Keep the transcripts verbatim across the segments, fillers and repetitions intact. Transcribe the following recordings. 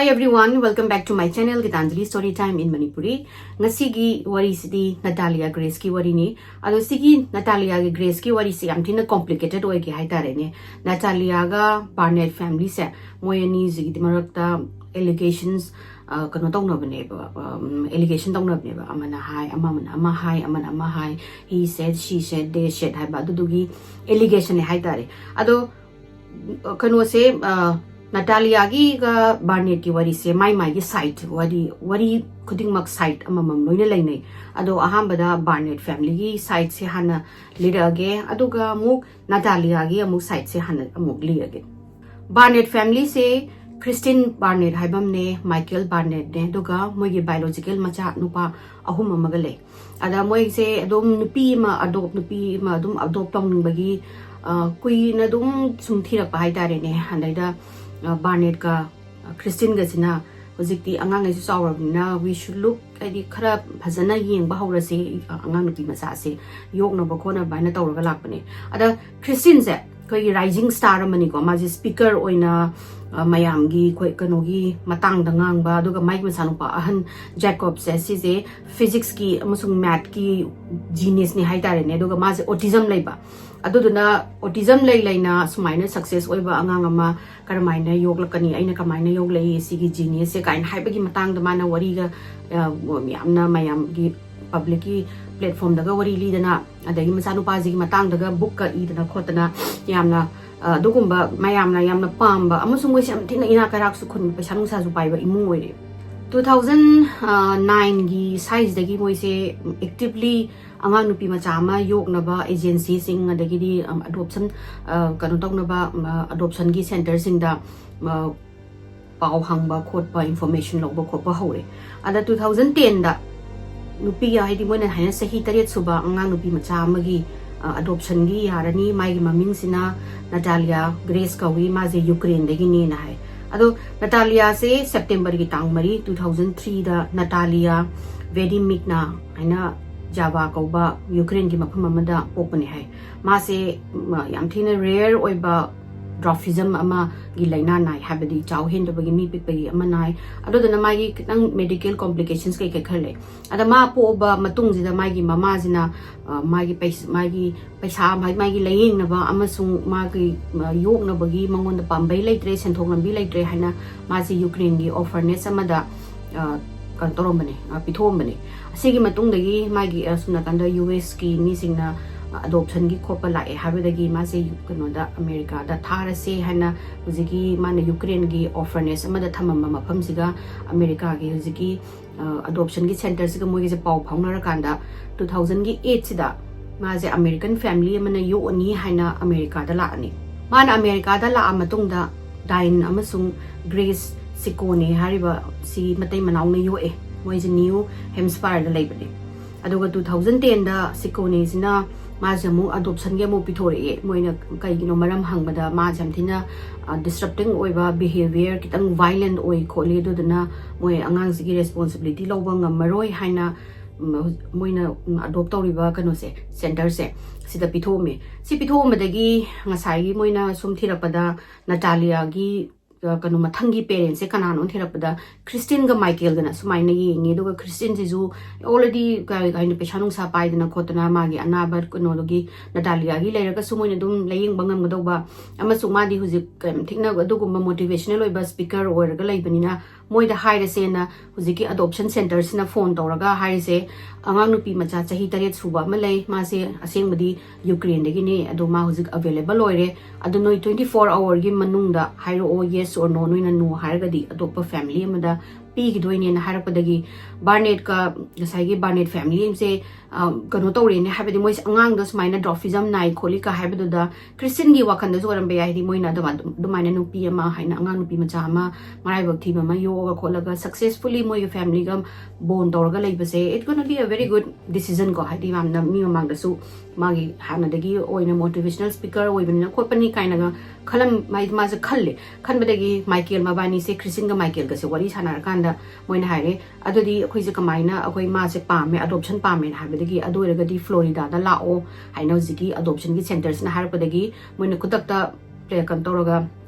Hi everyone, welcome back to my channel Gitanjali Story Time in Manipuri. ꯉꯁꯤꯒꯤ ꯋꯥꯔꯤꯁꯤꯗꯤ ꯅꯇꯥꯂꯤꯌꯥ ꯒ꯭ꯔꯦꯁꯀꯤ ꯋꯥꯔꯤꯅꯤ꯫ ꯑꯗꯣ ꯁꯤꯒꯤ ꯅꯇꯥꯂꯤꯌꯥꯒꯤ ꯒ꯭ꯔꯦꯁꯀꯤ ꯋꯥꯔꯤꯁꯤ ꯌꯥꯝ ꯊꯤꯅ complicated ꯑꯣꯏꯒꯦ ꯍꯥꯏꯇꯥꯔꯦꯅꯦ꯫ ꯅꯇꯥꯂꯤꯌꯥꯒ ꯕꯥꯔꯅꯦꯠ ꯐꯦꯃꯤꯂꯤꯁꯦ, ꯃꯣꯏ ꯑꯅꯤꯁꯤꯒꯤ ꯃꯔꯛꯇ allegations, ꯑ, ꯀꯩꯅꯣ ꯇꯧꯅꯕꯅꯦꯕ, ꯑꯦꯂꯤꯒꯦꯁꯟ ꯇꯧꯅꯕꯅꯦꯕ꯫ ꯑꯃꯅ ꯍꯥꯏ, ꯑꯃꯅ ꯑꯃ ꯍꯥꯏ, ꯑꯃꯅ ꯑꯃ ꯍꯥꯏ, he said, she said, they said ꯍꯥꯏꯕ ꯑꯗꯨꯗꯨꯒꯤ ꯑꯦꯂꯤꯒꯦꯁꯟꯅꯦ ꯍꯥꯏꯇꯥꯔꯦ꯫ ꯑꯗꯣ ꯀꯩꯅꯣꯁꯦ, ꯑ, ꯅꯇꯥꯂꯤꯌꯥꯒꯤꯒ ꯕꯥꯔꯅꯦꯠꯀꯤ ꯋꯥꯔꯤꯁꯦ ꯃꯥꯏ ꯃꯥꯏꯒꯤ ꯁꯥꯏꯠ, ꯋꯥꯔꯤ, ꯋꯥꯔꯤ ꯈꯨꯗꯤꯡꯃꯛ ꯁꯥꯏꯠ ꯑꯃꯃꯝ ꯂꯣꯏꯅ ꯂꯩꯅꯩ꯫ ꯑꯗꯣ ꯑꯍꯥꯟꯕꯗ ꯕꯥꯔꯅꯦꯠ ꯐꯦꯃꯤꯂꯤꯒꯤ ꯁꯥꯏꯠꯁꯦ ꯍꯥꯟꯅ ꯂꯤꯔꯛꯑꯒꯦ, ꯑꯗꯨꯒ ꯑꯃꯨꯛ ꯅꯇꯥꯂꯤꯌꯥꯒꯤ ꯑꯃꯨꯛ ꯁꯥꯏꯠꯁꯦ ꯍꯥꯟꯅ ꯑꯃꯨꯛ ꯂꯤꯔꯒꯦ꯫ ꯕꯥꯔꯅꯦꯠ ꯐꯦꯃꯤꯂꯤꯁꯦ ꯈ꯭ꯔꯤꯁꯇꯤꯟ ꯕꯥꯔꯅꯦꯠ ꯍꯥꯏꯕ ꯑꯃꯅꯦ, ꯃꯥꯏꯀꯦꯜ ꯕꯥꯔꯅꯦꯠꯅꯦ, ꯑꯗꯨꯒ ꯃꯣꯏꯒꯤ ꯕꯥꯏꯑꯣꯂꯣꯖꯤꯀꯦꯜ ꯃꯆꯥ ꯅꯨꯄꯥ ꯑꯍꯨꯝ ꯑꯃꯒ ꯂꯩ꯫ ꯑꯗ ꯃꯣꯏꯁꯦ ꯑꯗꯨꯝ ꯅꯨꯄꯤ ꯑꯃ ꯑꯗꯣꯞ, ꯅꯨꯄꯤ ꯑꯃ ꯑꯗꯨꯝ ꯑꯗꯣꯞ ꯇꯧꯅꯤꯡꯕꯒꯤ, ꯑ, ꯀꯨꯏꯅ ꯑꯗꯨꯝ ꯁꯨꯝ ꯊꯤꯔꯛꯄ ꯍꯥꯏꯇꯥꯔꯦꯅꯦ꯫ ꯑꯗꯩꯗ, ꯑ, ꯕꯥꯔꯅꯦꯠꯀ, ꯑ, ꯈ꯭ꯔꯤꯁꯇꯤꯟꯒꯁꯤꯅ ꯍꯧꯖꯤꯛꯇꯤ ꯑꯉꯥꯡꯈꯩꯁꯨ ꯆꯥꯎꯔꯕꯅꯤꯅ, we should look, ꯍꯥꯏꯗꯤ ꯈꯔ ꯐꯖꯅ ꯌꯦꯡꯕ ꯍꯧꯔꯁꯤ, ꯑ, ꯑꯉꯥꯡ ꯅꯨꯄꯤ ꯃꯆꯥꯁꯦ ꯌꯣꯛꯅꯕ ꯈꯣꯠꯅꯕ ꯍꯥꯏꯅ ꯇꯧꯔꯒ ꯂꯥꯛꯄꯅꯦ꯫ ꯑꯗ ꯈ꯭ꯔꯤꯁꯇꯤꯟꯁꯦ ꯑꯩꯈꯣꯏꯒꯤ ꯔꯥꯏꯖꯤꯡ ꯁ꯭ꯇꯥꯔ ꯑꯃꯅꯤꯀꯣ꯫ ꯃꯥꯁꯦ ꯁ꯭ꯄꯤꯀꯔ ꯑꯣꯏꯅ, ꯑ, ꯃꯌꯥꯝꯒꯤ ꯑꯩꯈꯣꯏ ꯀꯩꯅꯣꯒꯤ ꯃꯇꯥꯡꯗ ꯉꯥꯡꯕ, ꯑꯗꯨꯒ ꯃꯥꯒꯤ ꯃꯆꯥꯅꯨꯄꯥ ꯑꯍꯟ ꯖꯦꯀꯣꯕꯁꯦ, ꯁꯤꯁꯦ ꯐꯤꯖꯤꯛꯁꯀꯤ ꯑꯃꯁꯨꯡ ꯃꯦꯠꯀꯤ ꯖꯤꯅꯤꯌꯁꯅꯤ ꯍꯥꯏꯇꯥꯔꯦꯅꯦ꯫ ꯑꯗꯨꯒ ꯃꯥꯁꯦ ꯑꯣꯇꯤꯖꯝ ꯂꯩꯕ꯫ ꯑꯗꯨꯗꯨꯅ ꯑꯣꯇꯤꯖꯝ ꯂꯩ ꯂꯩꯅ ꯁꯨꯃꯥꯏꯅ ꯁꯛꯁꯦꯁ ꯑꯣꯏꯕ ꯑꯉꯥꯡ ꯑꯃ ꯀꯔꯝꯍꯥꯏꯅ ꯌꯣꯛꯂꯛꯀꯅꯤ, ꯑꯩꯅ ꯀꯃꯥꯏꯅ ꯌꯣꯛꯂꯛꯏ ꯁꯤꯒꯤ ꯖꯤꯅꯤꯌꯁꯁꯦ ꯀꯥꯏꯅ ꯍꯥꯏꯕꯒꯤ ꯃꯇꯥꯡꯗ ꯃꯥꯅ ꯋꯥꯔꯤꯒ, ꯑ, ꯌꯥꯝꯅ ꯃꯌꯥꯝꯒꯤ ꯄꯕ꯭ꯂꯤꯛꯀꯤ ꯄ꯭ꯂꯦꯠꯐꯣꯝꯗꯒ ꯋꯥꯔꯤ ꯂꯤꯗꯅ, ꯑꯗꯒꯤ ꯃꯆꯥꯅꯨꯄꯥꯁꯤꯒꯤ ꯃꯇꯥꯡꯗꯒ ꯕꯨꯛꯀ ꯏꯗꯅ ꯈꯣꯠꯇꯅ ꯌꯥꯝꯅ, ꯑ, ꯑꯗꯨꯒꯨꯝꯕ ꯃꯌꯥꯝꯅ ꯌꯥꯝꯅ ꯄꯥꯝꯕ, ꯑꯃꯁꯨꯡ ꯃꯣꯏꯁꯦ ꯌꯥꯝ ꯊꯤꯅ ꯏꯅꯥꯛ ꯀꯩꯔꯥꯛꯁꯨ ꯈꯨꯟꯕ, ꯄꯩꯁꯥ ꯅꯨꯡꯁꯥꯁꯨ ꯄꯥꯏꯕ ꯏꯃꯨꯡ ꯑꯣꯏꯔꯦ꯫ ꯇꯨ ꯊꯥꯎꯖꯟ ꯅꯥꯏꯟꯒꯤ ꯁ꯭ꯋꯥꯏꯁꯤꯗꯒꯤ ꯃꯣꯏꯁꯦ ꯑꯦꯛꯇꯤꯚꯂꯤ ꯑꯉꯥꯡ ꯅꯨꯄꯤ ꯃꯆꯥ ꯑꯃ ꯌꯣꯛꯅꯕ ꯑꯦꯖꯦꯟꯁꯤꯁꯤꯡ, ꯑꯗꯒꯤꯗꯤ, ꯑꯝ, ꯑꯦꯗꯣꯞꯁꯟ, ꯑ, ꯀꯩꯅꯣ ꯇꯧꯅꯕ, ꯑꯝ, ꯑ, ꯑꯦꯗꯣꯞꯁꯟꯒꯤ ꯁꯦꯟꯇꯔꯁꯤꯡꯗ, ꯑ, ꯄꯥꯎ ꯍꯪꯕ ꯈꯣꯠꯄ, ꯏꯟꯐꯣꯔꯃꯦꯁꯟ ꯂꯧꯕ ꯈꯣꯠꯄ ꯍꯧꯔꯦ꯫ ꯑꯗ ꯇꯨ ꯊꯥꯎꯖꯟ ꯇꯦꯟꯗ ꯅꯨꯄꯤ, ꯍꯥꯏꯗꯤ ꯃꯣꯏꯅ ꯍꯥꯏꯅ ꯆꯍꯤ ꯇꯔꯦꯠ ꯁꯨꯕ ꯑꯉꯥꯡ ꯅꯨꯄꯤ ꯃꯆꯥ ꯑꯃꯒꯤ, ꯑ, ꯑꯦꯗꯣꯞꯁꯟꯒꯤ ꯌꯥꯔꯅꯤ, ꯃꯥꯒꯤ ꯃꯃꯤꯡꯁꯤꯅ ꯅꯇꯥꯂꯤꯌꯥ ꯒ꯭ꯔꯦꯁ ꯀꯧꯏ, ꯃꯥꯁꯦ ꯌꯨꯀ꯭ꯔꯦꯟꯗꯒꯤꯅꯦꯅ ꯍꯥꯏ꯫ ꯑꯗꯣ ꯅꯇꯥꯂꯤꯌꯥꯁꯦ ꯁꯦꯞꯇꯦꯝꯕꯔꯒꯤ ꯇꯥꯡ ꯃꯔꯤ, ꯇꯨ ꯊꯥꯎꯖꯟ ꯊ꯭ꯔꯤꯗ ꯅꯇꯥꯂꯤꯌꯥ ꯚꯦꯗꯤꯃꯤꯛꯅꯥ ꯍꯥꯏꯅ ꯖꯥꯚꯥ ꯀꯧꯕ ꯌꯨꯀ꯭ꯔꯦꯟꯒꯤ ꯃꯐꯝ ꯑꯃꯗ ꯄꯣꯛꯄꯅꯦ ꯍꯥꯏ꯫ ꯃꯥꯁꯦ, ꯃ-, ꯌꯥꯝ ꯊꯤꯅ ꯔꯦꯌꯔ ꯑꯣꯏꯕ ꯗ꯭ꯋꯥꯔꯐꯤꯖꯝ ꯑꯃꯒꯤ ꯂꯥꯏꯅꯥ ꯅꯥꯏ, ꯍꯥꯏꯕꯗꯤ ꯆꯥꯎ ꯍꯦꯟꯗꯕꯒꯤ, ꯃꯤ ꯄꯤꯛꯄꯒꯤ ꯑꯃ ꯅꯥꯏ꯫ ꯑꯗꯨꯗꯨꯅ ꯃꯥꯒꯤ ꯈꯤꯇꯪ ꯃꯦꯗꯤꯀꯦꯜ ꯀꯣꯝꯄ꯭ꯂꯤꯀꯦꯁꯟꯁ ꯀꯩꯀꯩ ꯈꯔ ꯂꯩ꯫ ꯑꯗ ꯃꯥ ꯄꯣꯛꯑꯕ ꯃꯇꯨꯡꯁꯤꯗ ꯃꯥꯒꯤ ꯃꯃꯥꯁꯤꯅ, ꯑ, ꯃꯥꯒꯤ ꯄꯩꯁ-, ꯃꯥꯒꯤ ꯄꯩꯁꯥ, ꯃꯥꯒꯤ, ꯃꯥꯒꯤ ꯂꯥꯌꯦꯡꯅꯕ ꯑꯃꯁꯨꯡ ꯃꯥꯒꯤ, ꯑ, ꯌꯣꯛꯅꯕꯒꯤ ꯃꯉꯣꯟꯗ ꯄꯥꯝꯕꯩ ꯂꯩꯇ꯭ꯔꯦ, ꯁꯦꯟꯊꯣꯛ ꯂꯝꯕꯤ ꯂꯩꯇ꯭ꯔꯦ ꯍꯥꯏꯅ ꯃꯥꯁꯤ ꯌꯨꯀ꯭ꯔꯦꯟꯒꯤ ꯑꯣꯔꯐꯅꯦꯖ ꯑꯃꯗ, ꯑ, ꯀꯩꯅꯣ ꯇꯧꯔꯝꯕꯅꯦ, ꯑ, ꯄꯤꯊꯣꯛꯑꯝꯕꯅꯦ꯫ ꯑꯁꯤꯒꯤ ꯃꯇꯨꯡꯗꯒꯤ ꯃꯥꯒꯤ, ꯑ, ꯁꯣꯝ ꯅꯥꯀꯟꯗ ꯌꯨ ꯑꯦꯁꯀꯤ ꯃꯤꯁꯤꯡꯅ, ꯑ, ꯑꯦꯗꯣꯞꯁꯟꯒꯤ ꯈꯣꯠꯄ ꯂꯥꯛꯑꯦ ꯍꯥꯏꯕꯗꯒꯤ ꯃꯥꯁꯦ ꯀꯩꯅꯣꯗ, ꯑꯃꯦꯔꯤꯀꯥꯗ ꯊꯥꯔꯁꯦ ꯍꯥꯏꯅ ꯍꯧꯖꯤꯛꯀꯤ ꯃꯥꯅ ꯌꯨꯀ꯭ꯔꯦꯟꯒꯤ ꯑꯣꯔꯐꯅꯦꯖ ꯑꯃꯗ ꯊꯝꯃꯝꯕ ꯃꯐꯝꯁꯤꯒ ꯑꯃꯦꯔꯤꯀꯥꯒꯤ ꯍꯧꯖꯤꯛꯀꯤ, ꯑ, ꯑꯦꯗꯣꯞꯁꯟꯒꯤ ꯁꯦꯟꯇꯔꯁꯤꯒ ꯃꯣꯏꯒꯤꯁꯦ ꯄꯥꯎ ꯐꯥꯎꯅꯔꯀꯥꯟꯗ, ꯇꯨ ꯊꯥꯎꯖꯟꯒꯤ ꯑꯩꯠꯁꯤꯗ ꯃꯥꯁꯦ ꯑꯃꯦꯔꯤꯀꯟ ꯐꯦꯃꯤꯂꯤ ꯑꯃꯅ ꯌꯣꯛꯑꯅꯤ ꯍꯥꯏꯅ ꯑꯃꯦꯔꯤꯀꯥꯗ ꯂꯥꯛꯑꯅꯤ꯫ ꯃꯥꯅ ꯑꯃꯦꯔꯤꯀꯥꯗ ꯂꯥꯛꯑ ꯃꯇꯨꯡꯗ ꯗꯥꯏꯟ ꯑꯃꯁꯨꯡ ꯒ꯭ꯔꯦꯁ ꯁꯤꯀꯣꯅꯦ ꯍꯥꯏꯔꯤꯕ ꯁꯤ ꯃꯇꯩ ꯃꯅꯥꯎꯅ ꯌꯣꯛꯑꯦ꯫ ꯃꯣꯏꯁꯦ ꯅ꯭ꯌꯨ ꯍꯦꯝꯁꯄꯥꯌꯔꯗ ꯂꯩꯕꯅꯦ꯫ ꯑꯗꯨꯒ ꯇꯨ ꯊꯥꯎꯖꯟ ꯇꯦꯟꯗ ꯁꯤꯀꯣꯅꯦꯁꯤꯅ ꯃꯥꯁꯦ ꯑꯃꯨꯛ ꯑꯦꯗꯣꯞꯁꯟꯒꯤ ꯑꯃꯨꯛ ꯄꯤꯊꯣꯔꯛꯑꯦ꯫ ꯃꯣꯏꯅ ꯀꯩꯒꯤꯅꯣ ꯃꯔꯝ ꯍꯪꯕꯗ ꯃꯥꯁꯦ ꯌꯥꯝ ꯊꯤꯅ, ꯑ, ꯗꯤꯁꯔꯞꯇꯤꯡ ꯑꯣꯏꯕ ꯕꯤꯍꯦꯕꯤꯌꯔ, ꯈꯤꯇꯪ ꯚꯥꯏꯂꯦꯟ ꯑꯣꯏ ꯈꯣꯠꯂꯤ, ꯑꯗꯨꯗꯨꯅ ꯃꯣꯏ ꯑꯉꯥꯡꯁꯤꯒꯤ ꯔꯦꯁꯄꯣꯟꯁꯤꯕꯤꯂꯤꯇꯤ ꯂꯧꯕ ꯉꯝꯃꯔꯣꯏ ꯍꯥꯏꯅ, ꯎꯝ, ꯍꯧꯖꯤꯛ ꯃꯣꯏꯅ, ꯎꯝ, ꯑꯦꯗꯣꯞ ꯇꯧꯔꯤꯕ ꯀꯩꯅꯣꯁꯦ, ꯁꯦꯟꯇꯔꯁꯦ, ꯁꯤꯗ ꯄꯤꯊꯣꯛꯑꯝꯃꯦ꯫ ꯁꯤ ꯄꯤꯊꯣꯛꯑꯝꯕꯗꯒꯤ ꯉꯁꯥꯏꯒꯤ ꯃꯣꯏꯅ ꯁꯨꯝ ꯊꯤꯔꯛꯄꯗ ꯅꯇꯥꯂꯤꯌꯥꯒꯤ, ꯑ, ꯀꯩꯅꯣ, ꯃꯊꯪꯒꯤ ꯄꯦꯔꯦꯟꯁꯁꯦ ꯀꯅꯥꯅꯣ ꯊꯤꯔꯛꯄꯗ ꯈ꯭ꯔꯤꯁꯇꯤꯟꯒ ꯃꯥꯏꯀꯦꯜꯒꯅ ꯁꯨꯃꯥꯏꯅ ꯌꯦꯡꯉꯦ꯫ ꯑꯗꯨꯒ ꯈ꯭ꯔꯤꯁꯇꯤꯟꯁꯤꯁꯨ already ꯀꯩ ꯍꯥꯏꯅꯤ, ꯄꯩꯁꯥ ꯅꯨꯡꯁꯥ ꯄꯥꯏꯗꯅ ꯈꯣꯠꯇꯅ ꯃꯥꯒꯤ ꯑꯅꯥꯕ ꯀꯩꯅꯣꯗꯨꯒꯤ ꯅꯇꯥꯂꯤꯌꯥꯒꯤ ꯂꯩꯔꯒꯁꯨ ꯃꯣꯏꯅ ꯑꯗꯨꯝ ꯂꯥꯌꯦꯡꯕ ꯉꯝꯒꯗꯧꯕ, ꯑꯃꯁꯨꯡ ꯃꯥꯗꯤ ꯍꯧꯖꯤꯛ ꯌꯥꯝ ꯊꯤꯅ ꯑꯗꯨꯒꯨꯝꯕ ꯃꯣꯇꯤꯚꯦꯁꯅꯦꯜ ꯑꯣꯏꯕ ꯁ꯭ꯄꯤꯀꯔ ꯑꯣꯏꯔꯒ ꯂꯩꯕꯅꯤꯅ ꯃꯣꯏꯗ ꯍꯥꯏꯔꯁꯦꯅ ꯍꯧꯖꯤꯛꯀꯤ ꯑꯦꯗꯣꯞꯁꯟ ꯁꯦꯟꯇꯔꯁꯤꯅ ꯐꯣꯟ ꯇꯧꯔꯒ ꯍꯥꯏꯔꯤꯁꯦ, ꯑꯉꯥꯡ ꯅꯨꯄꯤ ꯃꯆꯥ ꯆꯍꯤ ꯇꯔꯦꯠ ꯁꯨꯕ ꯑꯃ ꯂꯩ, ꯃꯥꯁꯦ ꯑꯁꯦꯡꯕꯗꯤ ꯌꯨꯀ꯭ꯔꯦꯟꯗꯒꯤꯅꯦ, ꯑꯗꯣ ꯃꯥ ꯍꯧꯖꯤꯛ ꯑꯦꯚꯦꯂꯦꯕꯜ ꯑꯣꯏꯔꯦ, ꯑꯗꯣ ꯅꯣꯏ ꯇ꯭ꯋꯦꯟꯇꯤ ꯐꯣꯔ ꯑꯋꯥꯔꯒꯤ ꯃꯅꯨꯡꯗ ꯍꯥꯏꯔꯛꯑꯣ, ꯌꯦꯁ ꯑꯣꯔ ꯅꯣ, ꯅꯣꯏꯅ ꯅꯣ ꯍꯥꯏꯔꯒꯗꯤ ꯑꯇꯣꯞꯄ ꯐꯦꯃꯤꯂꯤ ꯑꯃꯗ ꯄꯤꯈꯤꯗꯣꯏꯅꯦꯅ ꯍꯥꯏꯔꯛꯄꯗꯒꯤ ꯕꯥꯔꯅꯦꯠꯀ ꯉꯁꯥꯏꯒꯤ ꯕꯥꯔꯅꯦꯠ ꯐꯦꯃꯤꯂꯤꯁꯦ, ꯑ, ꯀꯩꯅꯣ ꯇꯧꯔꯦꯅꯦ, ꯍꯥꯏꯕꯗꯤ ꯃꯣꯏꯁꯦ ꯑꯉꯥꯡꯗꯣ ꯁꯨꯃꯥꯏꯅ ꯗ꯭ꯋꯥꯔꯐꯤꯖꯝ ꯅꯥꯏ ꯈꯣꯠꯂꯤꯀ ꯍꯥꯏꯕꯗꯨꯗ ꯈ꯭ꯔꯤꯁꯇꯤꯟꯒꯤ ꯋꯥꯈꯜꯗꯁꯨ ꯑꯣꯏꯔꯝꯕ ꯌꯥꯏ, ꯍꯥꯏꯗꯤ ꯃꯣꯏꯅ ꯑꯗꯨꯃ-, ꯑꯗꯨꯃꯥꯏꯅ ꯅꯨꯄꯤ ꯑꯃ ꯍꯥꯏꯅ ꯑꯉꯥꯡ ꯅꯨꯄꯤ ꯃꯆꯥ ꯑꯃ ꯃꯔꯥꯏꯕꯛ ꯊꯤꯕ ꯑꯃ ꯌꯣꯛꯑꯒ ꯈꯣꯠꯂꯒ ꯁꯛꯁꯦꯁꯐꯨꯜꯂꯤ ꯃꯣꯏꯒꯤ ꯐꯦꯃꯤꯂꯤꯒ ꯕꯣꯟ ꯇꯧꯔꯒ ꯂꯩꯕꯁꯦ, it gonna be a very good decision ꯀꯣ, ꯍꯥꯏꯗꯤ ꯌꯥꯝꯅ ꯃꯤ ꯃꯃꯥꯡꯗꯁꯨ ꯃꯥꯒꯤ ꯍꯥꯟꯅꯗꯒꯤ ꯑꯣꯏꯅ ꯃꯣꯇꯤꯚꯦꯁꯅꯦꯜ ꯁ꯭ꯄꯤꯀꯔ ꯑꯣꯏꯕꯅꯤꯅ ꯈꯣꯠꯄꯅꯤ ꯀꯥꯏꯅꯒ ꯈꯜꯂꯝ-, ꯍꯥꯏꯗꯤ ꯃꯥꯁꯦ ꯈꯜꯂꯦ꯫ ꯈꯟꯕꯗꯒꯤ ꯃꯥꯏꯀꯦꯜ ꯃꯕꯥꯅꯤꯁꯦ, ꯈ꯭ꯔꯤꯁꯇꯤꯟꯒ ꯃꯥꯏꯀꯦꯜꯒꯁꯦ ꯋꯥꯔꯤ ꯁꯥꯟꯅꯔꯀꯥꯟꯗ ꯃꯣꯏꯅ ꯍꯥꯏꯔꯦ, "ꯑꯗꯨꯗꯤ ꯑꯩꯈꯣꯏꯁꯦ ꯀꯃꯥꯏꯅ, ꯑꯩꯈꯣꯏ ꯃꯥꯁꯦ ꯄꯥꯝꯃꯦ, ꯑꯦꯗꯣꯞꯁꯟ ꯄꯥꯝꯃꯦꯅ ꯍꯥꯏꯕꯗꯒꯤ, ꯑꯗꯨ ꯑꯣꯏꯔꯒꯗꯤ ꯐ꯭ꯂꯣꯔꯤꯗꯥꯗ ꯂꯥꯛꯑꯣ" ꯍꯥꯏꯅ ꯍꯧꯖꯤꯛꯀꯤ ꯑꯦꯗꯣꯞꯁꯟꯒꯤ ꯁꯦꯟꯇꯔꯁꯤꯅ ꯍꯥꯏꯔꯛꯄꯗꯒꯤ ꯃꯣꯏꯅ ꯈꯨꯗꯛꯇ ꯀꯩꯅꯣ ꯇꯧꯔꯒ,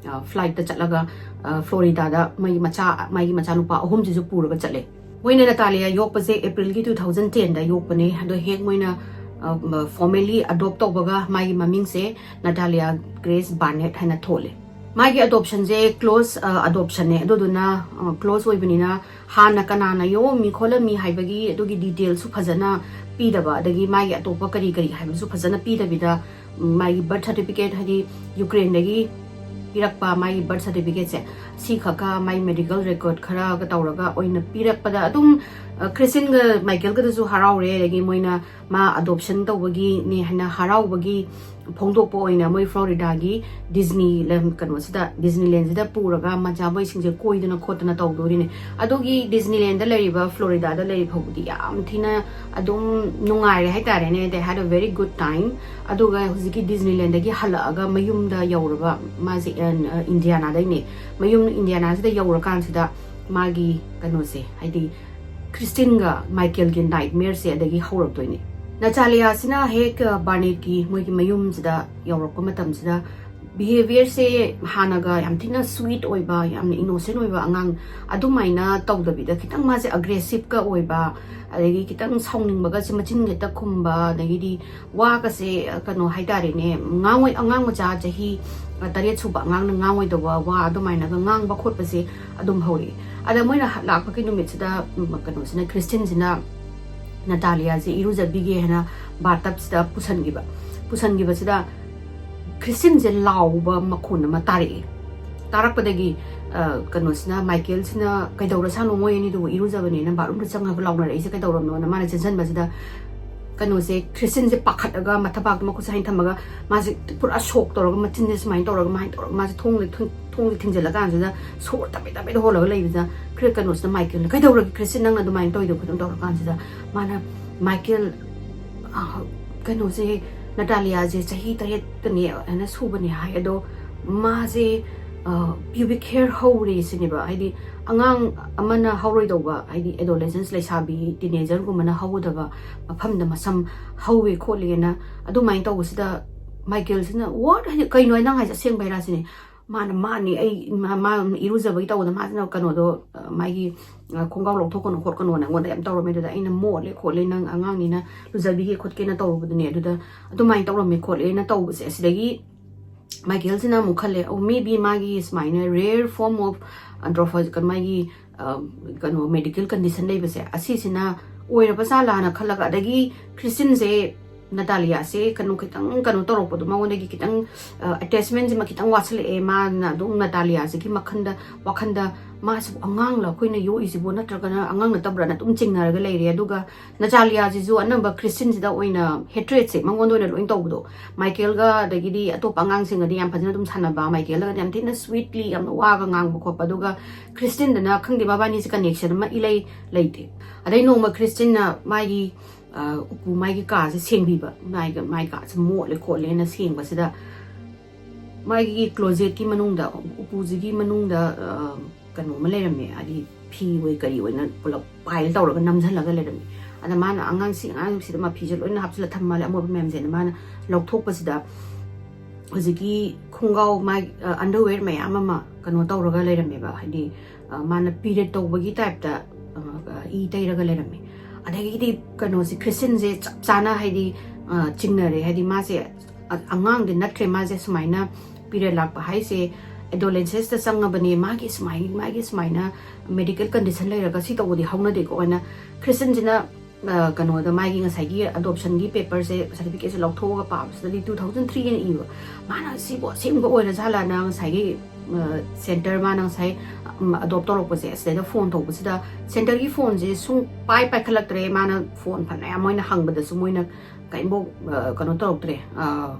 ꯐ꯭ꯂꯥꯏꯠꯇ ꯆꯠꯂꯒ, ꯐ꯭ꯂꯣꯔꯤꯗꯥꯗ ꯃꯥꯒꯤ ꯃꯆꯥ, ꯃꯥꯒꯤ ꯃꯆꯥꯅꯨꯄꯥ ꯑꯍꯨꯝꯁꯤꯁꯨ ꯄꯨꯔꯒ ꯆꯠꯂꯦ꯫ ꯃꯣꯏꯅ ꯅꯇꯥꯂꯤꯌꯥ ꯌꯣꯛꯄꯁꯦ ꯑꯦꯄ꯭ꯔꯤꯜꯒꯤ two thousand tenꯗ ꯌꯣꯛꯄꯅꯦ꯫ ꯑꯗꯣ ꯍꯦꯛ ꯃꯣꯏꯅ ꯐꯣꯔꯃꯦꯂꯤ ꯑꯦꯗꯣꯞ ꯇꯧꯕꯒ ꯃꯥꯒꯤ ꯃꯃꯤꯡꯁꯦ ꯅꯇꯥꯂꯤꯌꯥ ꯒ꯭ꯔꯦꯁ ꯕꯥꯔꯅꯦꯠ ꯍꯥꯏꯅ ꯊꯣꯜꯂꯦ꯫ ꯃꯥꯒꯤ ꯑꯦꯗꯣꯞꯁꯟꯁꯦ ꯀ꯭ꯂꯣꯁ ꯑꯦꯗꯣꯞꯁꯟꯅꯦ꯫ ꯑꯗꯨꯗꯨꯅ ꯀ꯭ꯂꯣꯁ ꯑꯣꯏꯕꯅꯤꯅ ꯍꯥꯟꯅ ꯀꯅꯥꯅ ꯌꯣꯛꯑꯝꯃꯤ ꯈꯣꯠꯂꯝꯃꯤ ꯍꯥꯏꯕꯒꯤ ꯑꯗꯨꯒꯤ ꯗꯤꯇꯦꯜꯁꯨ ꯐꯖꯅ ꯄꯤꯗꯕ, ꯑꯗꯒꯤ ꯃꯥꯒꯤ ꯑꯇꯣꯞꯄ ꯀꯔꯤ ꯀꯔꯤ ꯍꯥꯏꯕꯁꯨ ꯐꯖꯅ ꯄꯤꯗꯕꯤꯗ, ꯎꯝ, ꯃꯥꯒꯤ ꯕꯔꯊ ꯁꯥꯔꯇꯤꯐꯤꯀꯦꯠ, ꯍꯥꯏꯗꯤ ꯌꯨꯀ꯭ꯔꯦꯟꯗꯒꯤ ꯄꯤꯔꯛꯄ ꯃꯥꯒꯤ ꯕꯔꯊ ꯁꯥꯔꯇꯤꯐꯤꯀꯦꯠꯁꯦ, ꯁꯤ ꯈꯛꯀ ꯃꯥꯒꯤ ꯃꯦꯗꯤꯀꯦꯜ ꯔꯦꯀꯣꯔꯠ ꯈꯔꯒ ꯇꯧꯔꯒ ꯑꯣꯏꯅ ꯄꯤꯔꯛꯄꯗ ꯑꯗꯨꯝ, ꯑ, ꯈ꯭ꯔꯤꯁꯇꯤꯟꯒ ꯃꯥꯏꯀꯦꯜꯒꯗꯁꯨ ꯍꯔꯥꯎꯔꯦ꯫ ꯑꯗꯒꯤ ꯃꯣꯏꯅ ꯃꯥ ꯑꯦꯗꯣꯞꯁꯟ ꯇꯧꯕꯒꯤꯅꯦ ꯍꯥꯏꯅ ꯍꯔꯥꯎꯕꯒꯤ ꯐꯣꯡꯗꯣꯛꯄ ꯑꯣꯏꯅ ꯃꯣꯏ ꯐ꯭ꯂꯣꯔꯤꯗꯥꯒꯤ ꯗꯤꯖꯅꯤ ꯂꯦꯟ, ꯀꯩꯅꯣꯁꯤꯗ, ꯗꯤꯖꯅꯤꯂꯦꯟꯁꯤꯗ ꯄꯨꯔꯒ ꯃꯆꯥ ꯃꯣꯏꯁꯤꯡꯁꯦ ꯀꯣꯏꯗꯅ ꯈꯣꯠꯇꯅ ꯇꯧꯗꯣꯔꯤꯅꯦ꯫ ꯑꯗꯨꯒꯤ ꯗꯤꯖꯅꯤꯂꯦꯟꯗ ꯂꯩꯔꯤꯕ, ꯐ꯭ꯂꯣꯔꯤꯗꯥꯗ ꯂꯩꯔꯤꯕ ꯐꯥꯎꯕꯗꯤ ꯌꯥꯝ ꯊꯤꯅ ꯑꯗꯨꯝ ꯅꯨꯡꯉꯥꯏꯔꯦ ꯍꯥꯏꯇꯥꯔꯦꯅꯦ꯫ They had a very good time꯫ ꯑꯗꯨꯒ ꯍꯧꯖꯤꯛꯀꯤ ꯗꯤꯖꯅꯤꯂꯦꯟꯗꯒꯤ ꯍꯜꯂꯛꯑꯒ ꯃꯌꯨꯝꯗ ꯌꯧꯔꯕ ꯃꯥꯁꯦ, ꯑ, ꯏꯟꯗꯤꯌꯥꯅꯥꯗꯩꯅꯦ꯫ ꯃꯌꯨꯝ ꯏꯟꯗꯤꯌꯥꯅꯥꯁꯤꯗ ꯌꯧꯔꯀꯥꯟꯁꯤꯗ ꯃꯥꯒꯤ ꯀꯩꯅꯣꯁꯦ, ꯍꯥꯏꯗꯤ ꯈ꯭ꯔꯤꯁꯇꯤꯟꯒ ꯃꯥꯏꯀꯦꯜꯒꯤ ꯅꯥꯏꯠꯃꯤꯌꯔꯁꯦ ꯑꯗꯒꯤ ꯍꯧꯔꯛꯇꯣꯏꯅꯦ꯫ ꯅꯇꯥꯂꯤꯌꯥꯁꯤꯅ ꯍꯦꯛ, ꯑ, ꯕꯥꯔꯅꯦꯠꯀꯤ ꯃꯣꯏꯒꯤ ꯃꯌꯨꯝꯁꯤꯗ ꯌꯧꯔꯛꯄ ꯃꯇꯝꯁꯤꯗ ꯕꯤꯍꯦꯕꯤꯌꯔꯁꯦ ꯍꯥꯟꯅꯒ ꯌꯥꯝ ꯊꯤꯅ ꯁ꯭ꯋꯤꯠ ꯑꯣꯏꯕ, ꯌꯥꯝꯅ ꯏꯅꯣꯁꯦꯟ ꯑꯣꯏꯕ ꯑꯉꯥꯡ ꯑꯗꯨꯃꯥꯏꯅ ꯇꯧꯗꯕꯤꯗ, ꯈꯤꯇꯪ ꯃꯥꯁꯦ ꯑꯒ꯭ꯔꯦꯁꯤꯞꯀ ꯑꯣꯏꯕ, ꯑꯗꯒꯤ ꯈꯤꯇꯪ ꯁꯥꯎꯅꯤꯡꯕꯒꯁꯦ ꯃꯆꯤꯟ ꯍꯦꯛꯇ ꯈꯨꯝꯕ, ꯑꯗꯒꯤꯗꯤ ꯋꯥꯒꯁꯦ, ꯑ, ꯀꯩꯅꯣ ꯍꯥꯏꯇꯥꯔꯦꯅꯦ, ꯑꯉꯥꯡ ꯑꯣꯏ-, ꯑꯉꯥꯡ ꯃꯆꯥ ꯆꯍꯤ, ꯑ, ꯇꯔꯦꯠ ꯁꯨꯕ ꯑꯉꯥꯡꯅ ꯉꯥꯡꯉꯣꯏꯗꯧꯕ ꯋꯥ ꯑꯗꯨꯃꯥꯏꯅꯒ ꯉꯥꯡꯕ ꯈꯣꯠꯄꯁꯦ ꯑꯗꯨꯝ ꯍꯧꯔꯛꯑꯦ꯫ ꯑꯗ ꯃꯣꯏꯅ ꯍ-, ꯂꯥꯛꯄꯒꯤ ꯅꯨꯃꯤꯠꯁꯤꯗ, ꯎꯝ, ꯀꯩꯅꯣꯁꯤꯅ, ꯈ꯭ꯔꯤꯁꯇꯤꯟꯁꯤꯅ ꯅꯇꯥꯂꯤꯌꯥꯁꯦ ꯏꯔꯨꯖꯕꯤꯒꯦ ꯍꯥꯏꯅ ꯕꯥꯊꯇꯕꯁꯤꯗ ꯄꯨꯁꯟꯈꯤꯕ꯫ ꯄꯨꯁꯟꯈꯤꯕꯁꯤꯗ ꯈ꯭ꯔꯤꯁꯇꯤꯟꯁꯦ ꯂꯥꯎꯕ ꯃꯈꯣꯟ ꯑꯃ ꯇꯥꯔꯛꯑꯦ꯫ ꯇꯥꯔꯛꯄꯗꯒꯤ, ꯑ, ꯀꯩꯅꯣꯁꯤꯅ, ꯃꯥꯏꯀꯦꯜꯁꯤꯅ, "ꯀꯩꯗꯧꯔꯁꯥꯅꯣ, ꯃꯣꯏ ꯑꯅꯤꯗꯨꯕꯨ ꯏꯔꯨꯖꯕꯅꯦꯅ ꯕꯥꯠꯔꯨꯝꯗ ꯆꯪꯉꯒ ꯂꯥꯎꯅꯔꯛꯏꯁꯦ ꯀꯩꯗꯧꯔꯕꯅꯣꯅ?" ꯃꯥꯅ ꯆꯦꯟꯁꯤꯟꯕꯁꯤꯗ ꯀꯩꯅꯣꯁꯦ, ꯈ꯭ꯔꯤꯁꯇꯤꯟꯁꯦ ꯄꯥꯈꯠꯂꯒ ꯃꯊꯕꯥꯛꯇ ꯃꯈꯨꯠꯁꯦ ꯍꯥꯏꯅ ꯊꯝꯃꯒ ꯃꯥꯁꯦ ꯄꯨꯔꯥ ꯁꯣꯛ ꯇꯧꯔꯒ ꯃꯆꯤꯟꯁꯦ ꯁꯨꯃꯥꯏꯅ ꯇꯧꯔꯒ, ꯃꯥꯏꯅ ꯇꯧꯔꯒ ꯃꯥꯁꯦ ꯊꯣꯡꯁꯦ ꯊꯨ-, ꯊꯣꯡꯁꯦ ꯊꯤꯡꯖꯤꯜꯂꯀꯥꯟꯁꯤꯗ ꯁꯣꯔ ꯇꯞꯄꯦ ꯇꯞꯄꯦꯗ ꯍꯣꯜꯂꯒ ꯂꯩꯕꯁꯤꯗ, ꯈ꯭ꯔꯤ-, ꯀꯩꯅꯣꯁꯤꯅ, ꯃꯥꯏꯀꯦꯜꯅ, "ꯀꯩꯗꯧꯔꯒꯦ ꯈ꯭ꯔꯤꯁꯇꯤꯟ, ꯅꯪꯅ ꯑꯗꯨꯃꯥꯏꯅ ꯇꯧꯔꯤꯗꯣ?" ꯈꯣꯠꯇꯅ ꯇꯧꯔꯀꯥꯟꯁꯤꯗ ꯃꯥꯅ, "ꯃꯥꯏꯀꯦꯜ, ꯑ, ꯀꯩꯅꯣꯁꯦ, ꯅꯇꯥꯂꯤꯌꯥꯁꯦ ꯆꯍꯤ ꯇꯔꯦꯠꯇꯅꯦ ꯍꯥꯏꯅ ꯁꯨꯕꯅꯦ ꯍꯥꯏ, ꯑꯗꯣ ꯃꯥꯁꯦ, ꯑ, pubic hair ꯍꯧꯔꯦ" ꯁꯤꯅꯦꯕ꯫ ꯍꯥꯏꯗꯤ ꯑꯉꯥꯡ ꯑꯃꯅ ꯍꯧꯔꯣꯏꯗꯧꯕ, ꯍꯥꯏꯗꯤ adolescence, ꯂꯩꯁꯥꯕꯤ, teenagerꯒꯨꯝꯕꯅ ꯍꯧꯒꯗꯕ ꯃꯐꯝꯗ ꯃꯁꯝ ꯍꯧꯋꯦ ꯈꯣꯠꯂꯦꯅ ꯑꯗꯨꯃꯥꯏꯅ ꯇꯧꯕꯁꯤꯗ ꯃꯥꯏꯀꯦꯜꯁꯤꯅ, "What?" ꯍꯥꯏꯗꯤ, "ꯀꯩꯅꯣ ꯅꯪ ꯍꯥꯏꯁꯦ, ꯑꯁꯦꯡꯕꯩꯔꯥ?" ꯁꯤꯅꯤ꯫ ꯃꯥꯅ, "ꯃꯥꯅꯤ, ꯑꯩ ꯃꯥ, ꯃꯥ ꯏꯔꯨꯖꯕꯒꯤ ꯇꯧꯕꯗ ꯃꯥꯁꯤꯅ ꯀꯩꯅꯣꯗꯣ, ꯑ, ꯃꯥꯒꯤ, ꯑ, ꯈꯣꯡꯒ꯭ꯔꯥꯎ ꯂꯧꯊꯣꯛꯀꯅꯨ ꯈꯣꯠꯀꯅꯣꯅ ꯑꯩꯉꯣꯟꯗ ꯌꯥꯝ ꯇꯧꯔꯝꯃꯦ꯫ ꯑꯗꯨꯗ ꯑꯩꯅ ꯃꯣꯠꯂꯦ ꯈꯣꯠꯂꯦ, ꯅꯪ ꯑꯉꯥꯡꯅꯤꯅ ꯂꯨꯖꯕꯤꯒꯦ ꯈꯣꯠꯀꯦꯅ ꯇꯧꯔꯨꯕꯗꯨꯅꯦ, ꯑꯗꯨꯗ ꯑꯗꯨꯃꯥꯏꯅ ꯇꯧꯔꯝꯃꯦ ꯈꯣꯠꯂꯦꯅ ꯇꯧꯕꯁꯦ, ꯑꯁꯤꯗꯒꯤ ꯃꯥꯏꯀꯦꯜꯁꯤꯅ ꯑꯃꯨꯛ ꯈꯜꯂꯦ, "Oh, maybe ꯃꯥꯒꯤ ꯁꯨꯃꯥꯏꯅ rare form of andropause, ꯀ-, ꯃꯥꯒꯤ, ꯑ, ꯀꯩꯅꯣ, medical condition ꯂꯩꯕꯁꯦ, ꯑꯁꯤꯁꯤꯅ ꯑꯣꯏꯔꯕ ꯖꯥꯠꯂꯥꯅ" ꯈꯜꯂꯒ, ꯑꯗꯒꯤ ꯈ꯭ꯔꯤꯁꯇꯤꯟꯁꯦ, ꯅꯇꯥꯂꯤꯌꯥꯁꯦ ꯀꯩꯅꯣ ꯈꯤꯇꯪ ꯀꯩꯅꯣ ꯇꯧꯔꯛꯄꯗꯣ, ꯃꯉꯣꯟꯗꯒꯤ ꯈꯤꯇꯪ, ꯑ, attachment ꯁꯤꯃ ꯈꯤꯇꯪ ꯋꯥꯠꯁꯤꯜꯂꯛꯑꯦ꯫ ꯃꯥꯅ ꯑꯗꯨꯝ ꯅꯇꯥꯂꯤꯌꯥꯁꯤꯒꯤ ꯃꯈꯟꯗ, ꯋꯥꯈꯟꯗ, "ꯃꯥꯁꯤꯕꯨ ꯑꯉꯥꯡꯂ ꯑꯩꯈꯣꯏꯅ ꯌꯣꯛꯏꯁꯤꯕꯨ, ꯅꯠꯇ꯭ꯔꯒꯅ ꯑꯉꯥꯡ ꯅꯠꯇꯕ꯭ꯔꯥꯅ?" ꯑꯗꯨꯝ ꯆꯤꯡꯅꯔꯒ ꯂꯩꯔꯦ꯫ ꯑꯗꯨꯒ ꯅꯇꯥꯂꯤꯌꯥꯁꯤꯁꯨ ꯑꯅꯝꯕ ꯈ꯭ꯔꯤꯁꯇꯤꯟꯁꯤꯗ ꯑꯣꯏꯅ hatred ꯁꯦ ꯃꯉꯣꯟꯗ ꯑꯣꯏꯅ ꯂꯣꯏ ꯇꯧꯕꯗꯣ꯫ ꯃꯥꯏꯀꯦꯜꯒ, ꯑꯗꯒꯤꯗꯤ ꯑꯇꯣꯞꯄ ꯑꯉꯥꯡꯁꯤꯡꯒꯗꯤ ꯌꯥꯝ ꯐꯖꯅ ꯑꯗꯨꯝ ꯁꯥꯟꯅꯕ, ꯃꯥꯏꯀꯦꯜꯗꯒꯗꯤ ꯌꯥꯝ ꯊꯤꯅ sweetly ꯌꯥꯝꯅ ꯋꯥꯒ ꯉꯥꯡꯕ ꯈꯣꯠꯄ, ꯑꯗꯨꯒ ꯈ꯭ꯔꯤꯁꯇꯤꯟꯗꯅ ꯈꯪꯗꯦ, ꯃꯕꯥꯅꯤꯁꯦ connection ꯑꯃ ꯏꯂꯩ ꯂꯩꯇꯦ꯫ ꯑꯗꯩ ꯅꯣꯡꯃ ꯈ꯭ꯔꯤꯁꯇꯤꯟꯅ ꯃꯥꯒꯤ, ꯑ, ꯎꯄꯨ, ꯃꯥꯒꯤ ꯀꯥꯁꯦ ꯁꯦꯡꯕꯤꯕ, ꯃꯥꯒꯤ, ꯃꯥꯒꯤ ꯀꯥꯁꯦ ꯃꯣꯠꯂꯦ ꯈꯣꯠꯂꯦꯅ ꯁꯦꯡꯕꯁꯤꯗ, ꯃꯥꯒꯤ closet ꯀꯤ ꯃꯅꯨꯡꯗ, ꯎꯄꯨꯁꯤꯒꯤ ꯃꯅꯨꯡꯗ, ꯑ, ꯀꯩꯅꯣ ꯑꯃ ꯂꯩꯔꯝꯃꯦ, ꯍꯥꯏꯗꯤ ꯐꯤ ꯑꯣꯏ ꯀꯔꯤ ꯑꯣꯏꯅ ꯄꯨꯂꯞ pile ꯇꯧꯔꯒ ꯅꯝꯁꯤꯜꯂꯒ ꯂꯩꯔꯝꯃꯦ꯫ ꯑꯗ ꯃꯥꯅ, "ꯑꯉꯥꯡꯁꯤ, ꯑꯉꯥꯡꯁꯤꯗ ꯃꯐꯤꯁꯦ ꯂꯣꯏꯅ ꯍꯥꯞꯆꯤꯜꯂ ꯊꯝ ꯃꯥꯜꯂꯦ, ꯑꯃꯣꯠꯄ ꯃꯌꯥꯝꯁꯦꯅ" ꯃꯥꯅ ꯂꯧꯊꯣꯛꯄꯁꯤꯗ, ꯍꯧꯖꯤꯛꯀꯤ ꯈꯣꯡꯒ꯭ꯔꯥꯎ, ꯃꯥꯒꯤ, ꯑ, underwear ꯃꯌꯥꯝ ꯑꯃ ꯀꯩꯅꯣ ꯇꯧꯔꯒ ꯂꯩꯔꯝꯃꯦꯕ, ꯍꯥꯏꯗꯤ, ꯑ, ꯃꯥꯅ period ꯇꯧꯕꯒꯤ type ꯇ, ꯑ, ꯏ ꯇꯩꯔꯒ ꯂꯩꯔꯝꯃꯦ꯫ ꯑꯗꯒꯤꯗꯤ ꯀꯩꯅꯣꯁꯦ, ꯈ꯭ꯔꯤꯁꯇꯤꯟꯁꯦ ꯆꯞ ꯆꯥꯅ, ꯍꯥꯏꯗꯤ, ꯑ, ꯆꯤꯡꯅꯔꯦ, ꯍꯥꯏꯗꯤ ꯃꯥꯁꯦ ꯑ-, ꯑꯉꯥꯡꯗꯤ ꯅꯠꯇ꯭ꯔꯦ, ꯃꯥꯁꯦ ꯁꯨꯃꯥꯏꯅ period ꯂꯥꯛꯄ ꯍꯥꯏꯁꯦ adolescence ꯇ ꯆꯪꯉꯕꯅꯦ, ꯃꯥꯒꯤ ꯁꯨꯃꯥꯏ-, ꯃꯥꯒꯤ ꯁꯨꯃꯥꯏꯅ medical condition ꯂꯩꯔꯒ ꯁꯤ ꯇꯧꯕꯗꯤ ꯍꯧꯅꯗꯦꯀꯣ ꯍꯥꯏꯅ ꯈ꯭ꯔꯤꯁꯇꯤꯟꯁꯤꯅ, ꯑ, ꯀꯩꯅꯣꯗ ꯃꯥꯒꯤ ꯉꯁꯥꯏꯒꯤ adoption ꯒꯤ paper ꯁꯦ, certificate ꯁꯦ ꯂꯧꯊꯣꯛꯑꯒ ꯄꯥꯕꯁꯤꯗꯗꯤ two thousand three ꯍꯥꯏꯅ ꯏꯕ꯫ ꯃꯥꯅ ꯁꯤꯕꯨ ꯑꯁꯦꯡꯕ ꯑꯣꯏꯔ ꯖꯥꯠꯂꯥꯅ ꯉꯁꯥꯏꯒꯤ, ꯑ, center, ꯃꯥꯅ ꯉꯁꯥꯏ, ꯎꯝ, adopt ꯇꯧꯔꯛꯄꯁꯦ, ꯑꯁꯤꯗꯩꯗ phone ꯇꯧꯕꯁꯤꯗ center ꯒꯤ phone ꯁꯦ ꯁꯨꯡ ꯄꯥꯏ ꯄꯥꯏꯈꯠꯂꯛꯇ꯭ꯔꯦ꯫ ꯃꯥꯅ phone ꯐꯅꯌꯥꯝ ꯃꯣꯏꯅ ꯍꯪꯕꯗꯁꯨ ꯃꯣꯏꯅ ꯀꯩꯝꯐꯥꯎ, ꯑ, ꯀꯩꯅꯣ ꯇꯧꯔꯛꯇ꯭ꯔꯦ, ꯑ,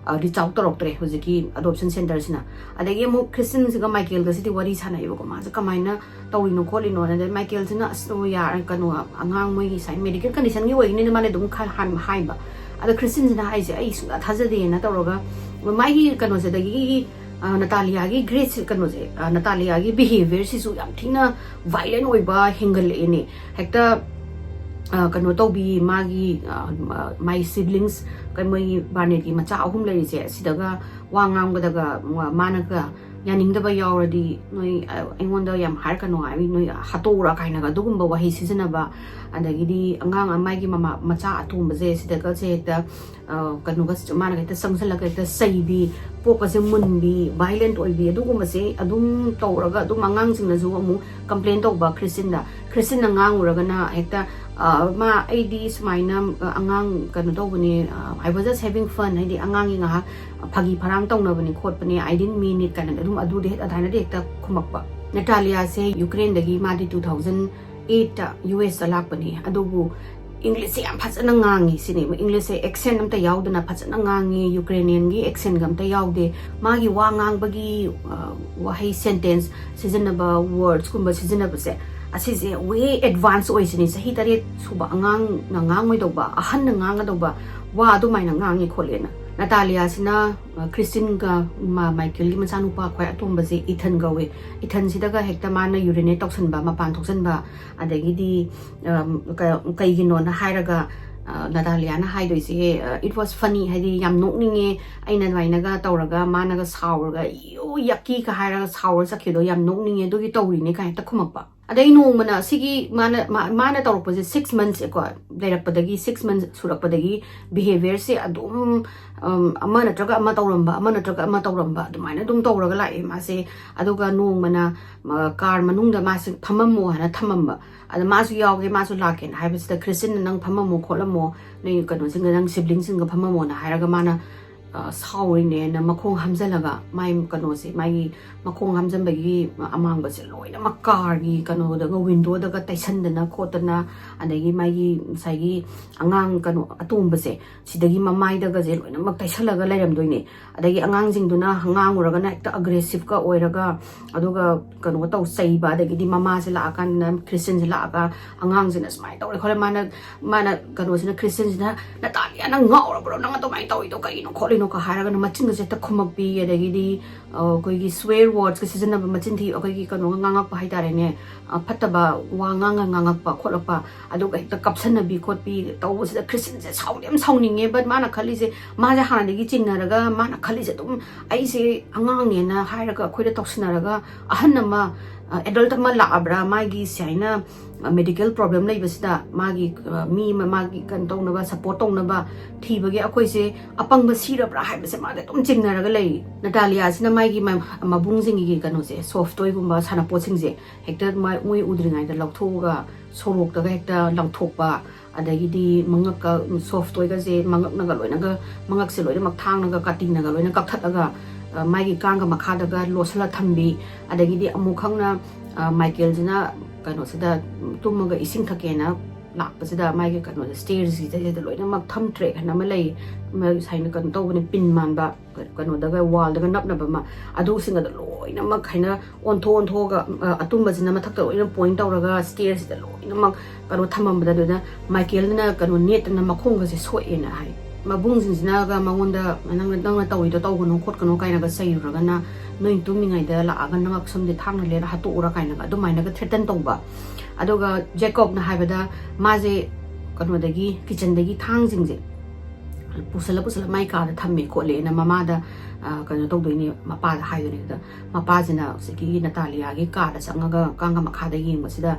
ꯑ, reach out ꯇꯧꯔꯛꯇ꯭ꯔꯦ ꯍꯧꯖꯤꯛꯀꯤ adoption center ꯁꯤꯅ꯫ ꯑꯗꯒꯤ ꯑꯃꯨꯛ ꯈ꯭ꯔꯤꯁꯇꯤꯟꯁꯤꯒ ꯃꯥꯏꯀꯦꯜꯒꯁꯤꯗꯤ ꯋꯥꯔꯤ ꯁꯥꯟꯅꯩꯕꯀꯣ, ꯃꯥꯁꯦ ꯀꯃꯥꯏꯅ ꯇꯧꯔꯤꯅꯣ ꯈꯣꯠꯂꯤꯅꯣꯅ꯫ ꯑꯗꯩ ꯃꯥꯏꯀꯦꯜꯁꯤꯅ, "ꯑꯁ, ꯑꯣ, ꯌꯥꯔꯦ, ꯀꯩꯅꯣ, ꯑꯉꯥꯡ ꯃꯣꯏꯒꯤ ꯁꯥꯏ medical condition ꯒꯤ ꯑꯣꯏꯒꯅꯤꯅ" ꯃꯥꯅ ꯑꯗꯨꯝ ꯈ-, ꯍꯥꯟ-, ꯍꯥꯏꯕ꯫ ꯑꯗ ꯈ꯭ꯔꯤꯁꯇꯤꯟꯁꯤꯅ ꯍꯥꯏꯁꯦ, "ꯑꯩ ꯁꯨꯡꯊꯥ ꯊꯥꯖꯗꯦꯅ" ꯇꯧꯔꯒ ꯃꯥꯒꯤ ꯀꯩꯅꯣꯁꯤꯗꯒꯤ, ꯑ, ꯅꯇꯥꯂꯤꯌꯥꯒꯤ ꯒ꯭ꯔꯦꯁ ꯀꯩꯅꯣꯁꯦ, ꯑ, ꯅꯇꯥꯂꯤꯌꯥꯒꯤ behaviour ꯁꯤꯁꯨ ꯌꯥꯝ ꯊꯤꯅ violent ꯑꯣꯏꯕ ꯍꯦꯟꯒꯠꯂꯛꯑꯦꯅꯦ꯫ ꯍꯦꯛꯇ ꯑ, ꯀꯩꯅꯣ ꯇꯧꯕꯤ, ꯃꯥꯒꯤ, ꯑ, ꯃꯥꯏ siblings, ꯀꯩ, ꯃꯣꯏꯒꯤ ꯕꯥꯔꯅꯦꯠꯀꯤ ꯃꯆꯥ ꯑꯍꯨꯝ ꯂꯩꯔꯤꯁꯦ, ꯁꯤꯗꯒ ꯋꯥ ꯉꯥꯡꯕꯗꯒ ꯃꯥꯅꯒ ꯌꯥꯅꯤꯡꯗꯕ ꯌꯥꯎꯔꯗꯤ, "ꯅꯣꯏ, ꯑ, ꯑꯩꯉꯣꯟꯗ ꯌꯥꯝ ꯍꯥꯏꯔꯛꯀꯅꯨ ꯍꯥꯏ, ꯅꯣꯏ ꯍꯥꯠꯇꯣꯛꯎꯔ" ꯀꯥꯏꯅꯒ ꯑꯗꯨꯒꯨꯝꯕ ꯋꯥꯍꯩ ꯁꯤꯖꯤꯟꯅꯕ, ꯑꯗꯒꯤꯗꯤ ꯑꯉꯥꯡ ꯑꯃ, ꯃꯥꯒꯤ ꯃꯃꯥ, ꯃꯆꯥ ꯑꯇꯣꯝꯕꯁꯦ ꯁꯤꯗꯒꯁꯦ ꯍꯦꯛꯇ, ꯑ, ꯀꯩꯅꯣꯒ, ꯃꯥꯅꯒ ꯍꯦꯛꯇ ꯆꯪꯁꯤꯜꯂꯒ ꯍꯦꯛꯇ ꯆꯩꯕꯤ, ꯄꯣꯛꯀꯁꯦ ꯃꯨꯟꯕꯤ, violent ꯑꯣꯏꯕꯤ, ꯑꯗꯨꯒꯨꯝꯕꯁꯦ ꯑꯗꯨꯝ ꯇꯧꯔꯒ ꯑꯗꯨꯝ ꯑꯉꯥꯡꯁꯤꯡꯅꯁꯨ ꯑꯃꯨꯛ complain ꯇꯧꯕ ꯈ꯭ꯔꯤꯁꯇꯤꯟꯗ꯫ ꯈ꯭ꯔꯤꯁꯇꯤꯟꯅ ꯉꯥꯡꯉꯨꯔꯒꯅ ꯍꯦꯛꯇ, "ꯑ, ꯃꯥ, ꯑꯩꯗꯤ ꯁꯨꯃꯥꯏꯅ, ꯑ, ꯑꯉꯥꯡ ꯀꯩꯅꯣ ꯇꯧꯕꯅꯦ, ꯑ, I was just having fun", ꯍꯥꯏꯗꯤ ꯑꯉꯥꯡꯒꯤ ꯉꯥꯏꯍꯥꯛ ꯐꯥꯒꯤ ꯐꯔꯥꯡ ꯇꯧꯅꯕꯅꯤ ꯈꯣꯠꯄꯅꯦ, "I didn't mean it" ꯀꯥꯏꯅ ꯑꯗꯨꯝ ꯑꯗꯨꯗꯤ ꯍꯦꯛ ꯑꯗꯨꯃꯥꯏꯅꯗꯤ ꯍꯦꯛꯇ ꯈꯨꯝꯃꯛꯄ꯫ ꯅꯦꯇꯥꯂꯤꯌꯥꯁꯦ ꯌꯨꯀ꯭ꯔꯦꯟꯗꯒꯤ, ꯃꯥꯗꯤ two thousand eight ꯇ U S ꯇ ꯂꯥꯛꯄꯅꯦ, ꯑꯗꯨꯕꯨ English ꯁꯦ ꯌꯥꯝ ꯐꯖꯅ ꯉꯥꯡꯉꯤ ꯁꯤꯅꯦ꯫ English ꯁꯦ accent ꯑꯝꯇ ꯌꯥꯎꯗꯅ ꯐꯖꯅ ꯉꯥꯡꯉꯤ, Ukrainian ꯒꯤ accent ꯒ ꯑꯝꯇ ꯌꯥꯎꯗꯦ꯫ ꯃꯥꯒꯤ ꯋꯥ ꯉꯥꯡꯕꯒꯤ, ꯑ, ꯋꯥꯍꯩ, sentence ꯁꯤꯖꯤꯟꯅꯕ, words ꯀꯨꯝꯕ ꯁꯤꯖꯤꯟꯅꯕꯁꯦ, ꯑꯁꯤꯁꯦ way advance ꯑꯣꯏꯁꯤꯅꯤ꯫ ꯆꯍꯤ ꯇꯔꯦꯠ ꯁꯨꯕ ꯑꯉꯥꯡꯅ ꯉꯥꯡꯉꯣꯏꯗꯧꯕ, ꯑꯍꯟꯅ ꯉꯥꯡꯒꯗꯧꯕ ꯋꯥ ꯑꯗꯨꯃꯥꯏꯅ ꯉꯥꯡꯉꯤ ꯈꯣꯠꯂꯦꯅ꯫ ꯅꯇꯥꯂꯤꯌꯥꯁꯤꯅ, ꯑ, ꯈ꯭ꯔꯤꯁꯇꯤꯟꯒ ꯃꯥ-, ꯃꯥꯏꯀꯦꯜꯒꯤ ꯃꯆꯥꯅꯨꯄꯥ ꯈ꯭ꯋꯥꯏ ꯑꯇꯣꯝꯕꯁꯦ ꯏꯊꯟ ꯀꯧꯋꯦ꯫ ꯏꯊꯟꯁꯤꯗꯒ ꯍꯦꯛꯇ ꯃꯥꯅ urinate ꯇꯧꯁꯟꯕ, ꯃꯄꯥꯟ ꯊꯣꯛꯆꯟꯕ, ꯑꯗꯒꯤꯗꯤ, ꯑꯝ, ꯀ-, ꯀꯩꯒꯤꯅꯣꯅ ꯍꯥꯏꯔꯒ, ꯑ, ꯅꯇꯥꯂꯤꯌꯥꯅ ꯍꯥꯏꯗꯣꯏꯁꯦ, ꯑ, "It was funny", ꯍꯥꯏꯗꯤ ꯌꯥꯝ ꯅꯣꯛꯅꯤꯡꯉꯦ, ꯑꯩꯅ ꯑꯗꯨꯃꯥꯏꯅꯒ ꯇꯧꯔꯒ ꯃꯥꯅꯒ ꯁꯥꯎꯔꯒ, "You yuckyꯒ ꯍꯥꯏꯔꯒ ꯁꯥꯎꯔ ꯆꯠꯈꯤꯗꯣ ꯌꯥꯝ ꯅꯣꯛꯅꯤꯡꯉꯦ, ꯑꯗꯨꯒꯤ ꯇꯧꯔꯤꯅꯦ" ꯀꯥꯏꯅ ꯍꯦꯛꯇ ꯈꯨꯝꯃꯛꯄ꯫ ꯑꯗꯩ ꯅꯣꯡꯃꯅ ꯁꯤꯒꯤ ꯃꯥꯅ, ꯃꯥ-, ꯃꯥꯅ ꯇꯧꯔꯛꯄꯁꯦ six months ꯀꯣ ꯂꯩꯔꯛꯄꯗꯒꯤ, six months ꯁꯨꯔꯛꯄꯗꯒꯤ behaviour ꯁꯦ ꯑꯗꯨꯝ, ꯑꯝ, ꯑꯃ ꯅꯠꯇ꯭ꯔꯒ ꯑꯃ ꯇꯧꯔꯝꯕ, ꯑꯃ ꯅꯠꯇ꯭ꯔꯒ ꯑꯃ ꯇꯧꯔꯝꯕ, ꯑꯗꯨꯃꯥꯏꯅ ꯑꯗꯨꯝ ꯇꯧꯔꯒ ꯂꯥꯛꯑꯦ ꯃꯥꯁꯦ꯫ ꯑꯗꯨꯒ ꯅꯣꯡꯃꯅ, ꯑ, car ꯃꯅꯨꯡꯗ ꯃꯥꯁꯦ ꯐꯝꯃꯝꯃꯣ ꯍꯥꯏꯅ ꯊꯝꯃꯝꯕ꯫ ꯑꯗ ꯃꯥꯁꯨ ꯌꯥꯎꯒꯦ, ꯃꯥꯁꯨ ꯂꯥꯛꯀꯦꯅ ꯍꯥꯏꯕꯁꯤꯗ, "ꯈ꯭ꯔꯤꯁꯇꯤꯟꯅ ꯅꯪ ꯐꯝꯃꯝꯃꯣ ꯈꯣꯠꯂꯝꯃꯣ, ꯅꯣꯏ ꯀꯩꯅꯣꯁꯤꯡꯒ, ꯅꯪ siblings ꯁꯤꯡꯒ ꯐꯝꯃꯝꯃꯣꯅ" ꯍꯥꯏꯔꯒ ꯃꯥꯅ, ꯑ, ꯁꯥꯎꯔꯤꯅꯦꯅ ꯃꯈꯣꯡ ꯍꯥꯝꯖꯜꯂꯒ ꯃꯥꯏ ꯀꯩꯅꯣꯁꯦ, ꯃꯥꯒꯤ ꯃꯈꯣꯡ ꯍꯥꯝꯖꯟꯕꯒꯤ ꯑꯃꯥꯡꯕꯁꯦ ꯂꯣꯏꯅꯃꯛ car ꯒꯤ ꯀꯩꯅꯣꯗꯒ, window ꯗꯒ ꯇꯩꯁꯟꯗꯅ ꯈꯣꯠꯇꯅ, ꯑꯗꯒꯤ ꯃꯥꯒꯤ ꯉꯁꯥꯏꯒꯤ ꯑꯉꯥꯡ ꯀꯩꯅꯣ ꯑꯇꯣꯝꯕꯁꯦ, ꯁꯤꯗꯒꯤ ꯃꯃꯥꯏꯗꯒꯁꯦ ꯂꯣꯏꯅꯃꯛ ꯇꯩꯁꯜꯂꯒ ꯂꯩꯔꯝꯗꯣꯏꯅꯦ꯫ ꯑꯗꯒꯤ ꯑꯉꯥꯡꯁꯤꯡꯗꯨꯅ ꯉꯥꯡꯉꯨꯔꯒꯅ ꯍꯦꯛꯇ aggressive ꯀ ꯑꯣꯏꯔꯒ, ꯑꯗꯨꯒ ꯀꯩꯅꯣ ꯇꯧ, ꯆꯩꯕ, ꯑꯗꯒꯤꯗꯤ ꯃꯃꯥꯁꯦ ꯂꯥꯛꯑꯀꯥꯟꯗ, ꯈ꯭ꯔꯤꯁꯇꯤꯟꯁꯦ ꯂꯥꯛꯑꯒ ꯑꯉꯥꯡꯁꯤꯅ ꯁꯨꯃꯥꯏꯅ ꯇꯧꯔꯦ ꯈꯣꯠꯂꯦ, ꯃꯥꯅ, ꯃꯥꯅ ꯀꯩꯅꯣꯁꯤꯅ, ꯈ꯭ꯔꯤꯁꯇꯤꯟꯁꯤꯅ, "ꯅꯇꯥꯂꯤꯌꯥ, ꯅꯪ ꯉꯥꯎꯔꯕ꯭ꯔꯣ? ꯅꯪ ꯑꯗꯨꯃꯥꯏꯅ ꯇꯧꯔꯤꯗꯣ ꯀꯩꯅꯣ ꯈꯣꯠꯂꯤꯅꯣ?" ꯀꯩꯅꯣꯒ ꯍꯥꯏꯔꯒꯅ ꯃꯆꯤꯟꯒꯁꯦ ꯍꯦꯛꯇ ꯈꯨꯝꯃꯛꯄꯤ, ꯑꯗꯒꯤꯗꯤ ꯑ, ꯑꯩꯈꯣꯏꯒꯤ swear wordsꯀ ꯁꯤꯖꯤꯟꯅꯕ, ꯃꯆꯤꯟ ꯊꯤ, ꯑꯩꯈꯣꯏꯒꯤ ꯀꯩꯅꯣꯒ ꯉꯥꯡꯉꯛꯄ ꯍꯥꯏꯇꯥꯔꯦꯅꯦ, ꯑ, ꯐꯠꯇꯕ ꯋꯥ ꯉꯥꯡꯉ ꯉꯥꯡꯉꯛꯄ ꯈꯣꯠꯂꯛꯄ, ꯑꯗꯨꯒ ꯍꯦꯛꯇ ꯀꯞꯁꯟꯅꯕꯤ ꯈꯣꯠꯄꯤ ꯇꯧꯕꯁꯤꯗ ꯈ꯭ꯔꯤꯁꯇꯤꯟꯁꯦ ꯁꯥꯎꯗꯤ ꯌꯥꯝ ꯁꯥꯎꯅꯤꯡꯉꯦ꯫ But ꯃꯥꯅ ꯈꯜꯂꯤꯁꯦ, ꯃꯥꯁꯦ ꯍꯥꯟꯅꯗꯒꯤ ꯆꯤꯡꯅꯔꯒ ꯃꯥꯅ ꯈꯜꯂꯤꯁꯦ ꯑꯗꯨꯝ ꯑꯩꯁꯦ ꯑꯉꯥꯡꯅꯦꯅ ꯍꯥꯏꯔꯒ ꯑꯩꯈꯣꯏꯗ ꯇꯧꯁꯤꯟꯅꯔꯒ ꯑꯍꯟ ꯑꯃ, ꯑ, adult ꯑꯃ ꯂꯥꯛꯑꯕ꯭ꯔꯥ ꯃꯥꯒꯤ ꯁꯤ ꯍꯥꯏꯅ, ꯑ, medical problem ꯂꯩꯕꯁꯤꯗ ꯃꯥꯒꯤ, ꯑ, ꯃꯤ ꯑꯃ ꯃꯥꯒꯤ ꯀꯩꯅꯣ ꯇꯧꯅꯕ, support ꯇꯧꯅꯕ ꯊꯤꯕꯒꯤ ꯑꯩꯈꯣꯏꯁꯦ ꯑꯄꯪꯕ ꯁꯤꯔꯕ꯭ꯔꯥ ꯍꯥꯏꯕꯁꯦ ꯃꯥꯗꯤ ꯑꯗꯨꯝ ꯆꯤꯡꯅꯔꯒ ꯂꯩ꯫ ꯅꯇꯥꯂꯤꯌꯥꯁꯤꯅ ꯃꯥꯒꯤ ꯃ-, ꯃꯕꯨꯡꯁꯤꯡꯒꯤ ꯀꯩꯅꯣꯁꯦ, soft toyꯒꯨꯝꯕ ꯁꯥꯟꯅꯄꯣꯠꯁꯤꯡꯁꯦ ꯍꯦꯛꯇ ꯃꯥ-, ꯃꯣꯏ ꯎꯗ꯭ꯔꯤꯉꯩꯗ ꯂꯧꯊꯣꯛꯑꯒ ꯁꯣꯔꯣꯛꯇꯒ ꯍꯦꯛꯇ ꯂꯪꯊꯣꯛꯄ, ꯑꯗꯒꯤꯗꯤ ꯃꯉꯛꯀ, soft toyꯒꯁꯦ ꯃꯉꯛꯅꯒ ꯂꯣꯏꯅꯒ, ꯃꯉꯛꯁꯦ ꯂꯣꯏꯅꯃꯛ ꯊꯥꯡꯅꯒ ꯀꯥꯇꯤꯅꯒ ꯂꯣꯏꯅ ꯀꯛꯊꯠꯂꯒ, ꯑ, ꯃꯥꯒꯤ ꯀꯥꯡꯒ ꯃꯈꯥꯗꯒ ꯂꯣꯠꯁꯤꯜꯂ ꯊꯝꯕꯤ, ꯑꯗꯒꯤꯗꯤ ꯑꯃꯨꯛ ꯈꯪꯅ, ꯑ, ꯃꯥꯏꯀꯦꯜꯁꯤꯅ ꯀꯩꯅꯣꯁꯤꯗ ꯇꯨꯝꯃꯒ ꯏꯁꯤꯡ ꯊꯛꯀꯦꯅ ꯂꯥꯛꯄꯁꯤꯗ ꯃꯥꯒꯤ ꯀꯩꯅꯣꯁꯦ, stairsꯁꯤꯗ ꯂꯣꯏꯅꯃꯛ thumb track ꯍꯥꯏꯅ ꯑꯃ ꯂꯩ, ꯃ-, ꯁꯨꯃꯥꯏꯅ ꯀꯩꯅꯣ ꯇꯧꯕꯅꯦ, pin ꯃꯥꯟꯕ, ꯀꯩꯅꯣꯗꯒ, wallꯗꯒ ꯅꯞꯅꯕ ꯑꯃ, ꯑꯗꯨꯁꯤꯡ ꯑꯗꯣ ꯂꯣꯏꯅꯃꯛ ꯍꯥꯏꯅ ꯑꯣꯟꯊꯣꯛ ꯑꯣꯟꯊꯣꯛꯑꯒ, ꯑ, ꯑꯇꯨꯝꯕꯁꯤꯅ ꯃꯊꯛꯇ ꯂꯣꯏꯅ point ꯇꯧꯔꯒ stairsꯁꯤꯗ ꯂꯣꯏꯅꯃꯛ ꯀꯩꯅꯣ ꯊꯝꯃꯝꯕꯗ, ꯑꯗꯨꯗ ꯃꯥꯏꯀꯦꯜꯗꯨꯅ ꯀꯩꯅꯣ ꯅꯦꯠꯇꯅ ꯃꯈꯣꯡꯒꯁꯦ ꯁꯣꯛꯑꯦꯅ ꯍꯥꯏ꯫ ꯃꯕꯨꯡꯁꯤꯡꯁꯤꯅꯒ ꯃꯉꯣꯟꯗ, "ꯅꯪꯅ, ꯅꯪꯅ ꯇꯧꯔꯤꯗꯣ ꯇꯧꯒꯅꯨ ꯈꯣꯠꯀꯅꯨ" ꯀꯥꯏꯅꯒ ꯆꯩꯔꯨꯔꯒꯅ, "ꯅꯣꯏ ꯇꯨꯝꯃꯤꯉꯩꯗ ꯂꯥꯛꯑꯒ ꯅꯉꯛ ꯁꯝꯁꯦ ꯊꯥꯡꯅ ꯂꯦꯟꯅ ꯍꯥꯠꯇꯣꯛꯎꯔꯥ" ꯀꯥꯏꯅꯒ ꯑꯗꯨꯃꯥꯏꯅꯒ threaten ꯇꯧꯕ꯫ ꯑꯗꯨꯒ ꯖꯦꯀꯣꯕꯅ ꯍꯥꯏꯕꯗ, ꯃꯥꯁꯦ ꯀꯩꯅꯣꯗꯒꯤ, kitchenꯗꯒꯤ ꯊꯥꯡꯁꯤꯡꯁꯦ ꯄꯨꯁꯜꯂ ꯄꯨꯁꯜꯂ ꯃꯥꯏ ꯀꯥꯗ ꯊꯝꯃꯦ ꯈꯣꯠꯂꯦꯅ ꯃꯃꯥꯗ, ꯑ, ꯀꯩꯅꯣ ꯇꯧꯗꯣꯏꯅꯦ, ꯃꯄꯥꯗ ꯍꯥꯏꯗꯣꯏꯅꯦ꯫ ꯑꯗꯨꯗ ꯃꯄꯥꯁꯤꯅ ꯍꯧꯖꯤꯛꯀꯤ ꯅꯇꯥꯂꯤꯌꯥꯒꯤ ꯀꯥꯗ ꯆꯪꯉꯒ ꯀꯥꯡꯒ ꯃꯈꯥꯗ ꯌꯦꯡꯕꯁꯤꯗ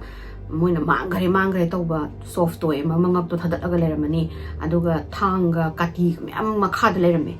ꯃꯣꯏꯅ ꯃꯥꯡꯈ꯭ꯔꯦ, ꯃꯥꯡꯈ꯭ꯔꯦ ꯇꯧꯕ soft toy ꯑꯃ ꯃꯉꯛꯇꯣ ꯊꯥꯗꯠꯂꯒ ꯂꯩꯔꯝꯃꯅꯤ, ꯑꯗꯨꯒ ꯊꯥꯡꯒ ꯀꯥꯇꯤꯒ ꯃꯌꯥꯝ ꯃꯈꯥꯗ ꯂꯩꯔꯝꯃꯦ꯫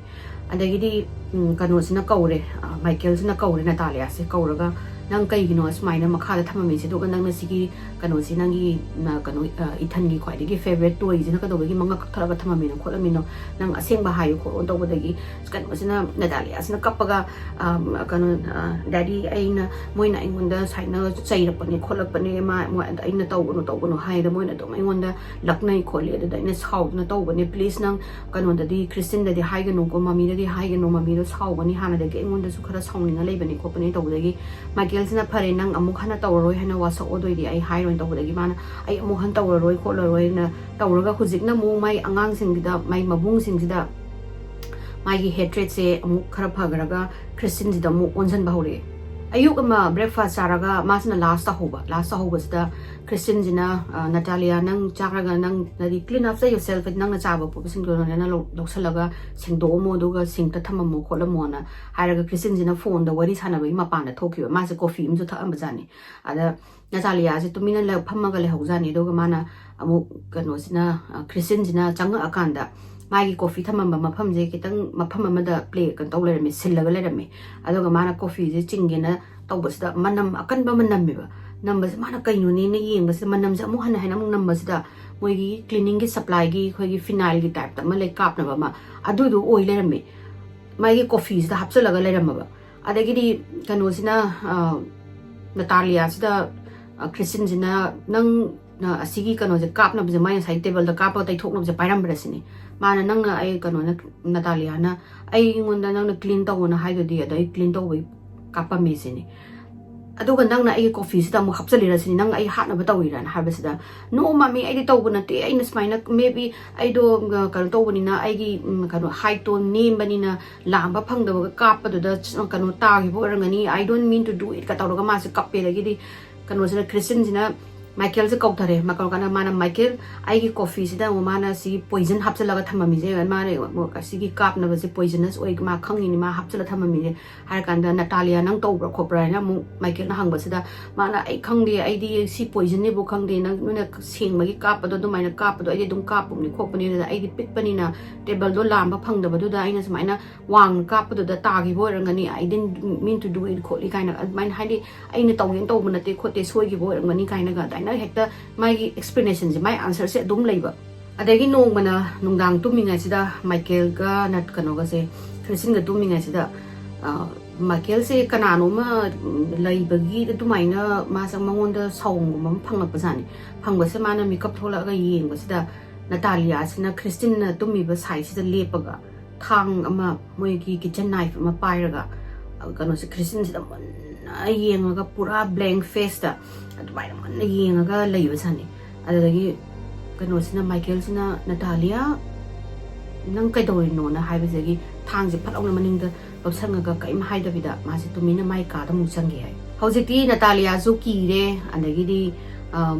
ꯑꯗꯒꯤꯗꯤ, ꯎꯝ, ꯀꯩꯅꯣꯁꯤꯅ ꯀꯧꯔꯦ, ꯑ, ꯃꯥꯏꯀꯦꯜꯁꯤꯅ ꯀꯧꯔꯦ ꯅꯇꯥꯂꯤꯌꯥꯁꯦ, ꯀꯧꯔꯒ, "ꯅꯪ ꯀꯩꯒꯤꯅꯣ ꯑꯁꯨꯃꯥꯏꯅ ꯃꯈꯥꯗ ꯊꯝꯃꯝꯃꯤꯁꯦ? ꯑꯗꯨꯒ ꯅꯪꯅ ꯁꯤꯒꯤ ꯀꯩꯅꯣꯁꯤ, ꯅꯪꯒꯤ, ꯅ-, ꯀꯩꯅꯣ, ꯑ, ꯏꯊꯟꯒꯤ ꯈ꯭ꯋꯥꯏꯗꯒꯤ favourite toyꯁꯤꯅ ꯀꯩꯗꯧꯕꯒꯤ ꯃꯉꯛ ꯀꯛꯊꯠꯂꯒ ꯊꯝꯃꯝꯃꯤꯅꯣ ꯈꯣꯠꯂꯝꯃꯤꯅꯣ? ꯅꯪ ꯑꯁꯦꯡꯕ ꯍꯥꯏꯌꯨ ꯈꯣꯠꯂꯣ" ꯇꯧꯕꯗꯒꯤ, ꯀꯩꯅꯣꯁꯤꯅ, ꯅꯇꯥꯂꯤꯌꯥꯁꯤꯅ ꯀꯞꯄꯒ, ꯑ, ꯀꯩꯅꯣ, ꯑ, "Daddy, ꯑꯩꯅ, ꯃꯣꯏꯅ ꯑꯩꯉꯣꯟꯗ ꯁꯨꯃꯥꯏꯅ ꯆꯩꯔꯛꯄꯅꯦ ꯈꯣꯠꯂꯛꯄꯅꯦ, ꯃꯥ, ꯃꯣꯏ, ꯑꯩꯅ ꯇꯧꯒꯅꯨ ꯇꯧꯒꯅꯨ ꯍꯥꯏꯗ ꯃꯣꯏꯅ ꯑꯗꯨꯝ ꯑꯩꯉꯣꯟꯗ ꯂꯛꯅꯩ ꯈꯣꯠꯂꯤ, ꯑꯗꯨꯗ ꯑꯩꯅ ꯁꯥꯎꯗꯅ ꯇꯧꯕꯅꯦ꯫ Please, ꯅꯪ ꯀꯩꯅꯣꯗꯗꯤ, ꯈ꯭ꯔꯤꯁꯇꯤꯟꯗꯗꯤ ꯍꯥꯏꯒꯅꯨꯀꯣ, ꯃꯃꯤꯗꯗꯤ ꯍꯥꯏꯒꯅꯨ, ꯃꯃꯤꯗꯣ ꯁꯥꯎꯒꯅꯤ, ꯍꯥꯟꯅꯗꯒꯤ ꯑꯩꯉꯣꯟꯗꯁꯨ ꯈꯔ ꯁꯥꯎꯅꯤꯡꯉ ꯂꯩꯕꯅꯤ ꯈꯣꯠꯄꯅꯤ" ꯇꯧꯕꯗꯒꯤ ꯃꯥꯏꯀꯦꯜꯁꯤꯅ, "ꯐꯔꯦ, ꯅꯪ ꯑꯃꯨꯛ ꯍꯟꯅ ꯇꯧꯔꯔꯣꯏ ꯍꯥꯏꯅ ꯋꯥꯁꯛꯑꯣꯗꯣꯏꯗꯤ ꯑꯩ ꯍꯥꯏꯔꯣꯏꯅ" ꯇꯧꯕꯗꯒꯤ ꯃꯥꯅ, "ꯑꯩ ꯑꯃꯨꯛ ꯍꯟꯅ ꯇꯧꯔꯔꯣꯏ ꯈꯣꯠꯂꯔꯣꯏꯅ" ꯇꯧꯔꯒ ꯍꯧꯖꯤꯛꯅ ꯑꯃꯨꯛ ꯃꯥꯏ ꯑꯉꯥꯡꯁꯤꯡꯁꯤꯗ, ꯃꯥꯏ ꯃꯕꯨꯡꯁꯤꯡꯁꯤꯗ ꯃꯥꯒꯤ ꯍꯦꯇ꯭ꯔꯦꯠꯁꯦ ꯑꯃꯨꯛ ꯈꯔ ꯐꯈ꯭ꯔꯒ ꯈ꯭ꯔꯤꯁꯇꯤꯟꯁꯤꯗ ꯑꯃꯨꯛ ꯑꯣꯟꯁꯤꯟꯕ ꯍꯧꯔꯛꯑꯦ꯫ ꯑꯌꯨꯛ ꯑꯃ ꯕ꯭ꯔꯦꯛꯐꯥꯁ ꯆꯥꯔꯒ ꯃꯥꯁꯤꯅ ꯂꯥꯁ ꯇꯥꯍꯧꯕ꯫ ꯂꯥꯁ ꯇꯥꯍꯧꯕꯁꯤꯗ ꯈ꯭ꯔꯤꯁꯇꯤꯟꯁꯤꯅ, "ꯑ, ꯅꯇꯥꯂꯤꯌꯥ, ꯅꯪ ꯆꯥꯔꯒ ꯅꯪ, ꯍꯥꯏꯗꯤ, clean up yourself, ꯅꯪꯅ ꯆꯥꯕ ꯄꯣꯠꯁꯤꯡꯗꯣ ꯂꯣꯏꯅ ꯂꯧ-, ꯂꯧꯁꯜꯂꯒ ꯁꯦꯡꯗꯣꯛꯑꯝꯃꯣ, ꯑꯗꯨꯒ ꯁꯤꯡꯇ ꯊꯝꯃꯝꯃꯣ ꯈꯣꯠꯂꯝꯃꯣꯅ" ꯍꯥꯏꯔꯒ ꯈ꯭ꯔꯤꯁꯇꯤꯟꯁꯤꯅ ꯐꯣꯟꯗ ꯋꯥꯔꯤ ꯁꯥꯟꯅꯕꯒꯤ ꯃꯄꯥꯟꯗ ꯊꯣꯛꯈꯤꯕ꯫ ꯃꯥꯁꯦ ꯀꯣꯐꯤ ꯑꯃꯁꯨ ꯊꯛꯑꯝꯕꯖꯥꯠꯅꯤ꯫ ꯑꯗ ꯅꯇꯥꯂꯤꯌꯥꯁꯦ ꯇꯨꯃꯤꯟꯅ ꯂꯩ-, ꯐꯝꯃꯒ ꯂꯩꯍꯧꯖꯥꯠꯅꯤ꯫ ꯑꯗꯨꯒ ꯃꯥꯅ ꯑꯃꯨꯛ ꯀꯩꯅꯣꯁꯤꯅ, ꯑ, ꯈ꯭ꯔꯤꯁꯇꯤꯟꯁꯤꯅ ꯆꯪꯉꯛꯑꯀꯥꯟꯗ ꯃꯥꯒꯤ ꯀꯣꯐꯤ ꯊꯝꯃꯝꯕ ꯃꯐꯝꯁꯦ ꯈꯤꯇꯪ ꯃꯐꯝ ꯑꯃꯗ ꯄ꯭ꯂꯦ ꯀꯩꯅꯣ ꯇꯧ ꯂꯩꯔꯝꯃꯦ, ꯁꯤꯜꯂꯒ ꯂꯩꯔꯝꯃꯦ꯫ ꯑꯗꯨꯒ ꯃꯥꯅ ꯀꯣꯐꯤꯁꯦ ꯆꯤꯡꯒꯦꯅ ꯇꯧꯕꯁꯤꯗ ꯃꯅꯝ ꯑꯀꯟꯕ ꯑꯃ ꯅꯝꯃꯦꯕ꯫ ꯅꯝꯕꯁꯦ ꯃꯥꯅ ꯀꯩꯅꯣꯅꯦꯅ ꯌꯦꯡꯕꯁꯤꯗ, ꯃꯅꯝꯁꯦ ꯑꯃꯨꯛ ꯍꯟꯅ ꯍꯟꯅ ꯑꯃꯨꯛ ꯅꯝꯕꯁꯤꯗ ꯃꯣꯏꯒꯤ ꯀ꯭ꯂꯤꯅꯤꯡꯒꯤ ꯁꯄ꯭ꯂꯥꯏꯒꯤ ꯑꯩꯈꯣꯏꯒꯤ ꯐꯤꯅꯥꯏꯜꯒꯤ ꯇꯥꯏꯞꯇ ꯑꯃ ꯂꯩ, ꯀꯥꯞꯅꯕ ꯑꯃ, ꯑꯗꯨꯗꯣ ꯑꯣꯏ ꯂꯩꯔꯝꯃꯦ꯫ ꯃꯥꯒꯤ ꯀꯣꯐꯤꯁꯤꯗ ꯍꯥꯞꯆꯜꯂꯒ ꯂꯩꯔꯝꯃꯕ꯫ ꯑꯗꯒꯤꯗꯤ ꯀꯩꯅꯣꯁꯤꯅ, ꯑ, ꯅꯇꯥꯂꯤꯌꯥꯁꯤꯗ, ꯑ, ꯈ꯭ꯔꯤꯁꯇꯤꯟꯁꯤꯅ, "ꯅꯪ, ꯑ, ꯑꯁꯤꯒꯤ ꯀꯩꯅꯣꯁꯦ ꯀꯥꯞꯅꯕꯁꯦ, ꯃꯥꯏ ꯉꯁꯥꯏ ꯇꯦꯕꯜꯗ ꯀꯥꯞꯄꯒ ꯇꯩꯊꯣꯛꯅꯕꯁꯦ ꯄꯥꯏꯔꯝꯕ꯭ꯔꯥ?" ꯁꯤꯅꯤ꯫ ꯃꯥꯅ, "ꯅꯪꯅ ꯑꯩ ꯀꯩꯅꯣꯅ, ꯅꯇꯥꯂꯤꯌꯥꯅ ꯑꯩꯉꯣꯟꯗ ꯅꯪꯅ ꯀ꯭ꯂꯤꯟ ꯇꯧꯑꯣꯅ ꯍꯥꯏꯗꯨꯗꯤ, ꯑꯗꯣ ꯑꯩ ꯀ꯭ꯂꯤꯟ ꯇꯧꯕꯩ ꯀꯥꯞꯄꯝꯃꯤ" ꯁꯤꯅꯤ꯫ "ꯑꯗꯨꯒ ꯅꯪꯅ ꯑꯩꯒꯤ ꯀꯣꯐꯤꯁꯤꯗ ꯑꯃꯨꯛ ꯍꯥꯞꯆꯜꯂꯤꯔ ꯁꯤꯅꯤ, ꯅꯪ ꯑꯩ ꯍꯥꯠꯅꯕ ꯇꯧꯔꯤꯔꯅ?" ꯍꯥꯏꯕꯁꯤꯗ, "No, ꯃꯃꯤ, ꯑꯩꯗꯤ ꯇꯧꯕ ꯅꯠꯇꯦ, ꯑꯩꯅ ꯁꯨꯃꯥꯏꯅ, maybe ꯑꯩꯗꯣ, ꯑ, ꯀꯩꯅꯣ ꯇꯧꯕꯅꯤꯅ, ꯑꯩꯒꯤ, ꯎꯝ, ꯀꯩꯅꯣ, ꯍꯥꯏꯠꯇꯣ ꯅꯦꯝꯕꯅꯤꯅ ꯂꯥꯝꯕ ꯐꯪꯗꯕꯒ ꯀꯥꯞꯄꯗꯨꯗ, ꯀꯩꯅꯣ, ꯇꯥꯈꯤꯕ ꯑꯣꯏꯔꯝꯒꯅꯤ, I don't mean to do it" ꯀ ꯇꯧꯔꯒ ꯃꯥꯁꯦ ꯀꯞꯄꯦ꯫ ꯑꯗꯒꯤꯗꯤ ꯀꯩꯅꯣꯁꯤꯅ, ꯈ꯭ꯔꯤꯁꯇꯤꯟꯁꯤꯅ ꯃꯥꯏꯀꯦꯜꯁꯦ ꯀꯧꯊꯔꯦ꯫ ꯃꯥ ꯀꯧꯔꯀꯥꯟꯗ ꯃꯥꯅ, "ꯃꯥꯏꯀꯦꯜ, ꯑꯩꯒꯤ ꯀꯣꯐꯤꯁꯤꯗ ꯑꯃꯨꯛ ꯃꯥꯅ ꯁꯤ ꯄꯣꯏꯖꯟ ꯍꯥꯞꯆꯤꯜꯂꯒ ꯊꯝꯃꯝꯃꯤꯁꯦ, ꯃꯥꯅ ꯑꯁꯤꯒꯤ ꯀꯥꯞꯅꯕꯁꯦ ꯄꯣꯏꯖꯅꯁ ꯑꯣꯏ, ꯃꯥ ꯈꯪꯉꯤꯅꯤ, ꯃꯥ ꯍꯥꯞꯆꯤꯜꯂ ꯊꯝꯃꯝꯃꯤꯁꯦ" ꯍꯥꯏꯔ ꯀꯥꯟꯗ, "ꯅꯇꯥꯂꯤꯌꯥ, ꯅꯪ ꯇꯧꯕ꯭ꯔꯥ ꯈꯣꯠꯄ꯭ꯔꯥ?" ꯍꯥꯏꯅ ꯑꯃꯨꯛ ꯃꯥꯏꯀꯦꯜꯅ ꯍꯪꯕꯁꯤꯗ, ꯃꯥꯅ, "ꯑꯩ ꯈꯪꯗꯦ, ꯑꯩꯗꯤ ꯁꯤ ꯄꯣꯏꯖꯟꯅꯦꯕꯨ ꯈꯪꯗꯦ, ꯅꯪ, ꯅꯣꯏꯅ ꯁꯦꯡꯕꯒꯤ ꯀꯥꯞꯄꯗꯣ ꯑꯗꯨꯃꯥꯏꯅ ꯀꯥꯞꯄꯗꯣ ꯑꯩꯗꯤ ꯑꯗꯨꯝ ꯀꯥꯞꯄꯨꯕꯅꯤ ꯈꯣꯠꯄꯅꯤ, ꯑꯗꯨꯗ ꯑꯩꯗꯤ ꯄꯤꯛꯄꯅꯤꯅ ꯇꯦꯕꯜꯗꯣ ꯂꯥꯝꯕ ꯐꯪꯗꯕꯗꯨꯗ ꯑꯩꯅ ꯁꯨꯃꯥꯏꯅ ꯋꯥꯡꯅ ꯀꯥꯞꯄꯗꯨꯗ ꯇꯥꯈꯤꯕ ꯑꯣꯏꯔꯝꯒꯅꯤ, I didn't mean to do it" ꯈꯣꯠꯂꯤ ꯀꯥꯏꯅ ꯑꯗꯨꯃꯥꯏꯅ, ꯍꯥꯏꯗꯤ, "ꯑꯩꯅ ꯇꯧꯒꯦꯅ ꯇꯧꯕ ꯅꯠꯇꯦ ꯈꯣꯠꯇꯦ, ꯁꯣꯏꯈꯤꯕ ꯑꯣꯏꯔꯝꯒꯅꯤ" ꯀꯥꯏꯅꯒ ꯑꯗꯨꯃꯥꯏꯅ ꯍꯦꯛꯇ ꯃꯥꯒꯤ ꯑꯦꯛꯁꯄ꯭ꯂꯦꯅꯦꯁꯟꯁꯦ, ꯃꯥꯒꯤ ꯑꯟꯁꯔꯁꯦ ꯑꯗꯨꯝ ꯂꯩꯕ꯫ ꯑꯗꯒꯤ ꯅꯣꯡꯃꯅ ꯅꯨꯡꯗꯥꯡ ꯇꯨꯝꯃꯤꯉꯩꯁꯤꯗ ꯃꯥꯏꯀꯦꯜꯒ ꯅꯠ-, ꯀꯩꯅꯣꯒꯁꯦ, ꯈ꯭ꯔꯤꯁꯇꯤꯟꯒ ꯇꯨꯝꯃꯤꯉꯩꯁꯤꯗ, ꯑ, ꯃꯥꯏꯀꯦꯜꯁꯦ ꯀꯅꯥꯅꯣꯃ, ꯎꯝ, ꯂꯩꯕꯒꯤ ꯑꯗꯨꯃꯥꯏꯅ ꯃꯥꯁꯦ ꯃꯉꯣꯟꯗ ꯁꯥꯎꯟꯒꯨꯝꯕ ꯑꯃ ꯐꯪꯂꯛꯄꯖꯥꯠꯅꯤ꯫ ꯐꯪꯕꯁꯦ ꯃꯥꯅ ꯃꯤꯀꯞ ꯊꯣꯛꯂꯛꯑꯒ ꯌꯦꯡꯕꯁꯤꯗ ꯅꯇꯥꯂꯤꯌꯥꯁꯤꯅ ꯈ꯭ꯔꯤꯁꯇꯤꯟꯅ ꯇꯨꯝꯃꯤꯕ ꯁꯥꯏꯠꯁꯤꯗ ꯂꯦꯞꯄꯒ ꯊꯥꯡ ꯑꯃ, ꯃꯣꯏꯒꯤ ꯀꯤꯠꯆꯟ ꯅꯥꯏꯐ ꯑꯃ ꯄꯥꯏꯔꯒ, ꯑ, ꯀꯩꯅꯣꯁꯦ, ꯈ꯭ꯔꯤꯁꯇꯤꯟꯁꯤꯗ ꯃꯨꯟꯅ ꯌꯦꯡꯉꯒ, ꯄꯨꯔꯥ ꯕ꯭ꯂꯦꯡ ꯐꯦꯁꯇ ꯑꯗꯨꯃꯥꯏꯅ ꯃꯨꯟꯅ ꯌꯦꯡꯉꯒ ꯂꯩꯕꯖꯥꯠꯅꯤ꯫ ꯑꯗꯨꯗꯒꯤ ꯀꯩꯅꯣꯁꯤꯅ, ꯃꯥꯏꯀꯦꯜꯁꯤꯅ, "ꯅꯇꯥꯂꯤꯌꯥ, ꯅꯪ ꯀꯩꯗꯧꯔꯤꯅꯣꯅ?" ꯍꯥꯏꯕꯁꯤꯗꯒꯤ ꯊꯥꯡꯁꯦ ꯐꯠ ꯂꯥꯎꯅ ꯃꯅꯤꯡꯗ ꯂꯧꯁꯟꯉꯒ ꯀꯔꯤꯝ ꯍꯥꯏꯗꯕꯤꯗ ꯃꯥꯁꯦ ꯇꯨꯃꯤꯟꯅ ꯃꯥꯏ ꯀꯥꯗ ꯑꯃꯨꯛ ꯆꯪꯒꯦ ꯍꯥꯏ꯫ ꯍꯧꯖꯤꯛꯇꯤ ꯅꯇꯥꯂꯤꯌꯥꯁꯨ ꯀꯤꯔꯦ, ꯑꯗꯒꯤꯗꯤ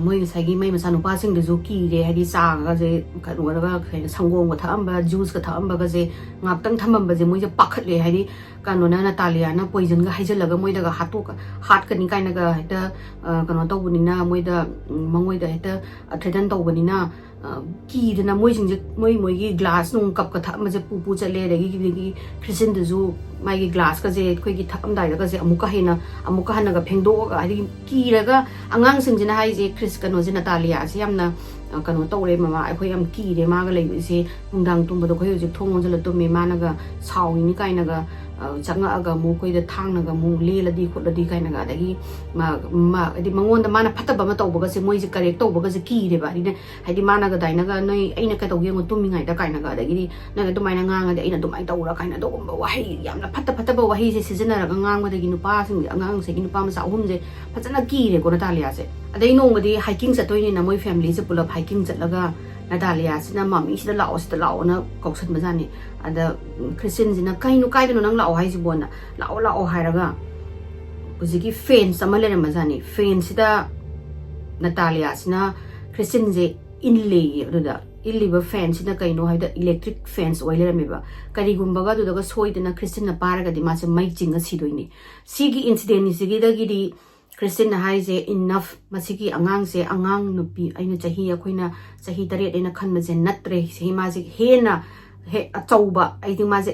ꯃꯣꯏ ꯉꯁꯥꯏꯒꯤ ꯃꯩ ꯃꯆꯥꯅꯨꯄꯥꯁꯤꯡꯗꯨꯁꯨ ꯀꯤꯔꯦ, ꯍꯥꯏꯗꯤ ꯆꯥꯒꯁꯦ ꯀꯩꯅꯣꯒ ꯁꯪꯒꯣꯝꯒ ꯊꯛꯑꯝꯕ, ꯖꯨꯁꯀ ꯊꯛꯑꯝꯕꯒꯁꯦ ꯉꯥꯛꯇꯪ ꯊꯝꯃꯝꯕꯁꯦ ꯃꯣꯏꯁꯦ ꯄꯥꯈꯠꯂꯦ, ꯍꯥꯏꯗꯤ ꯀꯩꯅꯣꯅ ꯅꯇꯥꯂꯤꯌꯥꯅ ꯄꯣꯏꯖꯟꯒ ꯍꯩꯖꯤꯜꯂꯒ ꯃꯣꯏꯗꯒ ꯍꯥꯠꯇꯣꯛ ꯍꯥꯠꯀꯅꯤ ꯀꯥꯏꯅꯒ ꯍꯦꯛꯇ ꯀꯩꯅꯣ ꯇꯧꯕꯅꯤꯅ, ꯃꯣꯏꯗ ꯃꯉꯣꯏꯗ ꯍꯦꯛꯇ ꯊ꯭ꯔꯦꯇꯟ ꯇꯧꯕꯅꯤꯅ, ꯀꯤꯗꯅ ꯃꯣꯏꯁꯤꯡꯁꯦ ꯃꯣꯏ ꯃꯣꯏꯒꯤ ꯒ꯭ꯂꯥꯁ ꯅꯨꯡ ꯀꯞꯀ ꯊꯛꯑꯝꯕꯁꯦ ꯄꯨ ꯄꯨ ꯆꯠꯂꯦ꯫ ꯑꯗꯒꯤ ꯈ꯭ꯔꯤꯁꯇꯤꯟꯗꯨꯁꯨ ꯃꯥꯒꯤ ꯒ꯭ꯂꯥꯁꯀꯁꯦ ꯑꯩꯈꯣꯏꯒꯤ ꯊꯛꯑꯝꯗꯥꯏꯗꯒꯁꯦ ꯑꯃꯨꯛꯀ ꯍꯦꯟꯅ ꯑꯃꯨꯛꯀ ꯍꯟꯅꯒ ꯐꯦꯡꯗꯣꯛꯑꯒ, ꯍꯥꯏꯗꯤ ꯀꯤꯔꯒ ꯑꯉꯥꯡꯁꯤꯡꯁꯤꯅ ꯍꯥꯏꯁꯦ, ꯈ꯭ꯔꯤꯁ ꯀꯩꯅꯣꯁꯦ ꯅꯇꯥꯂꯤꯌꯥꯁꯦ ꯌꯥꯝꯅ ꯀꯩꯅꯣ ꯇꯧꯔꯦ ꯃꯃꯥ, ꯑꯩꯈꯣꯏ ꯌꯥꯝ ꯀꯤꯔꯦ ꯃꯥꯒ ꯂꯩꯕꯁꯦ, ꯅꯨꯡꯗꯥꯡ ꯇꯨꯝꯕꯗꯣ ꯑꯩꯈꯣꯏ ꯍꯧꯖꯤꯛ ꯊꯣꯡ ꯂꯣꯟꯁꯤꯜꯂ ꯇꯨꯝꯃꯦ, ꯃꯥꯅꯒ ꯁꯥꯎꯏꯅꯤ ꯀꯥꯏꯅꯒ ꯆꯪꯉꯛꯑꯒ ꯑꯃꯨꯛ ꯑꯩꯈꯣꯏꯗ ꯊꯥꯡꯅꯒ ꯑꯃꯨꯛ ꯂꯦꯜꯂꯗꯤ ꯈꯣꯠꯂꯗꯤ ꯀꯥꯏꯅꯒ, ꯑꯗꯒꯤ ꯍꯥꯏꯗꯤ ꯃꯉꯣꯟꯗ ꯃꯥꯅ ꯐꯠꯇꯕ ꯑꯃ ꯇꯧꯕꯒꯁꯦ ꯃꯣꯏꯁꯦ ꯀꯔꯦꯛ ꯇꯧꯕꯒꯁꯦ ꯀꯤꯔꯦꯕ꯫ ꯍꯥꯏꯗꯤ ꯃꯥꯅꯒ ꯑꯗꯥꯏꯅꯒ ꯅꯣꯏ ꯑꯩꯅ ꯀꯩꯗꯧꯒꯦ ꯌꯦꯡꯉꯣ ꯇꯨꯝꯃꯤꯉꯩꯗ ꯀꯥꯏꯅꯒ, ꯑꯗꯒꯤꯗꯤ ꯅꯪ ꯑꯗꯨꯃꯥꯏꯅ ꯉꯥꯡꯉꯗꯤ ꯑꯩꯅ ꯑꯗꯨꯃꯥꯏꯅ ꯇꯧꯔ ꯀꯥꯏꯅ ꯑꯗꯨꯒꯨꯝꯕ ꯋꯥꯍꯩ, ꯌꯥꯝꯅ ꯐꯠꯇ ꯐꯠꯇꯕ ꯋꯥꯍꯩꯁꯦ ꯁꯤꯖꯤꯟꯅꯔꯒ ꯉꯥꯡꯕꯗꯒꯤ ꯅꯨꯄꯥꯁꯤꯡꯁꯦ, ꯑꯉꯥꯡꯁꯤꯒꯤ ꯅꯨꯄꯥ ꯃꯆꯥ ꯑꯍꯨꯝꯁꯦ ꯐꯖꯅ ꯀꯤꯔꯦꯀꯣ ꯅꯇꯥꯂꯤꯌꯥꯁꯦ꯫ ꯑꯗꯩ ꯅꯣꯡꯃꯗꯤ ꯍꯥꯏꯀꯤꯡ ꯆꯠꯇꯣꯏꯅꯦꯅ ꯃꯣꯏ ꯐꯦꯃꯤꯂꯤꯁꯦ ꯄꯨꯂꯞ ꯍꯥꯏꯀꯤꯡ ꯆꯠꯂꯒ ꯅꯇꯥꯂꯤꯌꯥꯁꯤꯅ ꯃꯃꯤꯁꯤꯗ ꯂꯥꯛꯑꯣ, ꯁꯤꯗ ꯂꯥꯛꯑꯣꯅ ꯀꯧꯁꯟꯕꯖꯥꯠꯅꯤ꯫ ꯑꯗ ꯈ꯭ꯔꯤꯁꯇꯤꯟꯁꯤꯅ ꯀꯩꯅꯣ, ꯀꯥꯏꯗꯅꯣ ꯅꯪ ꯂꯥꯛꯑꯣ ꯍꯥꯏꯁꯤꯕꯣꯅ, ꯂꯥꯛꯑꯣ ꯂꯥꯛꯑꯣ ꯍꯥꯏꯔꯒ ꯍꯧꯖꯤꯛꯀꯤ ꯐꯦꯟꯁ ꯑꯃ ꯂꯩꯔꯝꯕꯖꯥꯠꯅꯤ꯫ ꯐꯦꯟꯁꯤꯗ ꯅꯇꯥꯂꯤꯌꯥꯁꯤꯅ ꯈ꯭ꯔꯤꯁꯇꯤꯟꯁꯦ ꯏꯜꯂꯦꯌꯦ꯫ ꯑꯗꯨꯗ ꯏꯜꯂꯤꯕ ꯐꯦꯟꯁꯤꯅ ꯀꯩꯅꯣ ꯍꯥꯏꯕꯗ ꯏꯂꯦꯛꯇ꯭ꯔꯤꯛ ꯐꯦꯟꯁ ꯑꯣꯏ ꯂꯩꯔꯝꯃꯦꯕ꯫ ꯀꯔꯤꯒꯨꯝꯕꯒ ꯑꯗꯨꯗꯒ ꯁꯣꯏꯗꯅ ꯈ꯭ꯔꯤꯁꯇꯤꯟꯅ ꯄꯥꯏꯔꯒꯗꯤ ꯃꯥꯁꯦ ꯃꯩ ꯆꯤꯡꯉ ꯁꯤꯗꯣꯏꯅꯤ꯫ ꯁꯤꯒꯤ ꯏꯟꯁꯤꯗꯦꯟꯁꯤꯗꯒꯤꯗꯒꯤꯗꯤ ꯈ꯭ꯔꯤꯁꯇꯤꯟꯅ ꯍꯥꯏꯁꯦ, "Enough, ꯃꯁꯤꯒꯤ ꯑꯉꯥꯡꯁꯦ, ꯑꯉꯥꯡ ꯅꯨꯄꯤ, ꯑꯩꯅ ꯆꯍꯤ, ꯑꯩꯈꯣꯏꯅ ꯆꯍꯤ ꯇꯔꯦꯠ ꯑꯩꯅ ꯈꯟꯕꯁꯦ ꯅꯠꯇ꯭ꯔꯦ꯫ ꯁꯤ ꯃꯥꯁꯦ ꯍꯦꯟꯅ ꯍꯦꯛ ꯑꯆꯧꯕ, ꯑꯩꯗꯤ ꯃꯥꯁꯦ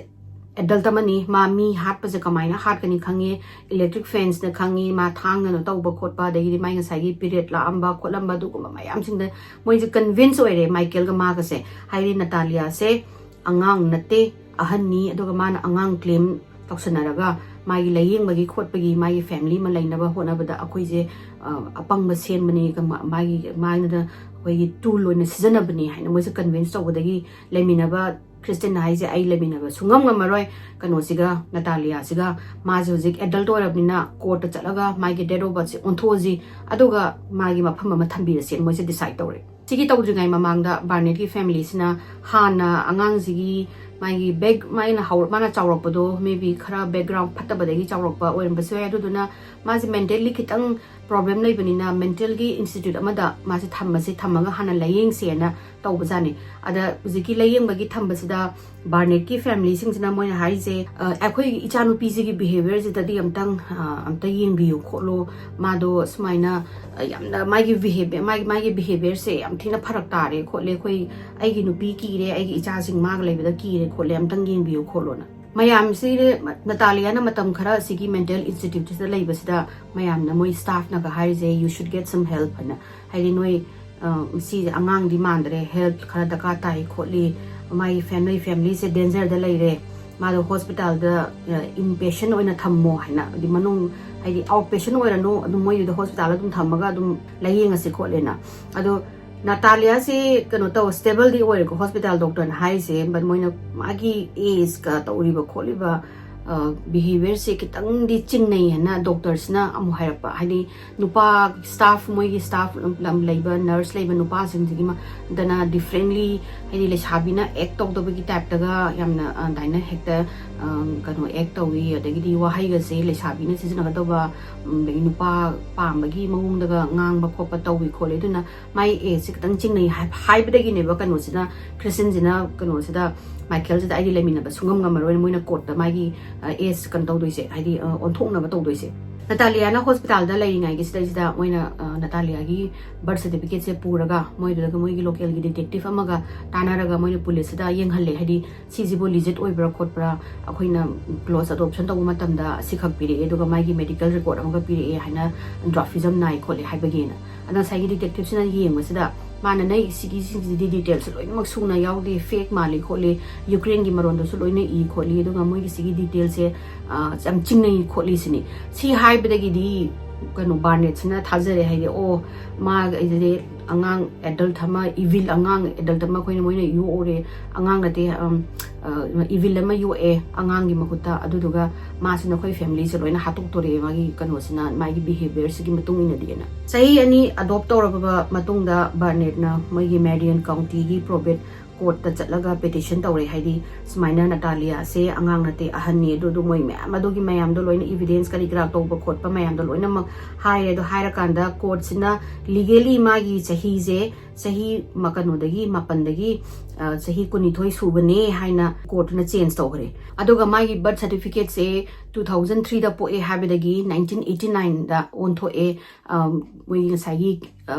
ꯑꯦꯗꯜꯠ ꯑꯃꯅꯤ, ꯃꯥ ꯃꯤ ꯍꯥꯠꯄꯁꯦ ꯀꯃꯥꯏꯅ ꯍꯥꯠꯀꯅꯤ ꯈꯪꯉꯤ, ꯏꯂꯦꯛꯇ꯭ꯔꯤꯛ ꯐꯦꯟꯁꯅ ꯈꯪꯉꯤ, ꯃꯥ ꯊꯥꯡꯅꯅ ꯇꯧꯕ ꯈꯣꯠꯄ, ꯑꯗꯒꯤꯗꯤ ꯃꯥꯏ ꯉꯁꯥꯏꯒꯤ ꯄꯤꯔꯤꯌꯗ ꯂꯥꯛꯑꯝꯕ ꯈꯣꯠꯂꯝꯕ ꯑꯗꯨꯒꯨꯝꯕ ꯃꯌꯥꯝꯁꯤꯡꯗ ꯃꯣꯏꯁꯦ ꯀꯟꯚꯤꯟꯁ ꯑꯣꯏꯔꯦ ꯃꯥꯏꯀꯦꯜꯒ ꯃꯥꯒꯁꯦ꯫ ꯍꯥꯏꯗꯤ ꯅꯇꯥꯂꯤꯌꯥꯁꯦ ꯑꯉꯥꯡ ꯅꯠꯇꯦ, ꯑꯍꯟꯅꯤ, ꯑꯗꯨꯒ ꯃꯥꯅ ꯑꯉꯥꯡ ꯀ꯭ꯂꯦꯝ ꯇꯧꯁꯟꯅꯔꯒ ꯃꯥꯒꯤ ꯂꯥꯌꯦꯡꯕꯒꯤ ꯈꯣꯠꯄꯒꯤ ꯃꯥꯒꯤ ꯐꯦꯃꯤꯂꯤ ꯑꯃ ꯂꯩꯅꯕ ꯍꯣꯠꯅꯕꯗ ꯑꯩꯈꯣꯏꯁꯦ, ꯑ, ꯑꯄꯪꯕ ꯁꯦꯝꯕꯅꯤ, ꯀꯃ-, ꯃꯥꯒꯤ, ꯃꯥꯅ ꯑꯩꯈꯣꯏꯒꯤ ꯇꯨꯜ ꯑꯣꯏꯅ ꯁꯤꯖꯤꯟꯅꯕꯅꯤ" ꯍꯥꯏꯅ ꯃꯣꯏꯁꯦ ꯀꯟꯚꯤꯟꯁ ꯇꯧꯕꯗꯒꯤ ꯂꯩꯃꯤꯟꯅꯕ ꯈ꯭ꯔꯤꯁꯇꯤꯟꯅ ꯍꯥꯏꯁꯦ, "ꯑꯩ ꯂꯩꯃꯤꯟꯅꯕ ꯁꯨꯡꯉꯝ ꯉꯝꯃꯔꯣꯏ ꯀꯩꯅꯣꯁꯤꯒ, ꯅꯇꯥꯂꯤꯌꯥꯁꯤꯒ, ꯃꯥꯁꯦ ꯍꯧꯖꯤꯛ ꯑꯦꯗꯜꯠ ꯑꯣꯏꯔꯕꯅꯤꯅ ꯀꯣꯔꯠꯇ ꯆꯠꯂꯒ ꯃꯥꯒꯤ ꯗꯦꯠ ꯑꯣꯐ ꯕꯔꯠꯁꯦ ꯑꯣꯟꯊꯣꯛꯑꯁꯤ, ꯑꯗꯨꯒ ꯃꯥꯒꯤ ꯃꯐꯝ ꯑꯃ ꯊꯝꯕꯤꯔꯁꯦꯅ" ꯃꯣꯏꯁꯦ ꯗꯤꯁꯥꯏꯗ ꯇꯧꯔꯦ꯫ ꯁꯤꯒꯤ ꯇꯧꯗ꯭ꯔꯤꯉꯩ ꯃꯃꯥꯡꯗ ꯕꯥꯔꯅꯦꯠꯀꯤ ꯐꯦꯃꯤꯂꯤꯁꯤꯅ ꯍꯥꯟꯅ ꯑꯉꯥꯡꯁꯤꯒꯤ ꯃꯥꯒꯤ ꯕꯦꯛ ꯃꯥꯅ ꯍꯧ ꯃꯥꯅ ꯆꯥꯎꯔꯛꯄꯗꯣ maybe ꯈꯔ background ꯐꯠꯇꯕꯗꯒꯤ ꯆꯥꯎꯔꯛꯄ ꯑꯣꯏꯔꯝꯕꯁꯨ ꯌꯥꯏ꯫ ꯑꯗꯨꯗꯨꯅ ꯃꯥꯁꯦ mentally ꯈꯤꯇꯪ problem ꯂꯩꯕꯅꯤꯅ mentalꯒꯤ institute ꯑꯃꯗ ꯃꯥꯁꯦ ꯊꯝꯃꯁꯦ, ꯊꯝꯃꯒ ꯍꯥꯟꯅ ꯂꯥꯏꯌꯦꯡꯁꯦꯅ ꯇꯧꯕꯖꯥꯠꯅꯤ꯫ ꯑꯗ ꯍꯧꯖꯤꯛꯀꯤ ꯂꯥꯏꯌꯦꯡꯕꯒꯤ ꯊꯝꯕꯁꯤꯗ ꯕꯥꯔꯅꯦꯠꯀꯤ familyꯁꯤꯡꯁꯤꯅ ꯃꯣꯏꯅ ꯍꯥꯏꯔꯤꯁꯦ, "ꯑ, ꯑꯩꯈꯣꯏ ꯏꯆꯥꯅꯨꯄꯤꯁꯤꯒꯤ behaviourꯁꯤꯗꯗꯤ ꯑꯝꯇꯪ, ꯑ, ꯑꯝꯇ ꯌꯦꯡꯕꯤꯌꯨ ꯈꯣꯠꯂꯣ, ꯃꯥꯗꯣ ꯁꯨꯃꯥꯏꯅ, ꯑ, ꯌꯥꯝꯅ ꯃꯥꯒꯤ behaviour ꯃꯥꯒꯤ ꯃꯥꯒꯤ behaviourꯁꯦ ꯌꯥꯝ ꯊꯤꯅ ꯐꯔꯛ ꯇꯥꯔꯦ ꯈꯣꯠꯂꯦ, ꯑꯩꯈꯣꯏ ꯑꯩꯒꯤ ꯅꯨꯄꯤ ꯀꯤꯔꯦ, ꯑꯩꯒꯤ ꯏꯆꯥꯁꯤꯡ ꯃꯥꯒ ꯂꯩꯕꯗ ꯀꯤꯔꯦ ꯈꯣꯠꯂꯦ, ꯑꯝꯇꯪ ꯌꯦꯡꯕꯤꯌꯨ ꯈꯣꯠꯂꯣꯅ"꯫ ꯃꯌꯥꯝꯁꯤ ꯅꯇꯥꯂꯤꯌꯥꯅ ꯃꯇꯝ ꯈꯔ ꯑꯁꯤꯒꯤ mental instituteꯁꯤꯗ ꯂꯩꯕꯁꯤꯗ ꯃꯌꯥꯝꯅ, ꯃꯣꯏ staffꯅꯒ ꯍꯥꯏꯔꯤꯁꯦ, "You should get some help" ꯍꯥꯏꯅ꯫ ꯍꯥꯏꯗꯤ ꯅꯣꯏ, ꯑ, ꯁꯤ ꯑꯉꯥꯡꯗꯤ ꯃꯥꯟꯗ꯭ꯔꯦ, help ꯈꯔ ꯗꯔꯀꯥꯔ ꯇꯥꯏ ꯈꯣꯠꯂꯤ, ꯃꯥꯒꯤ family familyꯁꯦ dangerꯗ ꯂꯩꯔꯦ, ꯃꯥꯗꯣ hospitalꯗ, ꯑ, inpatient ꯑꯣꯏꯅ ꯊꯝꯃꯣ ꯍꯥꯏꯅ, ꯍꯥꯏꯗꯤ ꯃꯅꯨꯡ ꯍꯥꯏꯗꯤ outpatient ꯑꯣꯏꯔꯅꯨ, ꯑꯗꯨꯝ ꯃꯣꯏꯗꯨꯗ hospital ꯑꯗꯨꯝ ꯊꯝꯃꯒ ꯑꯗꯨꯝ ꯂꯥꯏꯌꯦꯡꯉꯁꯤ ꯈꯣꯠꯂꯦꯅ꯫ ꯑꯗꯣ ꯅꯥꯇꯥꯂꯤꯌꯥꯁꯤ ꯀꯩꯅꯣ ꯇꯧ, stableꯗꯤ ꯑꯣꯏꯔꯦꯀꯣ hospital doctorꯅ ꯍꯥꯏꯔꯤꯁꯦ, but ꯃꯣꯏꯅ ꯃꯥꯒꯤ ageꯀ ꯇꯧꯔꯤꯕ ꯈꯣꯠꯂꯤꯕ, ꯑ, behaviourꯁꯦ ꯈꯤꯇꯪꯗꯤ ꯆꯤꯡꯅꯩ ꯍꯥꯏꯅ doctorꯁꯤꯅ ꯑꯃꯨꯛ ꯍꯥꯏꯔꯛꯄ꯫ ꯍꯥꯏꯗꯤ ꯅꯨꯄꯥ staff, ꯃꯣꯏꯒꯤ staff ꯂꯩꯕ, nurse ꯂꯩꯕ ꯅꯨꯄꯥꯁꯤꯡꯁꯤꯒꯤ ꯃ-, ꯗꯅ differently, ꯍꯥꯏꯗꯤ ꯂꯩꯁꯥꯕꯤꯅ act ꯇꯧꯗꯕꯒꯤ typeꯇꯒ ꯌꯥꯝꯅ, ꯑ, ꯑꯗꯨꯃꯥꯏꯅ ꯍꯦꯛꯇ, ꯑ, ꯀꯩꯅꯣ, act ꯇꯧꯏ, ꯑꯗꯒꯤꯗꯤ ꯋꯥꯍꯩꯒꯁꯦ ꯂꯩꯁꯥꯕꯤꯅ ꯁꯤꯖꯤꯟꯅꯒꯗꯕ, ꯎꯝ, ꯑꯗꯒꯤ ꯅꯨꯄꯥ ꯄꯥꯝꯕꯒꯤ ꯃꯑꯣꯡꯗꯒ ꯉꯥꯡꯕ ꯈꯣꯠꯄ ꯇꯧꯏ ꯈꯣꯠꯂꯤ꯫ ꯑꯗꯨꯅ ꯃꯥꯏ ageꯁꯦ ꯈꯤꯇꯪ ꯆꯤꯡꯅꯩ ꯍꯥꯏ-, ꯍꯥꯏꯕꯗꯒꯤꯅꯦꯕ ꯀꯩꯅꯣꯁꯤꯅ, ꯈ꯭ꯔꯤꯁꯇꯤꯟꯁꯤꯅ ꯀꯩꯅꯣꯁꯤꯗ, ꯃꯥꯏꯀꯦꯜꯁꯤꯗ "ꯑꯩꯗꯤ ꯂꯩꯃꯤꯟꯅꯕ ꯁꯨꯡꯉꯝ ꯉꯝꯃꯔꯣꯏ, ꯃꯣꯏꯅ courtꯇ ꯃꯥꯒꯤ, ꯑ, age ꯀꯩꯅꯣ ꯇꯧꯗꯣꯏꯁꯦ", ꯍꯥꯏꯗꯤ, ꯑ, ꯑꯣꯟꯊꯣꯛꯅꯕ ꯇꯧꯗꯣꯏꯁꯦ꯫ ꯅꯇꯥꯂꯤꯌꯥꯅ hospitalꯗ ꯂꯩꯔꯤꯉꯩꯒꯤ ꯁꯤꯗꯩꯁꯤꯗ ꯃꯣꯏꯅ, ꯑ, ꯅꯇꯥꯂꯤꯌꯥꯒꯤ birth certificateꯁꯦ ꯄꯨꯔꯒ ꯃꯣꯏꯗꯨꯗꯒ ꯃꯣꯏꯒꯤ localꯒꯤ detective ꯑꯃꯒ ꯇꯥꯟꯅꯔꯒ ꯃꯣꯏꯅ policeꯁꯤꯗ ꯌꯦꯡꯍꯜꯂꯦ, ꯍꯥꯏꯗꯤ ꯁꯤꯁꯤꯕꯨ legit ꯑꯣꯏꯕ꯭ꯔꯥ ꯈꯣꯠꯄ꯭ꯔꯥ, ꯑꯩꯈꯣꯏꯅ close adoption ꯇꯧꯕ ꯃꯇꯝꯗ ꯑꯁꯤꯈꯛ ꯄꯤꯔꯛꯑꯦ, ꯑꯗꯨꯒ ꯃꯥꯒꯤ medical record ꯑꯃꯒ ꯄꯤꯔꯛꯑꯦ ꯍꯥꯏꯅ, dwarfism ꯅꯥꯏ ꯈꯣꯠꯂꯦ ꯍꯥꯏꯕꯒꯤꯅ꯫ ꯑꯗ ꯉꯁꯥꯏꯒꯤ detectiveꯁꯤꯅ ꯌꯦꯡꯕꯁꯤꯗ ꯃꯥꯅ ꯅꯪ ꯁꯤꯒꯤꯁꯤꯡꯁꯤꯗꯤ detailsꯁꯦ ꯂꯣꯏꯅꯃꯛ ꯁꯨꯅ ꯌꯥꯎꯗꯦ, fake ꯃꯥꯜꯂꯤ ꯈꯣꯠꯂꯤ, Ukraineꯒꯤ ꯃꯔꯣꯟꯗꯁꯨ ꯂꯣꯏꯅ ꯏ ꯈꯣꯠꯂꯤ, ꯑꯗꯨꯒ ꯃꯣꯏꯒꯤ ꯁꯤꯒꯤ detailsꯁꯦ, ꯑ, ꯌꯥꯝ ꯆꯤꯡꯅꯩ ꯈꯣꯠꯂꯤ ꯁꯤꯅꯤ꯫ ꯁꯤ ꯍꯥꯏꯕꯗꯒꯤꯗꯤ ꯀꯩꯅꯣ ꯕꯥꯔꯅꯦꯠꯁꯤꯅ ꯊꯥꯖꯔꯦ, ꯍꯥꯏꯗꯤ, "ꯑꯣ, ꯃꯥ ꯑꯩꯗꯤ ꯑꯉꯥꯡ adult ꯑꯃ, evil ꯑꯉꯥꯡ adult ꯑꯃ ꯑꯩꯈꯣꯏꯅ ꯃꯣꯏꯅ ꯌꯣꯛꯎꯔꯦ, ꯑꯉꯥꯡ ꯅꯠꯇꯦ, ꯑꯝ, ꯑ, evil ꯑꯃ ꯌꯣꯛꯑꯦ ꯑꯉꯥꯡꯒꯤ ꯃꯍꯨꯠꯇ, ꯑꯗꯨꯗꯨꯒ ꯃꯥꯁꯤꯅ ꯑꯩꯈꯣꯏ familyꯁꯦ ꯂꯣꯏꯅ ꯍꯥꯠꯇꯣꯛꯇꯣꯔꯦ, ꯃꯥꯒꯤ ꯀꯩꯅꯣꯁꯤꯅ, ꯃꯥꯒꯤ behaviourꯁꯤꯒꯤ ꯃꯇꯨꯡ ꯏꯟꯅꯗꯤꯅ"꯫ ꯆꯍꯤ ꯑꯅꯤ adopt ꯇꯧꯔꯕ ꯃꯇꯨꯡꯗ ꯕꯥꯔꯅꯦꯠꯅ ꯃꯣꯏꯒꯤ Marion Countyꯒꯤ probate ꯀꯣꯔꯠꯇ ꯆꯠꯂꯒ ꯄꯦꯇꯤꯁꯟ ꯇꯧꯔꯦ, ꯍꯥꯏꯗꯤ ꯁꯨꯃꯥꯏꯅ ꯅꯇꯥꯂꯤꯌꯥꯁꯦ ꯑꯉꯥꯡ ꯅꯠꯇꯦ, ꯑꯍꯟꯅꯤ, ꯑꯗꯨ ꯑꯗꯨ ꯃꯣꯏ ꯃꯌꯥꯝ ꯑꯗꯨꯒꯤ ꯃꯌꯥꯝꯗꯣ ꯂꯣꯏꯅ ꯏꯚꯤꯗꯦꯟꯁ ꯀꯔꯤ ꯀꯔꯥ ꯇꯧꯕ ꯈꯣꯠꯄ ꯃꯌꯥꯝꯗꯣ ꯂꯣꯏꯅꯃꯛ ꯍꯥꯏꯔꯦ꯫ ꯑꯗꯣ ꯍꯥꯏꯔꯀꯥꯟꯗ ꯀꯣꯔꯠꯁꯤꯅ ꯂꯤꯒꯦꯂꯤ ꯃꯥꯒꯤ ꯆꯍꯤꯁꯦ ꯆꯍꯤ ꯃ- ꯀꯩꯅꯣꯗꯒꯤ ꯃꯥꯄꯟꯗꯒꯤ ꯑ, ꯆꯍꯤ ꯀꯨꯟꯅꯤꯊꯣꯏ ꯁꯨꯕꯅꯦ ꯍꯥꯏꯅ ꯀꯣꯔꯠꯇꯨꯅ ꯆꯦꯟꯖ ꯇꯧꯈ꯭ꯔꯦ꯫ ꯑꯗꯨꯒ ꯃꯥꯒꯤ ꯕꯔꯊ ꯁꯥꯔꯇꯤꯐꯤꯀꯦꯠꯁꯦ ꯇꯨ ꯊꯥꯎꯖꯟ ꯊ꯭ꯔꯤꯗ ꯄꯣꯛꯑꯦ ꯍꯥꯏꯕꯗꯒꯤ ꯅꯥꯏꯟꯇꯤꯟ ꯑꯩꯠꯇꯤ ꯅꯥꯏꯟꯗ ꯑꯣꯟꯊꯣꯛꯑꯦ꯫ ꯑ, ꯃꯣꯏꯒꯤ ꯉꯁꯥꯏꯒꯤ ꯑ,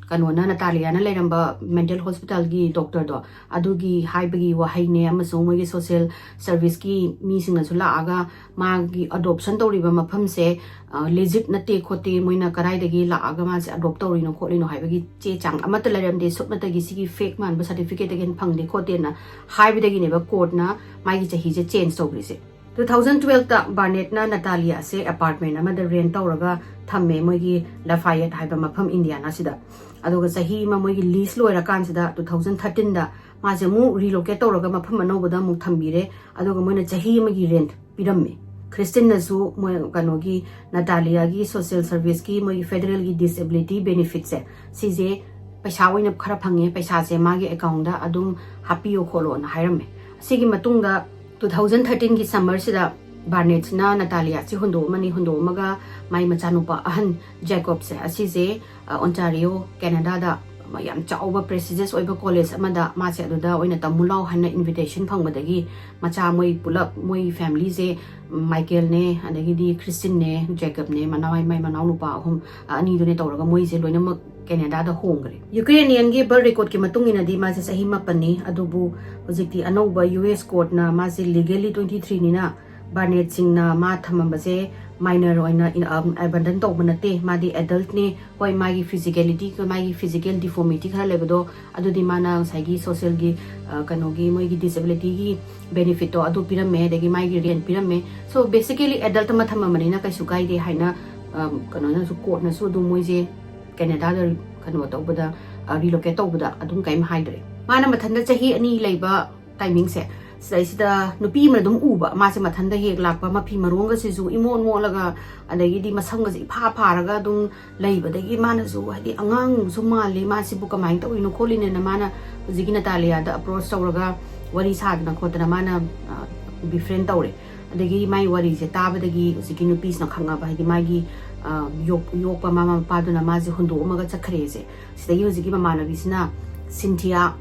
ꯀꯩꯅꯣꯅ, ꯅꯇꯥꯂꯤꯌꯥꯅ ꯂꯩꯔꯝꯕ ꯃꯦꯟꯇꯦꯜ ꯍꯣꯁꯄꯤꯇꯥꯜꯒꯤ ꯗꯣꯛꯇꯔꯗꯣ, ꯑꯗꯨꯒꯤ ꯍꯥꯏꯕꯒꯤ ꯋꯥꯍꯩꯅꯦ, ꯑꯃꯁꯨꯡ ꯃꯣꯏꯒꯤ ꯁꯣꯁꯤꯌꯦꯜ ꯁꯔꯚꯤꯁꯀꯤ ꯃꯤꯁꯤꯡꯅꯁꯨ ꯂꯥꯛꯑꯒ ꯃꯥꯒꯤ ꯑꯦꯗꯣꯞꯁꯟ ꯇꯧꯔꯤꯕ ꯃꯐꯝꯁꯦ ꯂꯤꯖꯤꯠ ꯅꯠꯇꯦ ꯈꯣꯠꯇꯦ, ꯃꯣꯏꯅ ꯀꯗꯥꯏꯗꯒꯤ ꯂꯥꯛꯑꯒ ꯃꯥꯁꯦ ꯑꯦꯗꯣꯞ ꯇꯧꯔꯤꯅꯣ ꯈꯣꯠꯂꯤꯅꯣ ꯍꯥꯏꯕꯒꯤ ꯆꯦ ꯆꯥꯡ ꯑꯃꯠꯇ ꯂꯩꯔꯝꯗꯦ, ꯁꯨꯞꯅꯇꯒꯤ ꯁꯤꯒꯤ ꯐꯦꯛ ꯃꯥꯟꯕ ꯁꯥꯔꯇꯤꯐꯤꯀꯦꯠꯇꯒꯤ ꯍꯦꯟꯅ ꯐꯪꯗꯦ ꯈꯣꯠꯇꯦꯅ ꯍꯥꯏꯕꯗꯒꯤꯅꯦꯕ ꯀꯣꯔꯠꯅ ꯃꯥꯒꯤ ꯆꯍꯤꯁꯦ ꯆꯦꯟꯖ ꯇꯧꯈ꯭ꯔꯤꯁꯦ꯫ ꯇꯨ ꯊꯥꯎꯖꯟ ꯇꯨꯋꯦꯜꯐꯇ ꯕꯥꯔꯅꯦꯠꯅ ꯅꯇꯥꯂꯤꯌꯥꯁꯦ ꯑꯦꯄꯥꯔꯠꯃꯦꯟ ꯑꯃꯗ ꯔꯦꯟ ꯇꯧꯔꯒ ꯊꯝꯃꯦ, ꯃꯣꯏꯒꯤ ꯂꯐꯥꯌꯦꯠ ꯍꯥꯏꯕ ꯃꯐꯝ ꯏꯟꯗꯤꯌꯥꯅꯥꯁꯤꯗ꯫ ꯑꯗꯨꯒ ꯆꯍꯤ ꯑꯃ ꯃꯣꯏꯒꯤ ꯂꯤꯁ ꯂꯣꯏꯔꯀꯥꯟꯁꯤꯗ ꯇꯨ ꯊꯥꯎꯖꯟ ꯊꯥꯔꯇꯤꯟꯗ ꯃꯥꯁꯦ ꯑꯃꯨꯛ ꯔꯤꯂꯣꯀꯦꯠ ꯇꯧꯔꯒ ꯃꯐꯝ ꯑꯅꯧꯕꯗ ꯑꯃꯨꯛ ꯊꯝꯕꯤꯔꯦ꯫ ꯑꯗꯨꯒ ꯃꯣꯏꯅ ꯆꯍꯤ ꯑꯃꯒꯤ ꯔꯦꯟꯠ ꯄꯤꯔꯝꯃꯦ꯫ ꯈ꯭ꯔꯤꯁꯇꯤꯟꯅꯁꯨ ꯃꯣꯏ ꯀꯩꯅꯣꯒꯤ ꯅꯇꯥꯂꯤꯌꯥꯒꯤ ꯁꯣꯁꯤꯌꯦꯜ ꯁꯔꯚꯤꯁꯀꯤ ꯃꯣꯏꯒꯤ ꯐꯦꯗꯔꯦꯜꯒꯤ ꯗꯤꯁꯦꯕꯤꯂꯤꯇꯤ ꯕꯦꯅꯤꯐꯤꯠꯁꯦ, ꯁꯤꯁꯦ ꯄꯩꯁꯥ ꯑꯣꯏꯅ ꯈꯔ ꯐꯪꯉꯦ, ꯄꯩꯁꯥꯁꯦ ꯃꯥꯒꯤ ꯑꯦꯀꯥꯎꯟꯗ ꯑꯗꯨꯝ ꯍꯥꯞꯄꯤꯌꯣ ꯈꯣꯠꯂꯣꯅ ꯍꯥꯏꯔꯝꯃꯦ꯫ ꯑꯁꯤꯒꯤ ꯃꯇꯨꯡꯗ ꯇꯨ ꯊꯥꯎꯖꯟ ꯊꯥꯔꯇꯤꯟꯒꯤ ꯁꯝꯃꯔꯁꯤꯗ ꯕꯥꯔꯅꯦꯠꯁꯤꯅ ꯅꯇꯥꯂꯤꯌꯥꯁꯤ ꯍꯨꯟꯗꯣꯛꯑꯝꯃꯅꯤ, ꯍꯨꯟꯗꯣꯛꯑꯝꯃꯒ ꯃꯥꯏ ꯃꯆꯥꯅꯨꯄꯥ ꯑꯍꯟ ꯖꯦꯀꯣꯕꯁꯦ, ꯑꯁꯤꯁꯦ ꯑ, ꯑꯣꯟꯇꯥꯔꯤꯑꯣ, ꯀꯦꯅꯥꯗꯥꯗ ꯌꯥꯝ ꯆꯥꯎꯕ ꯄ꯭ꯔꯦꯁꯇꯤꯖꯤꯌꯁ ꯑꯣꯏꯕ ꯀꯣꯂꯦꯖ ꯑꯃꯗ ꯃꯥꯁꯦ ꯑꯗꯨꯗ ꯑꯣꯏꯅ ꯇꯝꯃꯨ ꯂꯥꯎ ꯍꯥꯏꯅ ꯏꯟꯚꯤꯇꯦꯁꯟ ꯐꯪꯕꯗꯒꯤ ꯃꯆꯥ ꯃꯣꯏ ꯄꯨꯂꯞ, ꯃꯣꯏ ꯐꯦꯃꯤꯂꯤꯁꯦ, ꯃꯥꯏꯀꯦꯜꯅꯦ, ꯑꯗꯒꯤꯗꯤ ꯈ꯭ꯔꯤꯁꯇꯤꯟꯅꯦ, ꯖꯦꯀꯕꯅꯦ, ꯃꯅꯥꯎ-, ꯃꯥꯏ ꯃꯅꯥꯎꯅꯨꯄꯥ ꯑꯍꯨꯝ, ꯑ, ꯑꯅꯤꯗꯨꯅꯦ ꯇꯧꯔꯒ ꯃꯣꯏꯁꯦ ꯂꯣꯏꯅꯃꯛ ꯀꯦꯅꯥꯗꯥꯗ ꯍꯣꯡꯈ꯭ꯔꯦ꯫ ꯌꯨꯀ꯭ꯔꯦꯅꯤꯌꯟꯒꯤ ꯕꯔꯊ ꯔꯦꯀꯣꯔꯗꯀꯤ ꯃꯇꯨꯡ ꯏꯟꯅꯗꯤ ꯃꯥꯁꯦ ꯆꯍꯤ ꯃꯥꯄꯟꯅꯤ, ꯑꯗꯨꯕꯨ ꯍꯧꯖꯤꯛꯇꯤ ꯑꯅꯧꯕ ꯌꯨ ꯑꯦꯁ ꯀꯣꯔꯠꯅ ꯃꯥꯁꯦ ꯂꯤꯒꯦꯂꯤ ꯇ꯭ꯋꯦꯟꯇꯤ ꯊ꯭ꯔꯤꯅꯤꯅ ꯕꯥꯔꯅꯦꯠꯁꯤꯡꯅ ꯃꯥ ꯊꯝꯃꯝꯕꯁꯦ ꯃꯥꯏꯅꯔ ꯑꯣꯏꯅ ꯏꯟ-, ꯑꯝ, ꯑꯦꯕꯟꯗꯟ ꯇꯧꯕ ꯅꯠꯇꯦ, ꯃꯥꯗꯤ ꯑꯦꯗꯜꯠꯅꯦ꯫ ꯍꯣꯏ, ꯃꯥꯒꯤ ꯐꯤꯖꯤꯀꯦꯂꯤꯇꯤ, ꯃꯥꯒꯤ ꯐꯤꯖꯤꯀꯦꯜ ꯗꯤꯐꯣꯔꯃꯤꯇꯤ ꯈꯔ ꯂꯩꯕꯗꯣ, ꯑꯗꯨꯗꯤ ꯃꯥꯅ ꯉꯁꯥꯏꯒꯤ ꯁꯣꯁꯤꯌꯦꯜꯒꯤ, ꯑ, ꯀꯩꯅꯣꯒꯤ, ꯃꯣꯏꯒꯤ ꯗꯤꯁꯦꯕꯤꯂꯤꯇꯤꯒꯤ ꯕꯦꯅꯤꯐꯤꯠꯇꯣ ꯑꯗꯨ ꯄꯤꯔꯝꯃꯦ, ꯑꯗꯒꯤ ꯃꯥꯒꯤ ꯔꯦꯟ ꯄꯤꯔꯝꯃꯦ꯫ So, basically ꯑꯦꯗꯜꯠ ꯑꯃ ꯊꯝꯃꯕꯅꯤꯅ ꯀꯩꯁꯨ ꯀꯥꯏꯗꯦ ꯍꯥꯏꯅ, ꯑꯝ, ꯀꯩꯅꯣꯅꯁꯨ, ꯀꯣꯔꯠꯅꯁꯨ ꯑꯗꯨꯝ ꯃꯣꯏꯁꯦ ꯀꯦꯅꯥꯗꯥꯗ ꯀꯩꯅꯣ ꯇꯧꯕꯗ, ꯑ, ꯔꯤꯂꯣꯀꯦꯠ ꯇꯧꯕꯗ ꯑꯗꯨꯝ ꯀꯔꯤꯝ ꯍꯥꯏꯗ꯭ꯔꯦ꯫ ꯃꯥꯅ ꯃꯊꯟꯇ ꯆꯍꯤ ꯑꯅꯤ ꯂꯩꯕ ꯇꯥꯏꯃꯤꯡꯁꯦ, ꯁꯤꯗꯩꯁꯤꯗ ꯅꯨꯄꯤ ꯑꯃꯅ ꯑꯗꯨꯝ ꯎꯕ, ꯃꯥꯁꯦ ꯃꯊꯟꯇ ꯍꯦꯛ ꯂꯥꯛꯄ, ꯃꯐꯤ ꯃꯔꯣꯟꯒꯁꯤꯁꯨ ꯏꯃꯣꯠ ꯃꯣꯠꯂꯒ, ꯑꯗꯒꯤꯗꯤ ꯃꯁꯝꯒꯁꯦ ꯏꯐꯥ ꯐꯥꯔꯒ ꯑꯗꯨꯝ ꯂꯩꯕꯗꯒꯤ ꯃꯥꯅꯁꯨ, ꯍꯥꯏꯗꯤ, "ꯑꯉꯥꯡꯁꯨ ꯃꯥꯜꯂꯤ, ꯃꯥꯁꯤꯕꯨ ꯀꯃꯥꯏꯅ ꯇꯧꯔꯤꯅꯣ ꯈꯣꯠꯂꯤꯅꯣꯅ" ꯃꯥꯅ ꯍꯧꯖꯤꯛꯀꯤ ꯅꯇꯥꯂꯤꯌꯥꯗ ꯑꯦꯄ꯭ꯔꯣꯁ ꯇꯧꯔꯒ ꯋꯥꯔꯤ ꯁꯥꯗꯅ ꯈꯣꯠꯇꯅ ꯃꯥꯅ ꯕꯤꯐ꯭ꯔꯦꯟ ꯇꯧꯔꯦ꯫ ꯑꯗꯒꯤ ꯃꯥꯏ ꯋꯥꯔꯤꯁꯦ ꯇꯥꯕꯗꯒꯤ ꯍꯧꯖꯤꯛꯀꯤ ꯅꯨꯄꯤꯁꯤꯅ ꯈꯪꯉꯕ, ꯍꯥꯏꯗꯤ ꯃꯥꯒꯤ, ꯑ, ꯌꯣꯛ-, ꯌꯣꯛꯄ ꯃꯃꯥ ꯃꯄꯥꯗꯨꯅ ꯃꯥꯁꯦ ꯍꯨꯟꯗꯣꯛꯑꯝꯃꯒ ꯆꯠꯈ꯭ꯔꯦꯁꯦ꯫ ꯁꯤꯗꯒꯤ ꯍꯧꯖꯤꯛꯀꯤ ꯃꯃꯥꯟꯅꯕꯤꯁꯤꯅ, ꯁꯤꯟꯊꯤꯌꯥ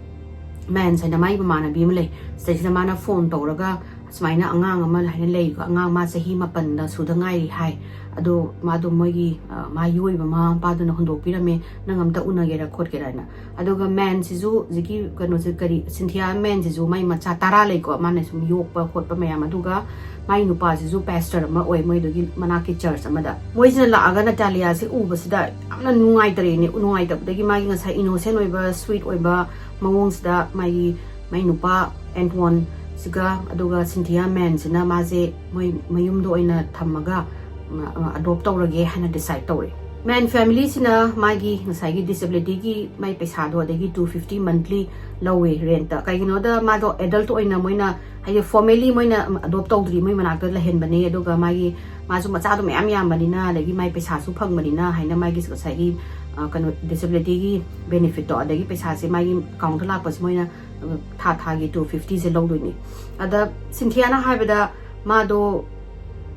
ꯃꯦꯟꯁ ꯍꯥꯏꯅ ꯃꯥꯒꯤ ꯃꯃꯥꯟꯅꯕꯤ ꯑꯃ ꯂꯩ, ꯁꯤꯗꯩꯁꯤꯗ ꯃꯥꯅ ꯐꯣꯟ ꯇꯧꯔꯒ, "ꯁꯨꯃꯥꯏꯅ ꯑꯉꯥꯡ ꯑꯃ ꯍꯥꯏꯅ ꯂꯩꯀꯣ, ꯑꯉꯥꯡ ꯃꯥ ꯆꯍꯤ ꯃꯥꯄꯟꯗ ꯁꯨꯗ ꯉꯥꯏꯔꯤ" ꯍꯥꯏ꯫ "ꯑꯗꯣ ꯃꯥꯗꯣ ꯃꯣꯏꯒꯤ, ꯑ, ꯃꯥ ꯌꯣꯛꯏꯕ ꯃꯃꯥ ꯃꯄꯥꯗꯨꯅ ꯍꯨꯟꯗꯣꯛꯄꯤꯔꯝꯃꯦ, ꯅꯪ ꯑꯝꯇ ꯎꯅꯒꯦꯔꯥ ꯈꯣꯠꯀꯦꯔꯥꯅ"꯫ ꯑꯗꯨꯒ ꯃꯦꯟꯁꯤꯁꯨ, ꯍꯧꯖꯤꯛꯀꯤ ꯀꯩꯅꯣꯁꯦ, ꯀꯔꯤ, ꯁꯤꯟꯊꯤꯌꯥ ꯃꯦꯟꯁꯤꯁꯨ ꯃꯥꯏ ꯃꯆꯥ ꯇꯔꯥ ꯂꯩꯀꯣ, ꯃꯥꯅ ꯁꯨꯝ ꯌꯣꯛꯄ ꯈꯣꯠꯄ ꯃꯌꯥꯝ, ꯑꯗꯨꯒ ꯃꯥꯏ ꯅꯨꯄꯥꯁꯤꯁꯨ ꯄꯥꯁꯇꯔ ꯑꯃ ꯑꯣꯏ ꯃꯣꯏꯗꯨꯒꯤ ꯃꯅꯥꯛꯀꯤ ꯆꯔꯆ ꯑꯃꯗ꯫ ꯃꯣꯏꯁꯤꯅ ꯂꯥꯛꯑꯒ ꯅꯇꯥꯂꯤꯌꯥꯁꯦ ꯎꯕꯁꯤꯗ ꯌꯥꯝꯅ ꯅꯨꯡꯉꯥꯏꯇꯔꯦꯅꯦ꯫ ꯅꯨꯡꯉꯥꯏꯇꯕꯗꯒꯤ ꯃꯥꯒꯤ ꯉꯁꯥꯏ ꯏꯅꯣꯁꯦꯟ ꯑꯣꯏꯕ, ꯁ꯭ꯋꯤꯠ ꯑꯣꯏꯕ ꯃꯑꯣꯡꯁꯤꯗ ꯃꯥꯒꯤ, ꯃꯥꯏ ꯅꯨꯄꯥ ꯑꯦꯟꯇꯣꯟꯁꯤꯒ ꯑꯗꯨꯒ ꯁꯤꯟꯊꯤꯌꯥ ꯃꯦꯟꯁꯤꯅ ꯃꯥꯁꯦ ꯃꯣꯏ ꯃꯌꯨꯝꯗ ꯑꯣꯏꯅ ꯊꯝꯃꯒ, ꯑ, ꯑ, ꯑꯦꯗꯣꯞ ꯇꯧꯔꯒꯦ ꯍꯥꯏꯅ ꯗꯤꯁꯥꯏꯗ ꯇꯧꯔꯦ꯫ ꯃꯦꯟ ꯐꯦꯃꯤꯂꯤꯁꯤꯅ ꯃꯥꯒꯤ ꯉꯁꯥꯏꯒꯤ ꯗꯤꯁꯦꯕꯤꯂꯤꯇꯤꯒꯤ ꯃꯥꯏ ꯄꯩꯁꯥꯗꯣ, ꯑꯗꯒꯤ two fifty monthly ꯂꯧꯋꯦ ꯔꯦꯟꯠꯇ꯫ ꯀꯩꯒꯤꯅꯣꯗ ꯃꯥꯗꯣ ꯑꯦꯗꯜꯠ ꯑꯣꯏꯅ ꯃꯣꯏꯅ, ꯍꯥꯏꯗꯤ, ꯐꯣꯔꯃꯦꯂꯤ ꯃꯣꯏꯅ ꯑꯦꯗꯣꯞ ꯇꯧꯗ꯭ꯔꯤ, ꯃꯣꯏ ꯃꯅꯥꯛꯇ ꯂꯩꯍꯟꯕꯅꯦ꯫ ꯑꯗꯨꯒ ꯃꯥꯒꯤ, ꯃꯥꯁꯨ ꯃꯆꯥꯗꯣ ꯃꯌꯥꯝ ꯌꯥꯝꯕꯅꯤꯅ, ꯑꯗꯒꯤ ꯃꯥꯏ ꯄꯩꯁꯥꯁꯨ ꯐꯪꯕꯅꯤꯅ ꯍꯥꯏꯅ ꯃꯥꯒꯤ ꯉꯁꯥꯏꯒꯤ, ꯑ, ꯀꯩꯅꯣ, ꯗꯤꯁꯦꯕꯤꯂꯤꯇꯤꯒꯤ ꯕꯦꯅꯤꯐꯤꯠꯇꯣ, ꯑꯗꯒꯤ ꯄꯩꯁꯥꯁꯦ ꯃꯥꯒꯤ ꯑꯦꯀꯥꯎꯟꯗ ꯂꯥꯛꯄꯁꯦ ꯃꯣꯏꯅ, ꯑ, ꯊꯥ ꯊꯥꯒꯤ two fiftyꯁꯦ ꯂꯧꯗꯣꯏꯅꯦ꯫ ꯑꯗ ꯁꯤꯟꯊꯤꯌꯥꯅ ꯍꯥꯏꯕꯗ ꯃꯥꯗꯣ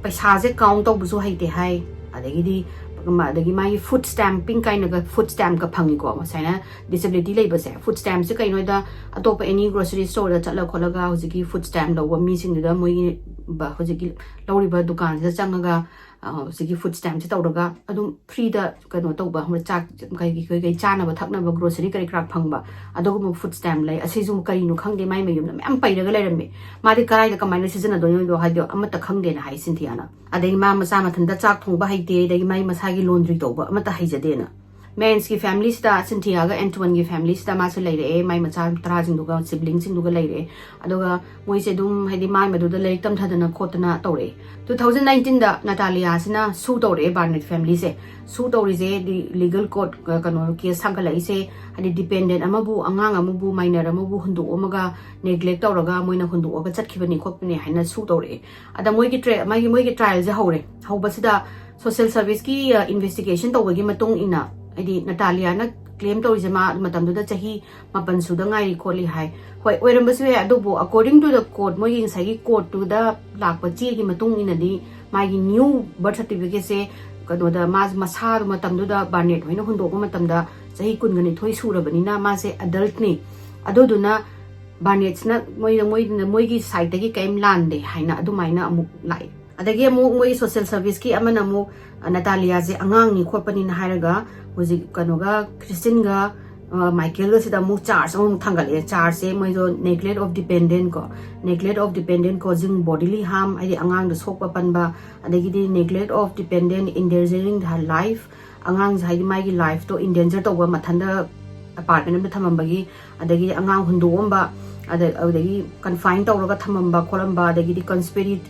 ꯄꯩꯁꯥꯁꯦ ꯀꯥꯎꯟ ꯇꯧꯕꯁꯨ ꯍꯩꯇꯦ ꯍꯥꯏ꯫ ꯑꯗꯒꯤꯗꯤ, ꯑꯗꯒꯤ ꯃꯥꯒꯤ ꯐꯨꯗ ꯁ꯭ꯇꯦꯝꯄꯤꯡ ꯀꯥꯏꯅꯒ ꯐꯨꯗ ꯁ꯭ꯇꯦꯝꯞꯀ ꯐꯪꯉꯤꯀꯣ꯫ ꯉꯁꯥꯏꯅ ꯗꯤꯁꯦꯕꯤꯂꯤꯇꯤ ꯂꯩꯕꯁꯦ, ꯐꯨꯗ ꯁ꯭ꯇꯦꯝꯞꯁꯦ ꯀꯩꯅꯣꯗ, ꯑꯇꯣꯞꯄ ꯑꯦꯅꯤ ꯒ꯭ꯔꯣꯁꯔꯤ ꯁ꯭ꯇꯣꯔꯗ ꯆꯠꯂ ꯈꯣꯠꯂꯒ ꯍꯧꯖꯤꯛꯀꯤ ꯐꯨꯗ ꯁ꯭ꯇꯦꯝꯞ ꯂꯧꯕ ꯃꯤꯁꯤꯡꯗꯨꯗ ꯃꯣꯏꯒꯤ ꯕ-, ꯍꯧꯖꯤꯛꯀꯤ ꯂꯧꯔꯤꯕ ꯗꯨꯀꯥꯟꯁꯤꯗ ꯆꯪꯉꯒ, ꯑ, ꯍꯧꯖꯤꯛꯀꯤ ꯐꯨꯗ ꯁ꯭ꯇꯦꯝꯞꯁꯦ ꯇꯧꯔꯒ ꯑꯗꯨꯝ ꯐ꯭ꯔꯤꯗ ꯀꯩꯅꯣ ꯇꯧꯕ, ꯈꯪꯕ꯭ꯔꯥ? ꯆꯥꯛ ꯀꯩ, ꯀꯩ, ꯀꯩ ꯆꯥꯅꯕ ꯊꯛꯅꯕ ꯒ꯭ꯔꯣꯁꯔꯤ ꯀꯔꯤ ꯀꯔꯥ ꯐꯪꯕ, ꯑꯗꯨꯒꯨꯝꯕ ꯐꯨꯗ ꯁ꯭ꯇꯦꯝꯞ ꯂꯩ꯫ ꯑꯁꯤꯁꯨ ꯀꯔꯤꯅꯣ ꯈꯪꯗꯦ, ꯃꯥꯏ ꯃꯌꯨꯝꯗ ꯃꯌꯥꯝ ꯄꯩꯔꯒ ꯂꯩꯔꯝꯃꯦ꯫ ꯃꯥꯗꯤ ꯀꯗꯥꯏꯗ ꯀꯃꯥꯏꯅ ꯁꯤꯖꯤꯟꯅꯗꯣꯏꯅꯣꯗꯣ, ꯍꯥꯏꯗꯤ, ꯑꯃꯠꯇ ꯈꯪꯗꯦꯅ ꯍꯥꯏ ꯁꯤꯟꯊꯤꯌꯥꯅ꯫ ꯑꯗꯩ ꯃꯥ ꯃꯆꯥ ꯃꯊꯟꯇ ꯆꯥꯛ ꯊꯣꯡꯕ ꯍꯩꯇꯦ, ꯑꯗꯒꯤ ꯃꯥꯏ ꯃꯁꯥꯒꯤ ꯂꯣꯟꯗ꯭ꯔꯤ ꯇꯧꯕ ꯑꯃꯠꯇ ꯍꯩꯖꯗꯦꯅ꯫ ꯃꯦꯟꯁꯀꯤ ꯐꯦꯃꯤꯂꯤꯁꯤꯗ, ꯁꯤꯟꯊꯤꯌꯥꯒ ꯑꯦꯟꯇꯣꯟꯒꯤ ꯐꯦꯃꯤꯂꯤꯁꯤꯗ ꯃꯥꯁꯦ ꯂꯩꯔꯛꯑꯦ, ꯃꯥꯏ ꯃꯆꯥ ꯇꯔꯥꯁꯤꯡꯗꯨꯒ, ꯁꯤꯕ꯭ꯂꯤꯡꯁꯤꯡꯗꯨꯒ ꯂꯩꯔꯛꯑꯦ꯫ ꯑꯗꯨꯒ ꯃꯣꯏꯁꯦ ꯑꯗꯨꯝ, ꯍꯥꯏꯗꯤ, ꯃꯥꯏ ꯃꯗꯨꯗ ꯂꯥꯏꯔꯤꯛ ꯇꯝꯊꯗꯅ ꯈꯣꯠꯇꯅ ꯇꯧꯔꯛꯑꯦ꯫ Two thousand nineteenꯗ ꯅꯇꯥꯂꯤꯌꯥꯁꯤꯅ ꯁꯨ ꯇꯧꯔꯛꯑꯦ ꯕꯥꯔꯅꯦꯠ ꯐꯦꯃꯤꯂꯤꯁꯦ꯫ ꯁꯨ ꯇꯧꯔꯤꯁꯦ, ꯗꯤ ꯂꯤꯒꯜ ꯀꯣꯔꯠ, ꯀꯩꯅꯣ, ꯀꯦꯁ ꯊꯥꯡꯒꯠꯂꯛꯏꯁꯦ, ꯍꯥꯏꯗꯤ, ꯗꯤꯄꯦꯟꯗꯦꯟ ꯑꯃꯕꯨ, ꯑꯉꯥꯡ ꯑꯃꯕꯨ, ꯃꯥꯏꯅꯔ ꯑꯃꯕꯨ ꯍꯨꯟꯗꯣꯛꯑꯝꯃꯒ, ꯅꯦꯒ꯭ꯂꯦꯛ ꯇꯧꯔꯒ ꯃꯣꯏꯅ ꯍꯨꯟꯗꯣꯛꯑꯒ ꯆꯠꯈꯤꯕꯅꯤ ꯈꯣꯠꯄꯅꯤ ꯍꯥꯏꯅ ꯁꯨ ꯇꯧꯔꯛꯑꯦ꯫ ꯑꯗ ꯃꯣꯏꯒꯤ ꯇ꯭ꯔꯦ-, ꯃꯥꯒꯤ, ꯃꯣꯏꯒꯤ ꯇ꯭ꯔꯥꯏꯜꯁꯦ ꯍꯧꯔꯦ꯫ ꯍꯧꯕꯁꯤꯗ ꯁꯣꯁꯤꯌꯦꯜ ꯁꯔꯚꯤꯁꯀꯤ, ꯑ, ꯏꯟꯚꯦꯁꯇꯤꯒꯦꯁꯟ ꯇꯧꯕꯒꯤ ꯃꯇꯨꯡ ꯏꯟꯅ, ꯍꯥꯏꯗꯤ, ꯅꯇꯥꯂꯤꯌꯥꯅ ꯀ꯭ꯂꯦꯝ ꯇꯧꯔꯤꯁꯦ ꯃꯥ ꯃꯇꯝꯗꯨꯗ ꯆꯍꯤ ꯃꯥꯄꯟ ꯁꯨꯗ ꯉꯥꯏꯔꯤ ꯈꯣꯠꯂꯤ ꯍꯥꯏ꯫ ꯍꯣꯏ, ꯑꯣꯏꯔꯝꯕꯁꯨ ꯌꯥꯏ, ꯑꯗꯨꯕꯨ according to the court, ꯃꯣꯏꯒꯤ ꯉꯁꯥꯏꯒꯤ ꯀꯣꯔꯠꯇꯨꯗ ꯂꯥꯛꯄ ꯆꯦꯒꯤ ꯃꯇꯨꯡ ꯏꯟꯅꯗꯤ ꯃꯥꯒꯤ ꯅ꯭ꯌꯨ ꯕꯔꯊ ꯁꯥꯔꯇꯤꯐꯤꯀꯦꯠꯁꯦ, ꯀꯩꯅꯣꯗ, ꯃꯥ ꯃꯁꯥꯗꯨ ꯃꯇꯝꯗꯨꯗ ꯕꯥꯔꯅꯦꯠ ꯍꯣꯏꯅ ꯍꯨꯟꯗꯣꯛꯄ ꯃꯇꯝꯗ ꯆꯍꯤ ꯀꯨꯟꯒ ꯅꯤꯊꯣꯏ ꯁꯨꯔꯕꯅꯤꯅ ꯃꯥꯁꯦ ꯑꯦꯗꯜꯠꯅꯤ꯫ ꯑꯗꯨꯗꯨꯅ ꯕꯥꯔꯅꯦꯠꯁꯤꯅ ꯃꯣꯏꯅ, ꯃꯣꯏꯅ, ꯃꯣꯏꯒꯤ ꯁꯥꯏꯠꯇꯒꯤ ꯀꯔꯤꯝ ꯂꯥꯟꯗꯦ ꯍꯥꯏꯅ ꯑꯗꯨꯃꯥꯏꯅ ꯑꯃꯨꯛ ꯂꯥꯛꯑꯦ꯫ ꯑꯗꯒꯤ ꯑꯃꯨꯛ ꯃꯣꯏꯒꯤ ꯁꯣꯁꯤꯌꯦꯜ ꯁꯔꯚꯤꯁꯀꯤ ꯑꯃꯅ ꯑꯃꯨꯛ, ꯑ, ꯅꯇꯥꯂꯤꯌꯥꯁꯦ ꯑꯉꯥꯡꯅꯤ ꯈꯣꯠꯄꯅꯤꯅ ꯍꯥꯏꯔꯒ, ꯍꯧꯖꯤꯛ ꯀꯩꯅꯣꯒ, ꯈ꯭ꯔꯤꯁꯇꯤꯟꯒ, ꯑ, ꯃꯥꯏꯀꯦꯜꯒꯁꯤꯗ ꯑꯃꯨꯛ ꯆꯥꯔꯖ ꯑꯃꯃꯨꯛ ꯊꯥꯡꯒꯠꯂꯛꯑꯦ꯫ ꯆꯥꯔꯖꯁꯦ ꯃꯣꯏꯗꯣ neglect of dependent ꯀꯣ, neglect of dependent causing bodily harm, ꯍꯥꯏꯗꯤ ꯑꯉꯥꯡꯗ ꯁꯣꯛꯄ ꯄꯟꯕ, ꯑꯗꯒꯤꯗꯤ neglect of dependent endangering her life, ꯑꯉꯥꯡꯁꯦ, ꯍꯥꯏꯗꯤ, ꯃꯥꯒꯤ ꯂꯥꯏꯐꯇꯣ ꯏꯟꯗꯦꯟꯖꯔ ꯇꯧꯕ, ꯃꯊꯟꯇ ꯑꯦꯄꯥꯔꯠꯃꯦꯟ ꯑꯃꯗ ꯊꯝꯃꯝꯕꯒꯤ, ꯑꯗꯒꯤꯗꯤ ꯑꯉꯥꯡ ꯍꯨꯟꯗꯣꯛꯑꯝꯕ, ꯑꯗ-, ꯑꯗꯨꯗꯒꯤ ꯀꯟꯐꯥꯏꯟ ꯇꯧꯔꯒ ꯊꯝꯃꯝꯕ ꯈꯣꯠꯂꯝꯕ, ꯑꯗꯒꯤꯗꯤ conspirate,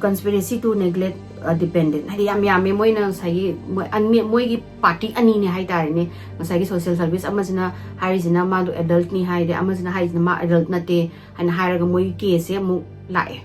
conspiracy to neglect, ꯑ, dependent, ꯍꯥꯏꯗꯤ ꯌꯥꯝ ꯌꯥꯝꯃꯦ꯫ ꯃꯣꯏꯅ ꯉꯁꯥꯏꯒꯤ ꯃꯣꯏ ꯑꯅꯤ-, ꯃꯣꯏꯒꯤ ꯄꯥꯔꯇꯤ ꯑꯅꯤꯅꯦ ꯍꯥꯏꯇꯥꯔꯦꯅꯦ꯫ ꯉꯁꯥꯏꯒꯤ ꯁꯣꯁꯤꯌꯦꯜ ꯁꯔꯚꯤꯁ ꯑꯃꯁꯤꯅ ꯍꯥꯏꯔꯤꯁꯤꯅ ꯃꯥꯗꯣ ꯑꯦꯗꯜꯠꯅꯤ ꯍꯥꯏꯔꯦ, ꯑꯃꯁꯤꯅ ꯍꯥꯏꯔꯤꯁꯤꯅ ꯃꯥ ꯑꯦꯗꯜꯠ ꯅꯠꯇꯦ ꯍꯥꯏꯅ ꯍꯥꯏꯔꯒ ꯃꯣꯏꯒꯤ ꯀꯦꯁꯁꯦ ꯑꯃꯨꯛ ꯂꯥꯛꯑꯦ꯫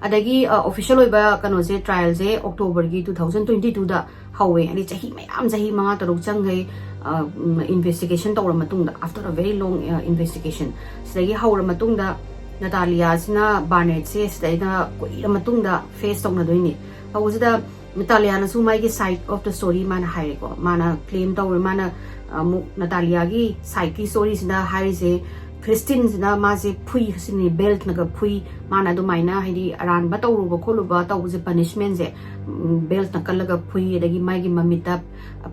ꯑꯗꯒꯤ, ꯑ, ꯑꯣꯐꯤꯁꯤꯌꯦꯜ ꯑꯣꯏꯕ ꯀꯩꯅꯣꯁꯦ, ꯇ꯭ꯔꯥꯏꯜꯁꯦ ꯑꯣꯛꯇꯣꯕꯔꯒꯤ two thousand twenty twoꯗ ꯍꯧꯋꯦ꯫ ꯍꯥꯏꯗꯤ ꯆꯍꯤ ꯃꯌꯥꯝ, ꯆꯍꯤ ꯃꯉꯥ ꯇꯔꯨꯛ ꯆꯪꯈꯩ, ꯑ, ꯎꯝ, ꯏꯟꯚꯦꯁꯇꯤꯒꯦꯁꯟ ꯇꯧꯔ ꯃꯇꯨꯡꯗ, after a very long, ꯑ, investigation, ꯁꯤꯗꯒꯤ ꯍꯧꯔ ꯃꯇꯨꯡꯗ ꯅꯇꯥꯂꯤꯌꯥꯁꯤꯅ ꯕꯥꯔꯅꯦꯠꯁꯦ ꯁꯤꯗꯩꯗ ꯀꯨꯏꯔ ꯃꯇꯨꯡꯗ ꯐꯦꯁ ꯇꯧꯅꯗꯣꯏꯅꯤ꯫ ꯍꯧꯕꯁꯤꯗ ꯅꯇꯥꯂꯤꯌꯥꯅꯁꯨ ꯃꯥꯒꯤ side of the story ꯃꯥꯅ ꯍꯥꯏꯔꯦꯀꯣ꯫ ꯃꯥꯅ ꯀ꯭ꯂꯦꯝ ꯇꯧꯔꯦ, ꯃꯥꯅ ꯑꯃꯨꯛ ꯅꯇꯥꯂꯤꯌꯥꯒꯤ ꯁꯥꯏꯠꯀꯤ ꯁ꯭ꯇꯣꯔꯤꯁꯤꯅ ꯍꯥꯏꯔꯤꯁꯦ, ꯈ꯭ꯔꯤꯁꯇꯤꯟꯁꯤꯅ ꯃꯥꯁꯦ ꯐꯨꯏ, ꯁꯤꯅꯤ, ꯕꯦꯜꯠꯅꯒ ꯐꯨꯏ꯫ ꯃꯥꯅ ꯑꯗꯨꯃꯥꯏꯅ, ꯍꯥꯏꯗꯤ, ꯑꯔꯥꯟꯕ ꯇꯧꯔꯨꯕ ꯈꯣꯠꯂꯨꯕ ꯇꯧꯕꯁꯦ, ꯄꯅꯤꯁꯃꯦꯟꯁꯦ, ꯎꯝ, ꯕꯦꯜꯠꯅ ꯀꯜꯂꯒ ꯐꯨꯏ, ꯑꯗꯒꯤ ꯃꯥꯒꯤ ꯃꯃꯤꯠꯇ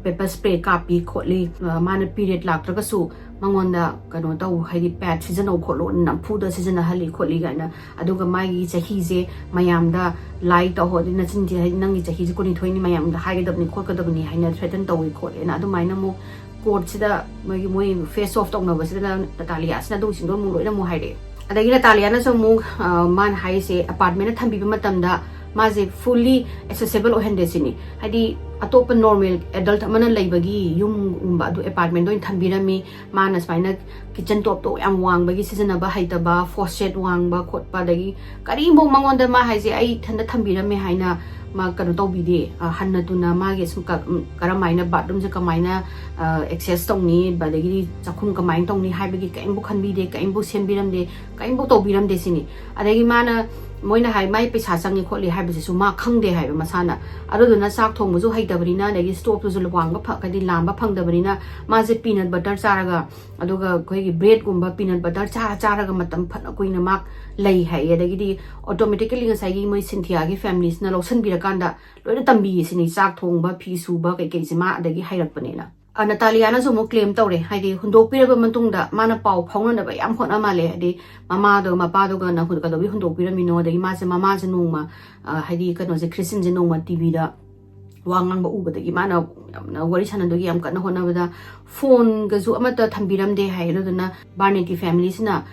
ꯄꯦꯄꯔ ꯁ꯭ꯄ꯭ꯔꯦ ꯀꯥꯞꯄꯤ ꯈꯣꯠꯂꯤ, ꯑ, ꯃꯥꯅ ꯄꯤꯔꯤꯌꯗ ꯂꯥꯛꯇ꯭ꯔꯒꯁꯨ ꯃꯉꯣꯟꯗ ꯀꯩꯅꯣ ꯇꯧ, ꯍꯥꯏꯗꯤ pad ꯁꯤꯖꯤꯟꯅꯧ ꯈꯣꯠꯂꯣ, ꯅꯝꯐꯨꯗ ꯁꯤꯖꯤꯟꯅꯍꯜꯂꯤ ꯈꯣꯠꯂꯤ ꯀꯥꯏꯅ꯫ ꯑꯗꯨꯒ ꯃꯥꯒꯤ ꯆꯍꯤꯁꯦ ꯃꯌꯥꯝꯗ lie ꯇꯧꯍꯣ, ꯑꯗꯨ ꯅꯆꯤꯟꯁꯦ, ꯍꯥꯏꯗꯤ ꯅꯪꯒꯤ ꯆꯍꯤꯁꯦ ꯀꯨꯟꯅꯤꯊꯣꯏꯅꯤ, ꯃꯌꯥꯝꯗ ꯍꯥꯏꯒꯗꯕꯅꯤ ꯈꯣꯠꯀꯗꯕꯅꯤ ꯍꯥꯏꯅ threaten ꯇꯧꯏ ꯈꯣꯠꯂꯦꯅ ꯑꯗꯨꯃꯥꯏꯅ ꯑꯃꯨꯛ court ꯁꯤꯗ ꯃꯣꯏꯒꯤ, ꯃꯣꯏ face off ꯇꯧꯅꯕꯁꯤꯗ ꯅꯇꯥꯂꯤꯌꯥꯁꯤꯅ ꯑꯗꯨꯁꯤꯡꯗꯣ ꯑꯃꯨꯛ ꯂꯣꯏꯅ ꯑꯃꯨꯛ ꯍꯥꯏꯔꯛꯑꯦ꯫ ꯑꯗꯒꯤ ꯅꯇꯥꯂꯤꯌꯥꯅꯁꯨ ꯑꯃꯨꯛ, ꯑ, ꯃꯥꯅ ꯍꯥꯏꯔꯤꯁꯦ, apartment ꯊꯝꯕꯤꯕ ꯃꯇꯝꯗ ꯃꯥꯁꯦ fully accessible ꯑꯣꯏꯍꯟꯗꯦ ꯁꯤꯅꯤ꯫ ꯍꯥꯏꯗꯤ ꯑꯇꯣꯞꯄ normal adult ꯑꯃꯅ ꯂꯩꯕꯒꯤ ꯌꯨꯝꯒꯨꯝꯕ ꯑꯗꯨ apartment ꯗ ꯑꯣꯏꯅ ꯊꯝꯕꯤꯔꯝꯃꯤ꯫ ꯃꯥꯅ ꯁꯨꯃꯥꯏꯅ kitchen top ꯇꯣ ꯌꯥꯝ ꯋꯥꯡꯕꯒꯤ ꯁꯤꯖꯤꯟꯅꯕ ꯍꯩꯇꯕ, faucet ꯋꯥꯡꯕ ꯈꯣꯠꯄ, ꯑꯗꯒꯤ ꯀꯔꯤꯝꯐꯥꯎ ꯃꯉꯣꯟꯗ ꯃꯥ ꯍꯥꯏꯁꯦ ꯑꯩ ꯏꯊꯟꯗ ꯊꯝꯕꯤꯔꯝꯃꯦ ꯍꯥꯏꯅ ꯃꯥ ꯀꯩꯅꯣ ꯇꯧꯕꯤꯗꯦ꯫ ꯑ, ꯍꯟꯅ ꯇꯨꯅ ꯃꯥꯒꯤ ꯁꯨꯝ ꯀ-, ꯎꯝ, ꯀꯔꯝ ꯍꯥꯏꯅ bathroom ꯁꯦ ꯀꯃꯥꯏꯅ, ꯑ, access ꯇꯧꯅꯤ, ꯑꯗꯒꯤꯗꯤ ꯆꯥꯛꯈꯨꯝ ꯀꯃꯥꯏꯅ ꯇꯧꯅꯤ ꯍꯥꯏꯕꯒꯤ ꯀꯔꯤꯝꯐꯥꯎ ꯈꯟꯕꯤꯗꯦ, ꯀꯔꯤꯝꯐꯥꯎ ꯁꯦꯝꯕꯤꯔꯝꯗꯦ, ꯀꯔꯤꯝꯐꯥꯎ ꯇꯧꯕꯤꯔꯝꯗꯦ ꯁꯤꯅꯤ꯫ ꯑꯗꯒꯤ ꯃꯥꯅ, ꯃꯣꯏꯅ ꯍꯥꯏ ꯃꯥꯏ ꯄꯩꯁꯥ ꯆꯪꯉꯤ ꯈꯣꯠꯂꯤ ꯍꯥꯏꯕꯁꯤꯁꯨ ꯃꯥ ꯈꯪꯗꯦ ꯍꯥꯏꯕ ꯃꯁꯥꯅ꯫ ꯑꯗꯨꯗꯨꯅ ꯆꯥꯛ ꯊꯣꯡꯕꯁꯨ ꯍꯩꯇꯕꯅꯤꯅ, ꯑꯗꯒꯤ stove ꯇꯨꯁꯨ ꯋꯥꯡꯕ ꯐ-, ꯍꯥꯏꯗꯤ ꯂꯥꯝꯕ ꯐꯪꯗꯕꯅꯤꯅ ꯃꯥꯁꯦ peanut butter ꯆꯥꯔꯒ, ꯑꯗꯨꯒ ꯑꯩꯈꯣꯏꯒꯤ bread ꯀꯨꯝꯕ peanut butter ꯆꯥꯔ ꯆꯥꯔꯒ ꯃꯇꯝ ꯐꯅ ꯀꯨꯏꯅ ꯃꯥ ꯂꯩ ꯍꯥꯏꯌꯦ꯫ ꯑꯗꯒꯤꯗꯤ automatically ꯉꯁꯥꯏꯒꯤ ꯃꯣꯏ ꯁꯤꯟꯊꯤꯌꯥꯒꯤ family ꯁꯤꯅ ꯂꯧꯁꯟꯕꯤꯔꯀꯥꯟꯗ ꯂꯣꯏꯅ ꯇꯝꯕꯤꯌꯦ ꯁꯤꯅꯤ, ꯆꯥꯛ ꯊꯣꯡꯕ, ꯐꯤ ꯁꯨꯕ ꯀꯩꯀꯩꯁꯦ ꯃꯥ ꯑꯗꯒꯤ ꯍꯩꯔꯛꯄꯅꯦꯅ꯫ ꯑ, ꯅꯇꯥꯂꯤꯌꯥꯅꯁꯨ ꯑꯃꯨꯛ claim ꯇꯧꯔꯦ, ꯍꯥꯏꯗꯤ ꯍꯨꯟꯗꯣꯛꯄꯤꯔꯕ ꯃꯇꯨꯡꯗ ꯃꯥꯅ ꯄꯥꯎ ꯐꯥꯎꯅꯅꯕ ꯌꯥꯝ ꯍꯣꯠꯅ ꯃꯥꯜꯂꯦ, ꯍꯥꯏꯗꯤ ꯃꯃꯥꯗꯣ, ꯃꯄꯥꯗꯨꯒ ꯅ ꯍꯨꯟ-, ꯀꯩꯗꯧꯕꯩ ꯍꯨꯟꯗꯣꯛꯄꯤꯔꯝꯃꯤꯅꯣ, ꯑꯗꯒꯤ ꯃꯥꯁꯦ, ꯃꯃꯥꯁꯦ ꯅꯣꯡꯃ, ꯑ, ꯍꯥꯏꯗꯤ ꯀꯩꯅꯣꯁꯦ, ꯈ꯭ꯔꯤꯁꯇꯤꯟꯁꯦ ꯅꯣꯡꯃ ꯇꯤꯚꯤꯗ ꯋꯥ ꯉꯥꯡꯕ ꯎꯕꯗꯒꯤ ꯃꯥꯅ ꯌꯥꯝꯅ ꯋꯥꯔꯤ ꯁꯥꯟꯅꯗꯣꯏꯒꯤ ꯌꯥꯝ ꯀꯟꯅ ꯍꯣꯠꯅꯕꯗ phone ꯒꯁꯨ ꯑꯃꯠꯇ ꯊꯝꯕꯤꯔꯝꯗꯦ ꯍꯥꯏ꯫ ꯑꯗꯨꯗꯨꯅ ꯕꯥꯔꯅꯦꯠꯀꯤ family ꯁꯤꯅ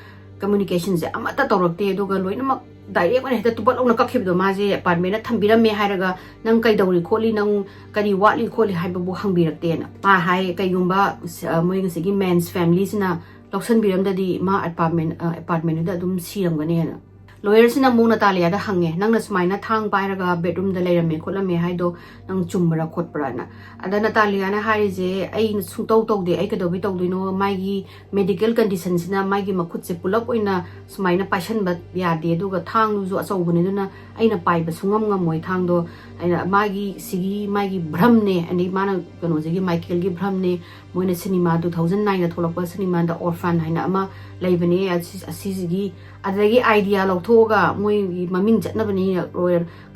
communication ꯁꯦ ꯑꯃꯠꯇ ꯇꯧꯔꯛꯇꯦ, ꯑꯗꯨꯒ ꯂꯣꯏꯅꯃꯛ direct ꯑꯣꯏꯅ ꯍꯦꯛꯇ ꯇꯨꯄꯠ ꯂꯧꯅ ꯀꯛꯈꯤꯕꯗꯣ, ꯃꯥꯁꯦ apartment ꯗ ꯊꯝꯕꯤꯔꯝꯃꯦ ꯍꯥꯏꯔꯒ ꯅꯪ ꯀꯩꯗꯧꯔꯤ ꯈꯣꯠꯂꯤ, ꯅꯪ ꯀꯔꯤ ꯋꯥꯠꯂꯤ ꯈꯣꯠꯂꯤ ꯍꯥꯏꯕꯕꯨ ꯍꯪꯕꯤꯔꯛꯇꯦꯅ꯫ ꯃꯥ ꯍꯥꯏ ꯀꯩꯒꯨꯝꯕ, ꯑ, ꯃꯣꯏ ꯉꯁꯥꯏꯒꯤ man's family ꯁꯤꯅ ꯂꯧꯁꯟꯕꯤꯔꯝꯗꯗꯤ ꯃꯥ apartment, ꯑ, apartment ꯗꯨꯗ ꯑꯗꯨꯝ ꯁꯤꯔꯝꯒꯅꯦꯅ꯫ Lawyer ꯁꯤꯅ ꯑꯃꯨꯛ ꯅꯇꯥꯂꯤꯌꯥꯗ ꯍꯪꯉꯦ, "ꯅꯪꯅ ꯁꯨꯃꯥꯏꯅ ꯊꯥꯡ ꯄꯥꯏꯔꯒ bedroom ꯗ ꯂꯩꯔꯝꯃꯦ ꯈꯣꯠꯂꯝꯃꯦ ꯍꯥꯏꯗꯣ ꯅꯪ ꯆꯨꯝꯕ꯭ꯔꯥ ꯈꯣꯠꯄ꯭ꯔꯥꯅ?" ꯑꯗ ꯅꯇꯥꯂꯤꯌꯥꯅ ꯍꯥꯏꯔꯤꯁꯦ, "ꯑꯩꯅ ꯁꯨꯡꯇꯧ ꯇꯧꯗꯦ, ꯑꯩ ꯀꯩꯗꯧꯕꯩ ꯇꯧꯗꯣꯏꯅꯣ? ꯃꯥꯒꯤ medical condition ꯁꯤꯅ ꯃꯥꯒꯤ ꯃꯈꯨꯠꯁꯦ ꯄꯨꯂꯞ ꯑꯣꯏꯅ ꯁꯨꯃꯥꯏꯅ ꯄꯥꯏꯁꯟꯕ ꯌꯥꯗꯦ, ꯑꯗꯨꯒ ꯊꯥꯡꯗꯨꯁꯨ ꯑꯆꯧꯕꯅꯤ, ꯑꯗꯨꯅ ꯑꯩꯅ ꯄꯥꯏꯕ ꯁꯨꯡꯉꯝ ꯉꯝꯃꯣꯏ ꯊꯥꯡꯗꯣ꯫ ꯑꯩꯅ ꯃꯥꯒꯤ ꯁꯤꯒꯤ ꯃꯥꯒꯤ ꯚ꯭ꯔꯝꯅꯦ, ꯑꯗꯩ ꯃꯥꯅ ꯀꯩꯅꯣꯁꯤꯒꯤ ꯃꯥꯏꯀꯦꯜꯒꯤ ꯚ꯭ꯔꯝꯅꯦ, ꯃꯣꯏꯅ cinema two thousand nine ꯗ ꯊꯣꯛꯂꯛꯄ cinema The Orphan ꯍꯥꯏꯅ ꯑꯃ ꯂꯩꯕꯅꯦ, ꯑꯁꯤ-, ꯑꯁꯤꯁꯤꯒꯤ ꯑꯗꯨꯗꯒꯤ ꯑꯥꯏꯗꯤꯌꯥ ꯂꯧꯊꯣꯛꯑꯒ ꯃꯣꯏꯒꯤ ꯃꯃꯤꯡ ꯆꯠꯅꯕꯅꯤ,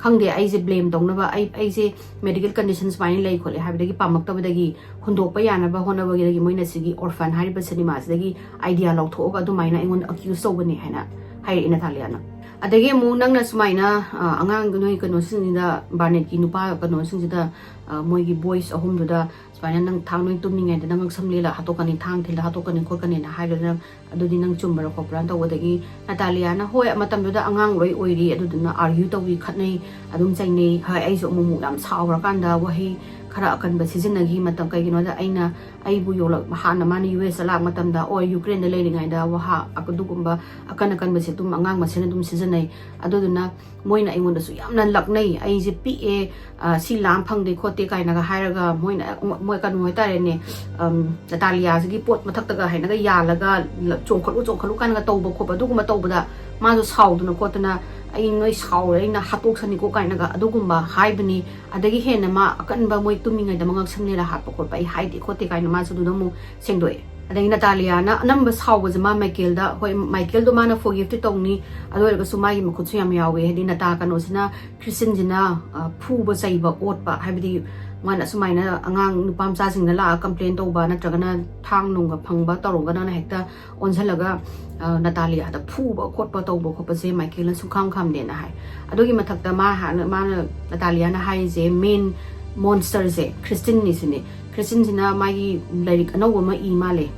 ꯈꯪꯗꯦ, ꯑꯩꯁꯦ ꯕ꯭ꯂꯦꯝ ꯇꯧꯅꯕ, ꯑꯩ ꯑꯩꯁꯦ ꯃꯦꯗꯤꯀꯦꯜ ꯀꯟꯗꯤꯁꯟ ꯁꯨꯃꯥꯏꯅ ꯂꯩ ꯈꯣꯠꯂꯦ ꯍꯥꯏꯕꯗꯒꯤ ꯄꯥꯝꯃꯛꯇꯕꯗꯒꯤ ꯍꯨꯟꯗꯣꯛꯄ ꯌꯥꯅꯕ ꯍꯣꯠꯅꯕꯒꯤꯗꯒꯤ ꯃꯣꯏꯅ ꯁꯤꯒꯤ ꯑꯣꯔꯐꯟ ꯍꯥꯏꯔꯤꯕ ꯁꯤꯅꯦꯃꯥꯁꯤꯗꯒꯤ ꯑꯥꯏꯗꯤꯌꯥ ꯂꯧꯊꯣꯛꯑꯒ ꯑꯗꯨꯃꯥꯏꯅ ꯑꯩꯉꯣꯟꯗ ꯑꯦꯀ꯭ꯌꯨꯁ ꯇꯧꯕꯅꯦ ꯍꯥꯏꯅ ꯍꯥꯏꯔꯛꯑꯦ ꯅꯇꯥꯂꯤꯌꯥꯅ꯫ ꯑꯗꯒꯤ ꯑꯃꯨꯛ ꯅꯪꯅ ꯁꯨꯃꯥꯏꯅ, ꯑ, ꯑꯉꯥꯡ ꯅꯣꯏ ꯀꯩꯅꯣꯁꯤꯡꯁꯤꯗ, ꯕꯥꯔꯅꯦꯠꯀꯤ ꯅꯨꯄꯥ ꯀꯩꯅꯣꯁꯤꯡꯁꯤꯗ, ꯑ, ꯃꯣꯏꯒꯤ ꯕꯣꯏꯁ ꯑꯍꯨꯝꯗꯨꯗ ꯁꯨꯃꯥꯏꯅ ꯅꯪ ꯊꯥꯡ ꯅꯣꯏ ꯇꯨꯝꯃꯤꯉꯩꯗ ꯅꯪ ꯉꯛꯁꯝ ꯂꯦꯜꯂ ꯍꯥꯠꯇꯣꯛꯀꯅꯤ, ꯊꯥꯡ ꯊꯤꯜꯂ ꯍꯥꯠꯇꯣꯛꯀꯅꯤ ꯈꯣꯠꯀꯅꯤꯅ ꯍꯥꯏꯕꯗꯨꯗ ꯅꯪ ꯑꯗꯨꯗꯤ ꯅꯪ ꯆꯨꯝꯕ꯭ꯔꯥ ꯈꯣꯠꯄ꯭ꯔꯥꯅ ꯇꯧꯕꯗꯒꯤ ꯅꯇꯥꯂꯤꯌꯥꯅ, ꯍꯣꯏ, ꯃꯇꯝꯗꯨꯗ ꯑꯉꯥꯡ ꯂꯣꯏ ꯑꯣꯏꯔꯤ, ꯑꯗꯨꯗꯨꯅ ꯑꯥꯔꯒ꯭ꯌꯨ ꯇꯧꯏ, ꯈꯠꯅꯩ, ꯑꯗꯨꯝ ꯆꯩꯅꯩ꯫ ꯍꯣꯏ, ꯑꯩꯁꯨ ꯑꯃꯨꯛ ꯑꯃꯨꯛ ꯌꯥꯝ ꯁꯥꯎꯔꯀꯥꯟꯗ ꯋꯥꯍꯩ ꯈꯔ ꯑꯀꯟꯕ ꯁꯤꯖꯤꯟꯅꯈꯤ꯫ ꯃꯇꯝ ꯀꯩꯒꯤꯅꯣꯗ ꯑꯩꯅ ꯑꯩꯕꯨ ꯌꯣꯛꯂꯛ ꯍꯥꯟꯅ ꯃꯥꯅ ꯌꯨ ꯑꯦꯁꯇ ꯂꯥꯛꯄ ꯃꯇꯝꯗ ꯑꯣꯔ ꯌꯨꯀ꯭ꯔꯦꯟꯗ ꯂꯩꯔꯤꯉꯩꯗ ꯋꯥꯍꯥ ꯑꯗꯨꯒꯨꯝꯕ ꯑꯀꯟ ꯑꯀꯟꯕꯁꯦ ꯑꯗꯨꯝ ꯑꯉꯥꯡ ꯃꯁꯦꯟ ꯑꯗꯨꯝ ꯁꯤꯖꯤꯟꯅꯩ꯫ ꯑꯗꯨꯗꯨꯅ ꯃꯣꯏꯅ ꯑꯩꯉꯣꯟꯗꯁꯨ ꯌꯥꯝꯅ ꯂꯛꯅꯩ꯫ ꯑꯩꯁꯦ ꯄꯤꯛꯑꯦ, ꯑ, ꯁꯤ ꯂꯥꯝ ꯐꯪꯗꯦ ꯈꯣꯠꯇꯦ ꯀꯥꯏꯅꯒ ꯍꯥꯏꯔꯒ ꯃꯣꯏꯅ, ꯃꯣꯏ ꯀꯩꯅꯣ ꯍꯥꯏꯇꯥꯔꯦꯅꯦ, ꯑꯝ, ꯅꯇꯥꯂꯤꯌꯥꯁꯤꯒꯤ ꯄꯣꯠ ꯃꯊꯛꯇꯒ ꯍꯥꯏꯅꯒ ꯌꯥꯜꯂꯒ ꯂ-, "ꯆꯣꯡꯈꯠꯂꯨ, ꯆꯣꯡꯈꯠꯂꯨ" ꯀꯥꯏꯅꯒ ꯇꯧꯕ ꯈꯣꯠꯄ ꯑꯗꯨꯒꯨꯝꯕ ꯇꯧꯕꯗ ꯃꯥꯁꯨ ꯁꯥꯎꯗꯅ ꯈꯣꯠꯇꯅ, "ꯑꯩ ꯅꯣꯏ ꯁꯥꯎꯔꯦ, ꯑꯩꯅ ꯍꯥꯠꯇꯣꯛꯁꯅꯤꯀꯣ" ꯀꯥꯏꯅꯒ ꯑꯗꯨꯒꯨꯝꯕ ꯍꯥꯏꯕꯅꯤ꯫ ꯑꯗꯒꯤ ꯍꯦꯟꯅ ꯃꯥ ꯑꯀꯟꯕ ꯃꯣꯏ ꯇꯨꯝꯃꯤꯉꯩꯗ ꯃꯉꯛ ꯁꯝꯅꯦꯔ ꯍꯥꯠꯄ ꯈꯣꯠꯄ ꯑꯩ ꯍꯥꯏꯗꯦ ꯈꯣꯠꯇꯦ ꯀꯥꯏꯅ ꯃꯥꯁꯨ ꯑꯗꯨꯗ ꯑꯃꯨꯛ ꯁꯦꯡꯗꯣꯛꯑꯦ꯫ ꯑꯗꯒꯤ ꯅꯇꯥꯂꯤꯌꯥꯅ ꯑꯅꯝꯕ ꯁꯥꯎꯕꯁꯦ ꯃꯥ ꯃꯥꯏꯀꯦꯜꯗ, ꯍꯣꯏ, ꯃꯥꯏꯀꯦꯜꯗꯣ ꯃꯥꯅ ꯐꯣꯔꯒꯤꯐꯇꯤ ꯇꯧꯅꯤ, ꯑꯗꯨ ꯑꯣꯏꯔꯒꯁꯨ ꯃꯥꯒꯤ ꯃꯈꯨꯠꯁꯨ ꯌꯥꯝ ꯌꯥꯎꯋꯦ꯫ ꯍꯥꯏꯗꯤ ꯅꯇꯥ ꯀꯩꯅꯣꯁꯤꯅ, ꯈ꯭ꯔꯤꯁꯇꯤꯟꯁꯤꯅ, ꯑ, ꯐꯨꯕ ꯆꯩꯕ ꯑꯣꯠꯄ, ꯍꯥꯏꯕꯗꯤ ꯃꯥꯅ ꯑꯁꯨꯃꯥꯏꯅ ꯑꯉꯥꯡ ꯅꯨꯄꯥ ꯃꯆꯥꯁꯤꯡꯅ ꯂꯥꯛꯑ ꯀꯝꯄ꯭ꯂꯦꯟ ꯇꯧꯕ ꯅꯠꯇ꯭ꯔꯒꯅ ꯊꯥꯡ ꯅꯨꯡꯒ ꯐꯪꯕ ꯇꯧꯔꯒꯅ ꯍꯦꯛꯇ ꯑꯣꯟꯁꯤꯜꯂꯒ, ꯑ, ꯅꯇꯥꯂꯤꯌꯥꯗ ꯐꯨꯕ ꯈꯣꯠꯄ ꯇꯧꯕ ꯈꯣꯠꯄꯁꯦ ꯃꯥꯏꯀꯦꯜꯅ ꯁꯨꯡꯈꯥꯝ ꯈꯥꯝꯗꯦꯅ ꯍꯥꯏ꯫ ꯑꯗꯨꯒꯤ ꯃꯊꯛꯇ ꯃꯥ ꯍꯥꯟꯅ, ꯃꯥꯅ, ꯅꯇꯥꯂꯤꯌꯥꯅ ꯍꯥꯏꯔꯤꯁꯦ ꯃꯦꯟ ꯃꯣꯟꯁꯇꯔꯁꯦ ꯈ꯭ꯔꯤꯁꯇꯤꯟꯅꯤ ꯁꯤꯅꯤ꯫ ꯈ꯭ꯔꯤꯁꯇꯤꯟꯁꯤꯅ ꯃꯥꯒꯤ ꯂꯥꯏꯔꯤꯛ ꯑꯅꯧꯕ ꯑꯃ ꯏ ꯃꯥꯜꯂꯦ,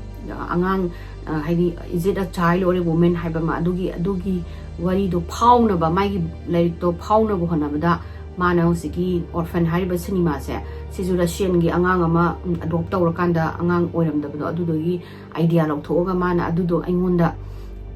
ꯑꯉꯥꯡ, ꯑ, ꯍꯥꯏꯗꯤ Is It a Child or a Woman ꯍꯥꯏꯕ ꯑꯃ, ꯑꯗꯨꯒꯤ, ꯑꯗꯨꯒꯤ ꯋꯥꯔꯤꯗꯣ ꯐꯥꯎꯅꯕ, ꯃꯥꯒꯤ ꯂꯥꯏꯔꯤꯛꯇꯣ ꯐꯥꯎꯅꯕ ꯍꯣꯠꯅꯕꯗ ꯃꯥꯅ ꯍꯧꯖꯤꯛꯀꯤ ꯑꯣꯔꯐꯟ ꯍꯥꯏꯔꯤꯕ ꯁꯤꯅꯦꯃꯥꯁꯦ, ꯁꯤꯁꯨ ꯔꯁꯤꯌꯟꯒꯤ ꯑꯉꯥꯡ ꯑꯃ, ꯎꯝ, ꯑꯦꯗꯣꯞ ꯇꯧꯔꯀꯥꯟꯗ ꯑꯉꯥꯡ ꯑꯣꯏꯔꯝꯗꯕꯗꯣ, ꯑꯗꯨꯗꯨꯒꯤ ꯑꯥꯏꯗꯤꯌꯥ ꯂꯧꯊꯣꯛꯑꯒ ꯃꯥꯅ ꯑꯗꯨꯗꯣ ꯑꯩꯉꯣꯟꯗ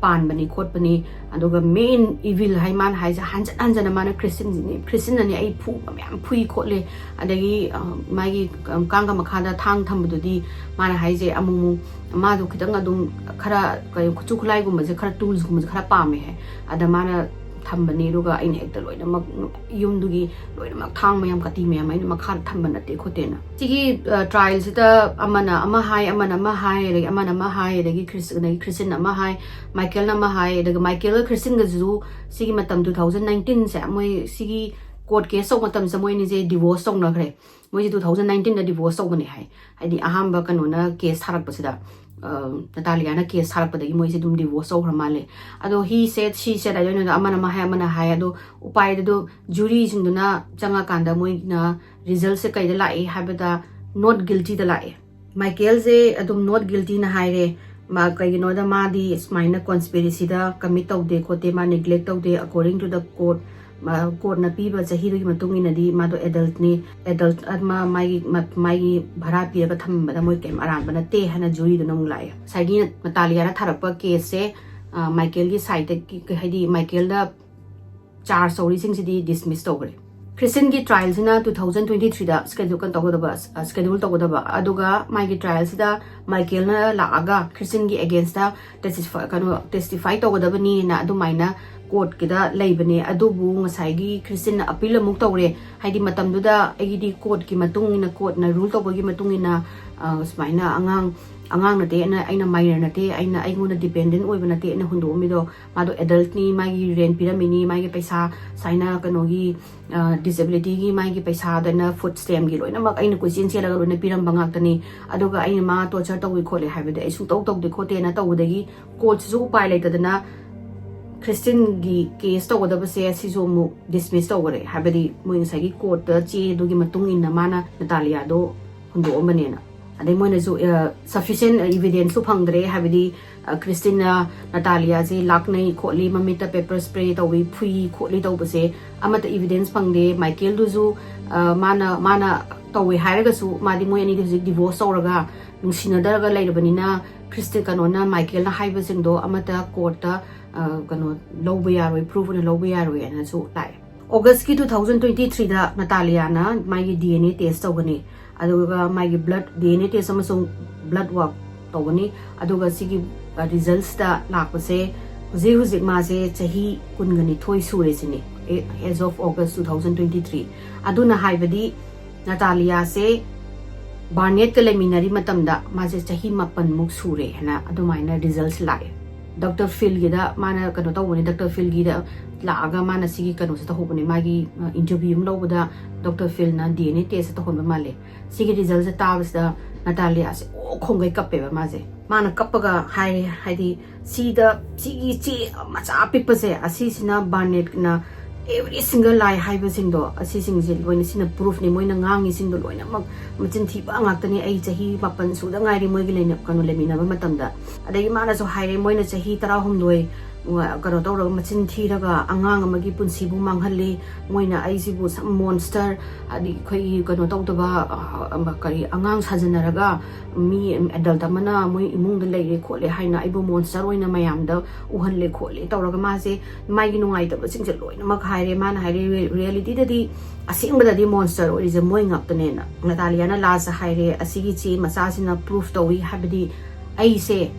ꯄꯥꯟꯕꯅꯤ ꯈꯣꯠꯄꯅꯤ꯫ ꯑꯗꯨꯒ ꯃꯦꯟ ꯏꯚꯤꯜ ꯍꯥꯏ ꯃꯥꯅ ꯍꯥꯏꯁꯦ, ꯍꯟꯖꯟ ꯍꯟꯖꯟꯅ ꯃꯥꯅ ꯈ꯭ꯔꯤꯁꯇꯤꯟꯁꯤꯅꯦ, ꯈ꯭ꯔꯤꯁꯇꯤꯟꯅꯅꯦ ꯑꯩ ꯐꯨꯕ ꯃꯌꯥꯝ ꯐꯨꯏ ꯈꯣꯠꯂꯦ, ꯑꯗꯒꯤ, ꯑ, ꯃꯥꯒꯤ, ꯑ, ꯀꯥꯡꯒ ꯃꯈꯥꯗ ꯊꯥꯡ ꯊꯝꯕꯗꯨꯗꯤ ꯃꯥꯅ ꯍꯥꯏꯁꯦ ꯑꯃꯨꯛ ꯑꯃꯨꯛ ꯃꯥꯗꯣ ꯈꯤꯇꯪ ꯑꯗꯨꯝ ꯈꯔ ꯀꯩ ꯈꯨꯠꯁꯨ ꯈꯨꯠꯂꯥꯏꯒꯨꯝꯕꯁꯦ ꯈꯔ, ꯇꯨꯜꯁꯀꯨꯝꯕꯁꯦ ꯈꯔ ꯄꯥꯝꯃꯦ ꯍꯥꯏ꯫ ꯑꯗ ꯃꯥꯅ ꯊꯝꯕꯅꯤ꯫ ꯑꯗꯨꯒ ꯑꯩꯅ ꯍꯦꯛꯇ ꯂꯣꯏꯅꯃꯛ ꯌꯨꯝꯗꯨꯒꯤ ꯂꯣꯏꯅꯃꯛ ꯊꯥꯡ ꯃꯌꯥꯝ, ꯀꯥꯇꯤ ꯃꯌꯥꯝ ꯑꯩꯅ ꯃꯈꯥꯗ ꯊꯝꯕ ꯅꯠꯇꯦ ꯈꯣꯠꯇꯦꯅ꯫ ꯁꯤꯒꯤ ꯇ꯭ꯔꯥꯏꯜꯁꯤꯗ ꯑꯃꯅ ꯑꯃ ꯍꯥꯏ, ꯑꯃꯅ ꯑꯃ ꯍꯥꯏ, ꯑꯗꯒꯤ ꯑꯃꯅ ꯑꯃ ꯍꯥꯏ, ꯑꯗꯒꯤ ꯈ꯭ꯔꯤꯁ ꯑꯗꯒꯤ ꯈ꯭ꯔꯤꯁꯇꯤꯟ ꯑꯃ ꯍꯥꯏ, ꯃꯥꯏꯀꯦꯜꯅ ꯑꯃ ꯍꯥꯏ꯫ ꯑꯗꯨꯒ ꯃꯥꯏꯀꯦꯜꯒ ꯈ꯭ꯔꯤꯁꯇꯤꯟꯒꯁꯤꯁꯨ ꯁꯤꯒꯤ ꯃꯇꯝ ꯇꯨ ꯊꯥꯎꯖꯟ ꯅꯥꯏꯟꯇꯤꯟꯁꯦ, ꯃꯣꯏ ꯁꯤꯒꯤ ꯀꯣꯔꯠ ꯀꯦꯁ ꯇꯧꯕ ꯃꯇꯝꯁꯤꯗ ꯃꯣꯏ ꯑꯅꯤꯁꯦ ꯗꯤꯚꯣꯔꯁ ꯇꯧꯅꯈ꯭ꯔꯦ꯫ ꯃꯣꯏꯁꯦ ꯇꯨ ꯊꯥꯎꯖꯟ ꯅꯥꯏꯟꯇꯤꯟꯗ ꯗꯤꯚꯣꯔꯁ ꯇꯧꯕꯅꯦ ꯍꯥꯏ꯫ ꯍꯥꯏꯗꯤ ꯑꯍꯥꯟꯕ ꯀꯩꯅꯣꯅ ꯀꯦꯁ ꯊꯥꯔꯛꯄꯁꯤꯗ, ꯑ, ꯅꯇꯥꯂꯤꯌꯥꯅ ꯀꯦꯁ ꯊꯥꯔꯛꯄꯗꯒꯤ ꯃꯣꯏꯁꯦ ꯑꯗꯨꯝ ꯗꯤꯚꯣꯔꯁ ꯇꯧꯈ꯭ꯔ ꯃꯥꯜꯂꯦ꯫ ꯑꯗꯣ ꯍꯤ ꯁꯦꯠ ꯁꯤ ꯁꯦꯠ ꯍꯥꯏꯗꯣꯏꯅꯣꯗ ꯑꯃꯅ ꯑꯃ ꯍꯥꯏ, ꯑꯃꯅ ꯍꯥꯏ꯫ ꯑꯗꯣ ꯎꯄꯥꯏꯗꯨꯗꯣ ꯖꯨꯔꯤꯁꯤꯡꯗꯨꯅ ꯆꯪꯉꯀꯥꯟꯗ ꯃꯣꯏꯅ ꯔꯤꯖꯜꯁꯦ ꯀꯩꯗ ꯂꯥꯛꯑꯦ ꯍꯥꯏꯕꯗ ꯅꯣꯠ ꯒꯤꯜꯇꯤꯗ ꯂꯥꯛꯑꯦ꯫ ꯃꯥꯏꯀꯦꯜꯁꯦ ꯑꯗꯨꯝ ꯅꯣꯠ ꯒꯤꯜꯇꯤꯅ ꯍꯥꯏꯔꯦ꯫ ꯃꯥ ꯀꯩꯒꯤꯅꯣꯗ ꯃꯥꯗꯤ ꯁꯨꯃꯥꯏꯅ ꯀꯣꯟꯁꯄꯤꯔꯦꯁꯤꯗ ꯀꯃꯤꯠ ꯇꯧꯗꯦ ꯈꯣꯠꯇꯦ, ꯃꯥ ꯅꯦꯒ꯭ꯂꯦꯛ ꯇꯧꯗꯦ, according to the court꯫ ꯃꯥ ꯀꯣꯔꯠꯅ ꯄꯤꯕ ꯆꯍꯤꯗꯨꯒꯤ ꯃꯇꯨꯡ ꯏꯟꯅꯗꯤ ꯃꯥꯗꯣ ꯑꯦꯗꯜꯠꯅꯤ꯫ ꯑꯦꯗꯜꯠ ꯑꯃ ꯃꯥꯒꯤ ꯃ- ꯃꯥꯒꯤ ꯚꯔꯥ ꯄꯤꯔꯒ ꯊꯝꯕꯗ ꯃꯣꯏ ꯀꯩꯝ ꯑꯔꯥꯟꯕ ꯅꯠꯇꯦ ꯍꯥꯏꯅ ꯖꯨꯔꯤꯗꯨꯅ ꯑꯃꯨꯛ ꯂꯥꯛꯑꯦ꯫ ꯉꯁꯥꯏꯒꯤ ꯅꯇꯥꯂꯤꯌꯥꯅ ꯊꯥꯔꯛꯄ ꯀꯦꯁꯁꯦ, ꯑ, ꯃꯥꯏꯀꯦꯜꯒꯤ ꯁꯥꯏꯗꯇꯒꯤ, ꯍꯥꯏꯗꯤ ꯃꯥꯏꯀꯦꯜꯗ ꯆꯥꯔꯖ ꯇꯧꯔꯤꯁꯤꯡꯁꯤꯗꯤ ꯗꯤꯁꯃꯤꯁ ꯇꯧꯈ꯭ꯔꯦ꯫ ꯈ꯭ꯔꯤꯁꯇꯤꯟꯒꯤ ꯇ꯭ꯔꯥꯏꯜꯁꯤꯅ ꯇꯨ ꯊꯥꯎꯖꯟ ꯇ꯭ꯋꯦꯟꯇꯤ ꯊ꯭ꯔꯤꯗ ꯁ꯭ꯀꯦꯗꯨꯜ ꯀꯩꯅꯣ ꯇꯧꯒꯗꯕ, ꯑ, ꯁ꯭ꯀꯦꯗꯨꯜ ꯇꯧꯒꯗꯕ꯫ ꯑꯗꯨꯒ ꯃꯥꯒꯤ ꯇ꯭ꯔꯥꯏꯜꯁꯤꯗ ꯃꯥꯏꯀꯦꯜꯅ ꯂꯥꯛꯑꯒ ꯈ꯭ꯔꯤꯁꯇꯤꯟꯒꯤ ꯑꯦꯒꯦꯟꯁꯇ ꯇꯦꯁꯇꯤꯐꯥꯏ, ꯀꯩꯅꯣ, ꯇꯦꯁꯇꯤꯐꯥꯏ ꯇꯧꯒꯗꯕꯅꯤꯅ ꯑꯗꯨꯃꯥꯏꯅ ꯀꯣꯔꯠꯀꯤꯗ ꯂꯩꯕꯅꯦ꯫ ꯑꯗꯨꯕꯨ ꯉꯁꯥꯏꯒꯤ ꯈ꯭ꯔꯤꯁꯇꯤꯟꯅ ꯑꯄꯤꯜ ꯑꯃꯨꯛ ꯇꯧꯔꯦ꯫ ꯍꯥꯏꯗꯤ ꯃꯇꯝꯗꯨꯗ ꯑꯩꯒꯤꯗꯤ ꯀꯣꯔꯠꯀꯤ ꯃꯇꯨꯡ ꯏꯟꯅ, ꯀꯣꯔꯠꯅ ꯔꯨꯜ ꯇꯧꯕꯒꯤ ꯃꯇꯨꯡ ꯏꯟꯅ, ꯑ, ꯁꯨꯃꯥꯏꯅ ꯑꯉꯥꯡ, ꯑꯉꯥꯡ ꯅꯠꯇꯦ, ꯑꯩꯅ, ꯑꯩꯅ ꯃꯥꯏꯅꯔ ꯅꯠꯇꯦ, ꯑꯩꯅ, ꯑꯩꯉꯣꯟꯗ ꯗꯤꯄꯦꯟꯗꯦꯟ ꯑꯣꯏꯕ ꯅꯠꯇꯦ, ꯑꯩꯅ ꯍꯨꯟꯗꯣꯛꯑꯝꯃꯤꯗꯣ꯫ ꯃꯥꯗꯣ ꯑꯦꯗꯜꯠꯅꯤ, ꯃꯥꯒꯤ ꯔꯦꯟ ꯄꯤꯔꯝꯃꯤꯅꯤ, ꯃꯥꯒꯤ ꯄꯩꯁꯥ, ꯁꯨꯃꯥꯏꯅ ꯀꯩꯅꯣꯒꯤ, ꯑ, ꯗꯤꯁꯦꯕꯤꯂꯤꯇꯤꯒꯤ ꯃꯥꯒꯤ ꯄꯩꯁꯥꯗꯅ ꯐꯨꯗ ꯁ꯭ꯇꯦꯝꯒꯤ ꯂꯣꯏꯅꯃꯛ ꯑꯩꯅ ꯀꯣꯏꯆꯦꯟ ꯆꯦꯜꯂꯒ ꯂꯣꯏꯅ ꯄꯤꯔꯝꯕ ꯉꯥꯛꯇꯅꯤ꯫ ꯑꯗꯨꯒ ꯑꯩꯅ ꯃꯥ ꯇꯣꯔꯆꯔ ꯇꯧꯏ ꯈꯣꯠꯂꯤ ꯍꯥꯏꯕꯗꯤ ꯑꯩ ꯁꯨꯡꯇꯧ ꯇꯧꯗꯦ ꯈꯣꯠꯇꯦꯅ ꯇꯧꯕꯗꯒꯤ ꯀꯣꯔꯠꯁꯤꯁꯨ ꯎꯄꯥꯏ ꯂꯩꯇꯗꯅ ꯈ꯭ꯔꯤꯁꯇꯤꯟꯒꯤ ꯀꯦꯁ ꯇꯧꯒꯗꯕꯁꯦ ꯁꯤꯁꯨ ꯑꯃꯨꯛ ꯗꯤꯁꯃꯤꯁ ꯇꯧꯈꯔꯦ꯫ ꯍꯥꯏꯕꯗꯤ ꯃꯣꯏ ꯉꯁꯥꯏꯒꯤ ꯀꯣꯔꯠꯇ ꯆꯦꯗꯨꯒꯤ ꯃꯇꯨꯡ ꯏꯟꯅ ꯃꯥꯅ ꯅꯇꯥꯂꯤꯌꯥꯗꯣ ꯍꯨꯟꯗꯣꯛꯑꯝꯕꯅꯦꯅ꯫ ꯑꯗꯩ ꯃꯣꯏꯅꯁꯨ, ꯑ, ꯁꯐꯤꯁꯦꯟ ꯏꯚꯤꯗꯦꯟꯁꯇꯨ ꯐꯪꯗ꯭ꯔꯦ꯫ ꯍꯥꯏꯕꯗꯤ, ꯑ, ꯈ꯭ꯔꯤꯁꯇꯤꯟꯅ ꯅꯇꯥꯂꯤꯌꯥꯁꯦ ꯂꯥꯛꯅꯩ ꯈꯣꯠꯂꯤ, ꯃꯃꯤꯠꯇ ꯄꯦꯄꯔ ꯁ꯭ꯄ꯭ꯔꯦ ꯇꯧꯏ, ꯐꯨꯏ ꯈꯣꯠꯂꯤ ꯇꯧꯕꯁꯦ ꯑꯃꯠꯇ ꯏꯚꯤꯗꯦꯟꯁ ꯐꯪꯗꯦ꯫ ꯃꯥꯏꯀꯦꯜꯗꯨꯁꯨ, ꯑ, ꯃꯥꯅ, ꯃꯥꯅ ꯇꯧꯋꯦ ꯍꯥꯏꯔꯒꯁꯨ ꯃꯥꯗꯤ ꯃꯣꯏ ꯑꯅꯤꯗꯤ ꯍꯧꯖꯤꯛ ꯗꯤꯚꯣꯔꯁ ꯇꯧꯔꯒ ꯅꯨꯡꯁꯤꯅꯗꯔꯒ ꯂꯩꯔꯕꯅꯤꯅ ꯈ꯭ꯔꯤꯁꯇꯤ-, ꯀꯩꯅꯣꯅ, ꯃꯥꯏꯀꯦꯜꯅ ꯍꯥꯏꯕꯁꯤꯡꯗꯣ ꯑꯃꯠꯇ ꯀꯣꯔꯠꯇ, ꯑ, ꯀꯩꯅꯣ, ꯂꯧꯕ ꯌꯥꯔꯣꯏ, ꯄ꯭ꯔꯨꯐ ꯑꯣꯏꯅ ꯂꯧꯕ ꯌꯥꯔꯣꯏ ꯍꯥꯏꯅꯁꯨ ꯂꯥꯛꯑꯦ꯫ ꯑꯣꯒꯁꯀꯤ ꯇꯨ ꯊꯥꯎꯖꯟ ꯇ꯭ꯋꯦꯟꯇꯤ ꯊ꯭ꯔꯤꯗ ꯅꯇꯥꯂꯤꯌꯥꯅ ꯃꯥꯒꯤ ꯗꯤ ꯑꯦꯟ ꯑꯦ ꯇꯦꯁ ꯇꯧꯒꯅꯤ, ꯑꯗꯨꯒ ꯃꯥꯒꯤ blood, D N A test ꯑꯃꯁꯨꯡ ꯕ꯭ꯂꯗ ꯋꯥꯔꯛ ꯇꯧꯒꯅꯤ꯫ ꯑꯗꯨꯒ ꯁꯤꯒꯤ, ꯑ, ꯔꯤꯖꯜꯠꯁꯇ ꯂꯥꯛꯄꯁꯦ ꯍꯧꯖꯤꯛ ꯍꯧꯖꯤꯛ ꯃꯥꯁꯦ ꯆꯍꯤ ꯀꯨꯟꯒ ꯅꯤꯊꯣꯏ ꯁꯨꯔꯦ ꯁꯤꯅꯤ, as of August two thousand twenty three꯫ ꯑꯗꯨꯅ ꯍꯥꯏꯕꯗꯤ ꯅꯇꯥꯂꯤꯌꯥꯁꯦ ꯕꯥꯔꯅꯦꯠꯀ ꯂꯩꯃꯤꯟꯅꯔꯤ ꯃꯇꯝꯗ ꯃꯥꯁꯦ ꯆꯍꯤ ꯃꯥꯄꯟꯃꯨꯛ ꯁꯨꯔꯦ ꯍꯥꯏꯅ ꯑꯗꯨꯃꯥꯏꯅ ꯔꯤꯖꯜꯁ ꯂꯥꯛꯑꯦ꯫ ꯗꯣꯛꯇꯔ ꯐꯤꯜꯒꯤꯗ ꯃꯥꯅ ꯀꯩꯅꯣ ꯇꯧꯕꯅꯦ, ꯗꯣꯛꯇꯔ ꯐꯤꯜꯒꯤꯗ ꯂꯥꯛꯑꯒ ꯃꯥꯅ ꯁꯤꯒꯤ ꯀꯩꯅꯣꯁꯦ ꯇꯧꯍꯧꯕꯅꯦ, ꯃꯥꯒꯤ ꯏꯟꯇꯔꯚꯤꯌꯨ ꯑꯃ ꯂꯧꯕꯗ ꯗꯣꯛꯇꯔ ꯐꯤꯜꯅ ꯗꯤ ꯑꯦꯟ ꯑꯦ ꯇꯦꯁ ꯇꯧꯍꯟꯕ ꯃꯥꯜꯂꯦ꯫ ꯁꯤꯒꯤ ꯔꯤꯖꯜꯁꯦ ꯇꯥꯕꯁꯤꯗ ꯅꯇꯥꯂꯤꯌꯥꯁꯦ ꯑꯣ ꯈꯣꯡꯒꯩ ꯀꯞꯄꯦꯕ ꯃꯥꯁꯦ꯫ ꯃꯥꯅ ꯀꯞꯄꯒ ꯍꯥꯏꯔꯦ, ꯍꯥꯏꯗꯤ ꯁꯤꯗ ꯁꯤꯒꯤ ꯆꯦ ꯃꯆꯥ ꯑꯄꯤꯛꯄꯁꯦ ꯑꯁꯤꯁꯤꯅ ꯕꯥꯔꯅꯦꯠꯅ every single lie ꯍꯥꯏꯕꯁꯤꯡꯗꯣ, ꯑꯁꯤꯁꯤꯡꯁꯦ ꯂꯣꯏꯅ ꯁꯤꯅ ꯄ꯭ꯔꯨꯐꯅꯤ꯫ ꯃꯣꯏꯅ ꯉꯥꯡꯉꯤꯁꯤꯡꯗꯣ ꯂꯣꯏꯅꯃꯛ ꯃꯆꯤꯟ ꯊꯤꯕ ꯉꯥꯛꯇꯅꯤ꯫ ꯑꯩ ꯆꯍꯤ ꯃꯥꯄꯟ ꯁꯨꯗ ꯉꯥꯏꯔꯤ ꯃꯣꯏꯒꯤ ꯂꯩꯅ-, ꯀꯩꯅꯣ, ꯂꯩꯃꯤꯟꯅꯕ ꯃꯇꯝꯗ꯫ ꯑꯗꯒꯤ ꯃꯥꯅꯁꯨ ꯍꯥꯏꯔꯦ, ꯃꯣꯏꯅ ꯆꯍꯤ ꯇꯔꯥꯍꯨꯝꯗꯣꯏ ꯀꯩꯅꯣ ꯇꯧꯔꯒ ꯃꯆꯤꯟ ꯊꯤꯔꯒ ꯑꯉꯥꯡ ꯑꯃꯒꯤ ꯄꯨꯟꯁꯤꯕꯨ ꯃꯥꯡꯍꯜꯂꯤ, ꯃꯣꯏꯅ ꯑꯩꯁꯤꯕꯨ ꯁꯝ ꯃꯣꯟꯁꯇꯔ, ꯍꯥꯏꯗꯤ ꯑꯩꯈꯣꯏꯒꯤ ꯀꯩꯅꯣ ꯇꯧꯗꯕ, ꯑ, ꯑꯃ, ꯀꯔꯤ, ꯑꯉꯥꯡ ꯁꯥꯖꯟꯅꯔꯒ ꯃꯤ ꯑꯦꯗꯜꯠ ꯑꯃꯅ ꯃꯣꯏ ꯏꯃꯨꯡꯗ ꯂꯩꯔꯦ ꯈꯣꯠꯂꯦ ꯍꯥꯏꯅ ꯑꯩꯕꯨ ꯃꯣꯟꯁꯇꯔ ꯑꯣꯏꯅ ꯃꯌꯥꯝꯗ ꯎꯍꯜꯂꯦ ꯈꯣꯠꯂꯦ ꯇꯧꯔꯒ ꯃꯥꯁꯦ ꯃꯥꯒꯤ ꯅꯨꯡꯉꯥꯏꯇꯕꯁꯤꯡꯁꯦ ꯂꯣꯏꯅꯃꯛ ꯍꯥꯏꯔꯦ꯫ ꯃꯥꯅ ꯍꯥꯏꯔꯦ, "ꯔꯤ-, ꯔꯤꯌꯦꯂꯤꯇꯤꯗꯗꯤ ꯑꯁꯦꯡꯕꯗꯗꯤ ꯃꯣꯟꯁꯇꯔ ꯑꯣꯏꯔꯤꯁꯦ ꯃꯣꯏ ꯉꯥꯛꯇꯅꯦꯅ"꯫ ꯅꯇꯥꯂꯤꯌꯥꯅ ꯂꯥꯁꯇ ꯍꯥꯏꯔꯦ, "ꯑꯁꯤꯒꯤ ꯆꯦ ꯃꯆꯥꯁꯤꯅ ꯄ꯭ꯔꯨꯐ ꯇꯧꯏ, ꯍꯥꯏꯕꯗꯤ ꯑꯩꯁꯦ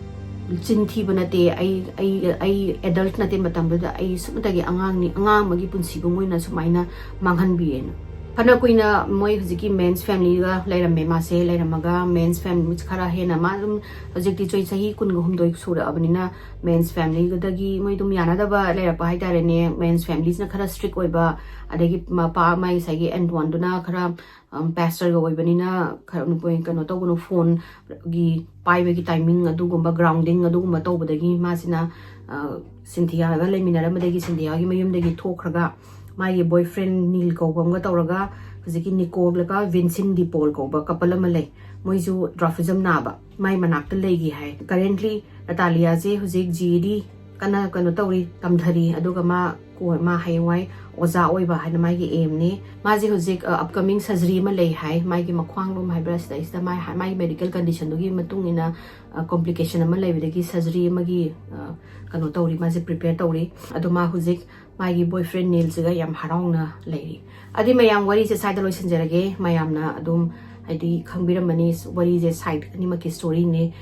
ꯆꯤꯟ ꯊꯤꯕ ꯅꯠꯇꯦ, ꯑꯩ, ꯑꯩ, ꯑꯩ ꯑꯦꯗꯜꯠ ꯅꯠꯇꯦ, ꯃꯇꯝꯗꯨꯗ ꯑꯩ ꯁꯨꯞꯅꯇꯒꯤ ꯑꯉꯥꯡꯅꯤ, ꯑꯉꯥꯡ ꯑꯃꯒꯤ ꯄꯨꯟꯁꯤꯕꯨ ꯃꯣꯏꯅ ꯁꯨꯃꯥꯏꯅ ꯃꯥꯡꯍꯟꯕꯤꯌꯦꯅ"꯫ ꯐꯅ ꯀꯨꯏꯅ ꯃꯣꯏ ꯍꯧꯖꯤꯛꯀꯤ ꯃꯦꯟꯁ ꯐꯦꯃꯤꯂꯤꯒ ꯂꯩꯔꯝꯃꯦ ꯃꯥꯁꯦ꯫ ꯂꯩꯔꯝꯃꯒ ꯃꯦꯟꯁ ꯐꯦꯃꯤꯂꯤ ꯈꯔ ꯍꯦꯟꯅ ꯃꯥ ꯑꯗꯨꯝ ꯍꯧꯖꯤꯛꯇꯤ ꯆꯍꯤ, ꯆꯍꯤ ꯀꯨꯟꯒ ꯍꯨꯝꯗꯣꯏ ꯁꯨꯔꯛꯑꯕꯅꯤꯅ ꯃꯦꯟꯁ ꯐꯦꯃꯤꯂꯤꯗꯒꯤ ꯃꯣꯏ ꯑꯗꯨꯝ ꯌꯥꯅꯗꯕ ꯂꯩꯔꯛꯄ ꯍꯥꯏꯇꯥꯔꯦꯅꯦ꯫ ꯃꯦꯟꯁ ꯐꯦꯃꯤꯂꯤꯁꯤꯅ ꯈꯔ ꯁ꯭ꯇ꯭ꯔꯤꯛ ꯑꯣꯏꯕ, ꯑꯗꯒꯤ ꯃꯄꯥ, ꯃꯥꯏ ꯉꯁꯥꯏꯒꯤ ꯑꯦꯟꯇꯣꯟꯗꯨꯅ ꯈꯔ, ꯎꯝ, ꯄꯥꯁꯇꯔꯒ ꯑꯣꯏꯕꯅꯤꯅ ꯈꯔ ꯅꯨꯄꯤ ꯀꯩꯅꯣ ꯇꯧꯒꯅꯨ, ꯐꯣꯟꯒꯤ ꯄꯥꯏꯕꯒꯤ ꯇꯥꯏꯃꯤꯡ ꯑꯗꯨꯒꯨꯝꯕ, ꯒ꯭ꯔꯥꯎꯟꯗꯤꯡ ꯑꯗꯨꯒꯨꯝꯕ ꯇꯧꯕꯗꯒꯤ ꯃꯥꯁꯤꯅ, ꯑ, ꯁꯤꯟꯊꯤꯌꯥꯒ ꯂꯩꯃꯤꯟꯅꯔꯝꯕꯗꯒꯤ ꯁꯤꯟꯊꯤꯌꯥꯒꯤ ꯃꯌꯨꯝꯗꯒꯤ ꯊꯣꯛꯈ꯭ꯔꯒ ꯃꯥꯒꯤ ꯕꯣꯏꯐ꯭ꯔꯦꯟ ꯅꯤꯜ ꯀꯧꯕ ꯑꯃꯒ ꯇꯧꯔꯒ ꯍꯧꯖꯤꯛꯀꯤ ꯅꯤꯀꯣꯜꯒ ꯚꯤꯟꯁꯤꯟ ꯗꯤꯄꯣꯜ ꯀꯧꯕ ꯀꯄꯜ ꯑꯃ ꯂꯩ꯫ ꯃꯣꯏꯁꯨ ꯗ꯭ꯋꯥꯔꯐꯤꯖꯝ ꯅꯥꯕ, ꯃꯥꯏ ꯃꯅꯥꯛꯇ ꯂꯩꯈꯤ ꯍꯥꯏ꯫ ꯀꯔꯦꯟꯠꯂꯤ ꯅꯇꯥꯂꯤꯌꯥꯁꯦ ꯍꯧꯖꯤꯛ ꯖꯤ ꯏ ꯗꯤ ꯀꯟꯅ ꯀꯩꯅꯣ ꯇꯧꯔꯤ, ꯇꯝꯊꯔꯤ꯫ ꯑꯗꯨꯒ ꯃꯥ ꯀꯣ-, ꯃꯥ ꯍꯌꯦꯡꯋꯥꯏ ꯑꯣꯖꯥ ꯑꯣꯏꯕ ꯍꯥꯏꯅ ꯃꯥꯒꯤ ꯑꯦꯝꯅꯤ꯫ ꯃꯥꯁꯦ ꯍꯧꯖꯤꯛ, ꯑ, ꯑꯞꯀꯃꯤꯡ ꯁꯔꯖꯔꯤ ꯑꯃ ꯂꯩ ꯍꯥꯏ, ꯃꯥꯒꯤ ꯃꯈ꯭ꯋꯥꯡ ꯂꯣꯝ ꯍꯥꯏꯕ꯭ꯔꯥ, ꯁꯤꯗꯩꯁꯤꯗ ꯃꯥꯏ, ꯃꯥꯒꯤ ꯃꯦꯗꯤꯀꯦꯜ ꯀꯟꯗꯤꯁꯟꯗꯨꯒꯤ ꯃꯇꯨꯡ ꯏꯟꯅ, ꯑ, ꯀꯣꯝꯄ꯭ꯂꯤꯀꯦꯁꯟ ꯑꯃ ꯂꯩꯕꯗꯒꯤ ꯁꯔꯖꯔꯤ ꯑꯃꯒꯤ, ꯑ, ꯀꯩꯅꯣ ꯇꯧꯔꯤ, ꯃꯥꯁꯦ ꯄ꯭ꯔꯤꯄꯦꯌꯔ ꯇꯧꯔꯤ꯫ ꯑꯗꯣ ꯃꯥ ꯍꯧꯖꯤꯛ ꯃꯥꯒꯤ ꯕꯣꯏꯐ꯭ꯔꯦꯟ ꯅꯤꯜꯁꯤꯒ ꯌꯥꯝ ꯍꯔꯥꯎꯅ ꯂꯩꯔꯤ꯫ ꯑꯗꯨꯗꯤ ꯃꯌꯥꯝ, ꯋꯥꯔꯤꯁꯦ ꯁ꯭ꯋꯥꯏꯗ ꯂꯣꯏꯁꯤꯟꯖꯔꯒꯦ꯫ ꯃꯌꯥꯝꯅ ꯑꯗꯨꯝ ꯍꯥꯏꯗꯤ ꯈꯪꯕꯤꯔꯝꯃꯅꯤ꯫ ꯋꯥꯔꯤꯁꯦ ꯁꯥꯏꯠ ꯑꯅꯤꯃꯛꯀꯤ ꯁ꯭ꯇꯣꯔꯤꯅꯦ꯫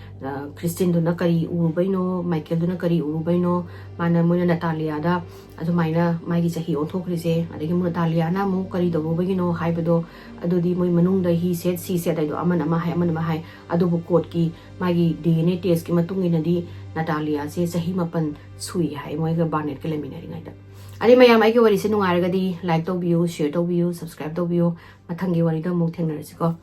ꯈ꯭ꯔꯤꯁꯇꯤꯟꯗꯨꯅ ꯀꯔꯤ ꯎꯔꯨꯕꯩꯅꯣ, ꯃꯥꯏꯀꯦꯜꯗꯨꯅ ꯀꯔꯤ ꯎꯔꯨꯕꯩꯅꯣ, ꯃꯥꯅ, ꯃꯣꯏꯅ ꯅꯇꯥꯂꯤꯌꯥꯗ ꯑꯗꯨꯃꯥꯏꯅ ꯃꯥꯒꯤ ꯆꯍꯤ ꯑꯣꯟꯊꯣꯛꯈ꯭ꯔꯤꯁꯦ, ꯑꯗꯒꯤ ꯅꯇꯥꯂꯤꯌꯥꯅ ꯑꯃꯨꯛ ꯀꯔꯤ ꯇꯧꯔꯨꯕꯒꯤꯅꯣ ꯍꯥꯏꯕꯗꯣ, ꯑꯗꯨꯗꯤ ꯃꯣꯏ ꯃꯅꯨꯡꯗ he said, she said ꯍꯥꯏꯗꯣ ꯑꯃꯅ ꯑꯃ ꯍꯥꯏ, ꯑꯃꯅ ꯑꯃ ꯍꯥꯏ꯫ ꯑꯗꯨꯕꯨ ꯀꯣꯔꯠꯀꯤ ꯃꯥꯒꯤ ꯗꯤ ꯑꯦꯟ ꯑꯦ ꯇꯦꯁꯀꯤ ꯃꯇꯨꯡ ꯏꯟꯅꯗꯤ ꯅꯇꯥꯂꯤꯌꯥꯁꯦ ꯆꯍꯤ ꯃꯥꯄꯟ ꯁꯨꯏ ꯍꯥꯏ ꯃꯣꯏꯒ ꯕꯥꯔꯅꯦꯠꯀ ꯂꯩꯃꯤꯟꯅꯔꯤꯉꯩꯗ꯫ ꯑꯗꯩ ꯃꯌꯥꯝ ꯑꯩꯒꯤ ꯋꯥꯔꯤꯁꯦ ꯅꯨꯡꯉꯥꯏꯔꯒꯗꯤ ꯂꯥꯏꯛ ꯇꯧꯕꯤꯌꯨ, ꯁꯤꯌꯔ ꯇꯧꯕꯤꯌꯨ, ꯁꯕꯁꯀ꯭ꯔꯥꯏꯕ ꯇꯧꯕꯤꯌꯨ꯫ ꯃꯊꯪꯒꯤ ꯋꯥꯔꯤꯗ ꯑꯃꯨꯛ ꯊꯦꯡꯅꯔꯁꯤꯀꯣ꯫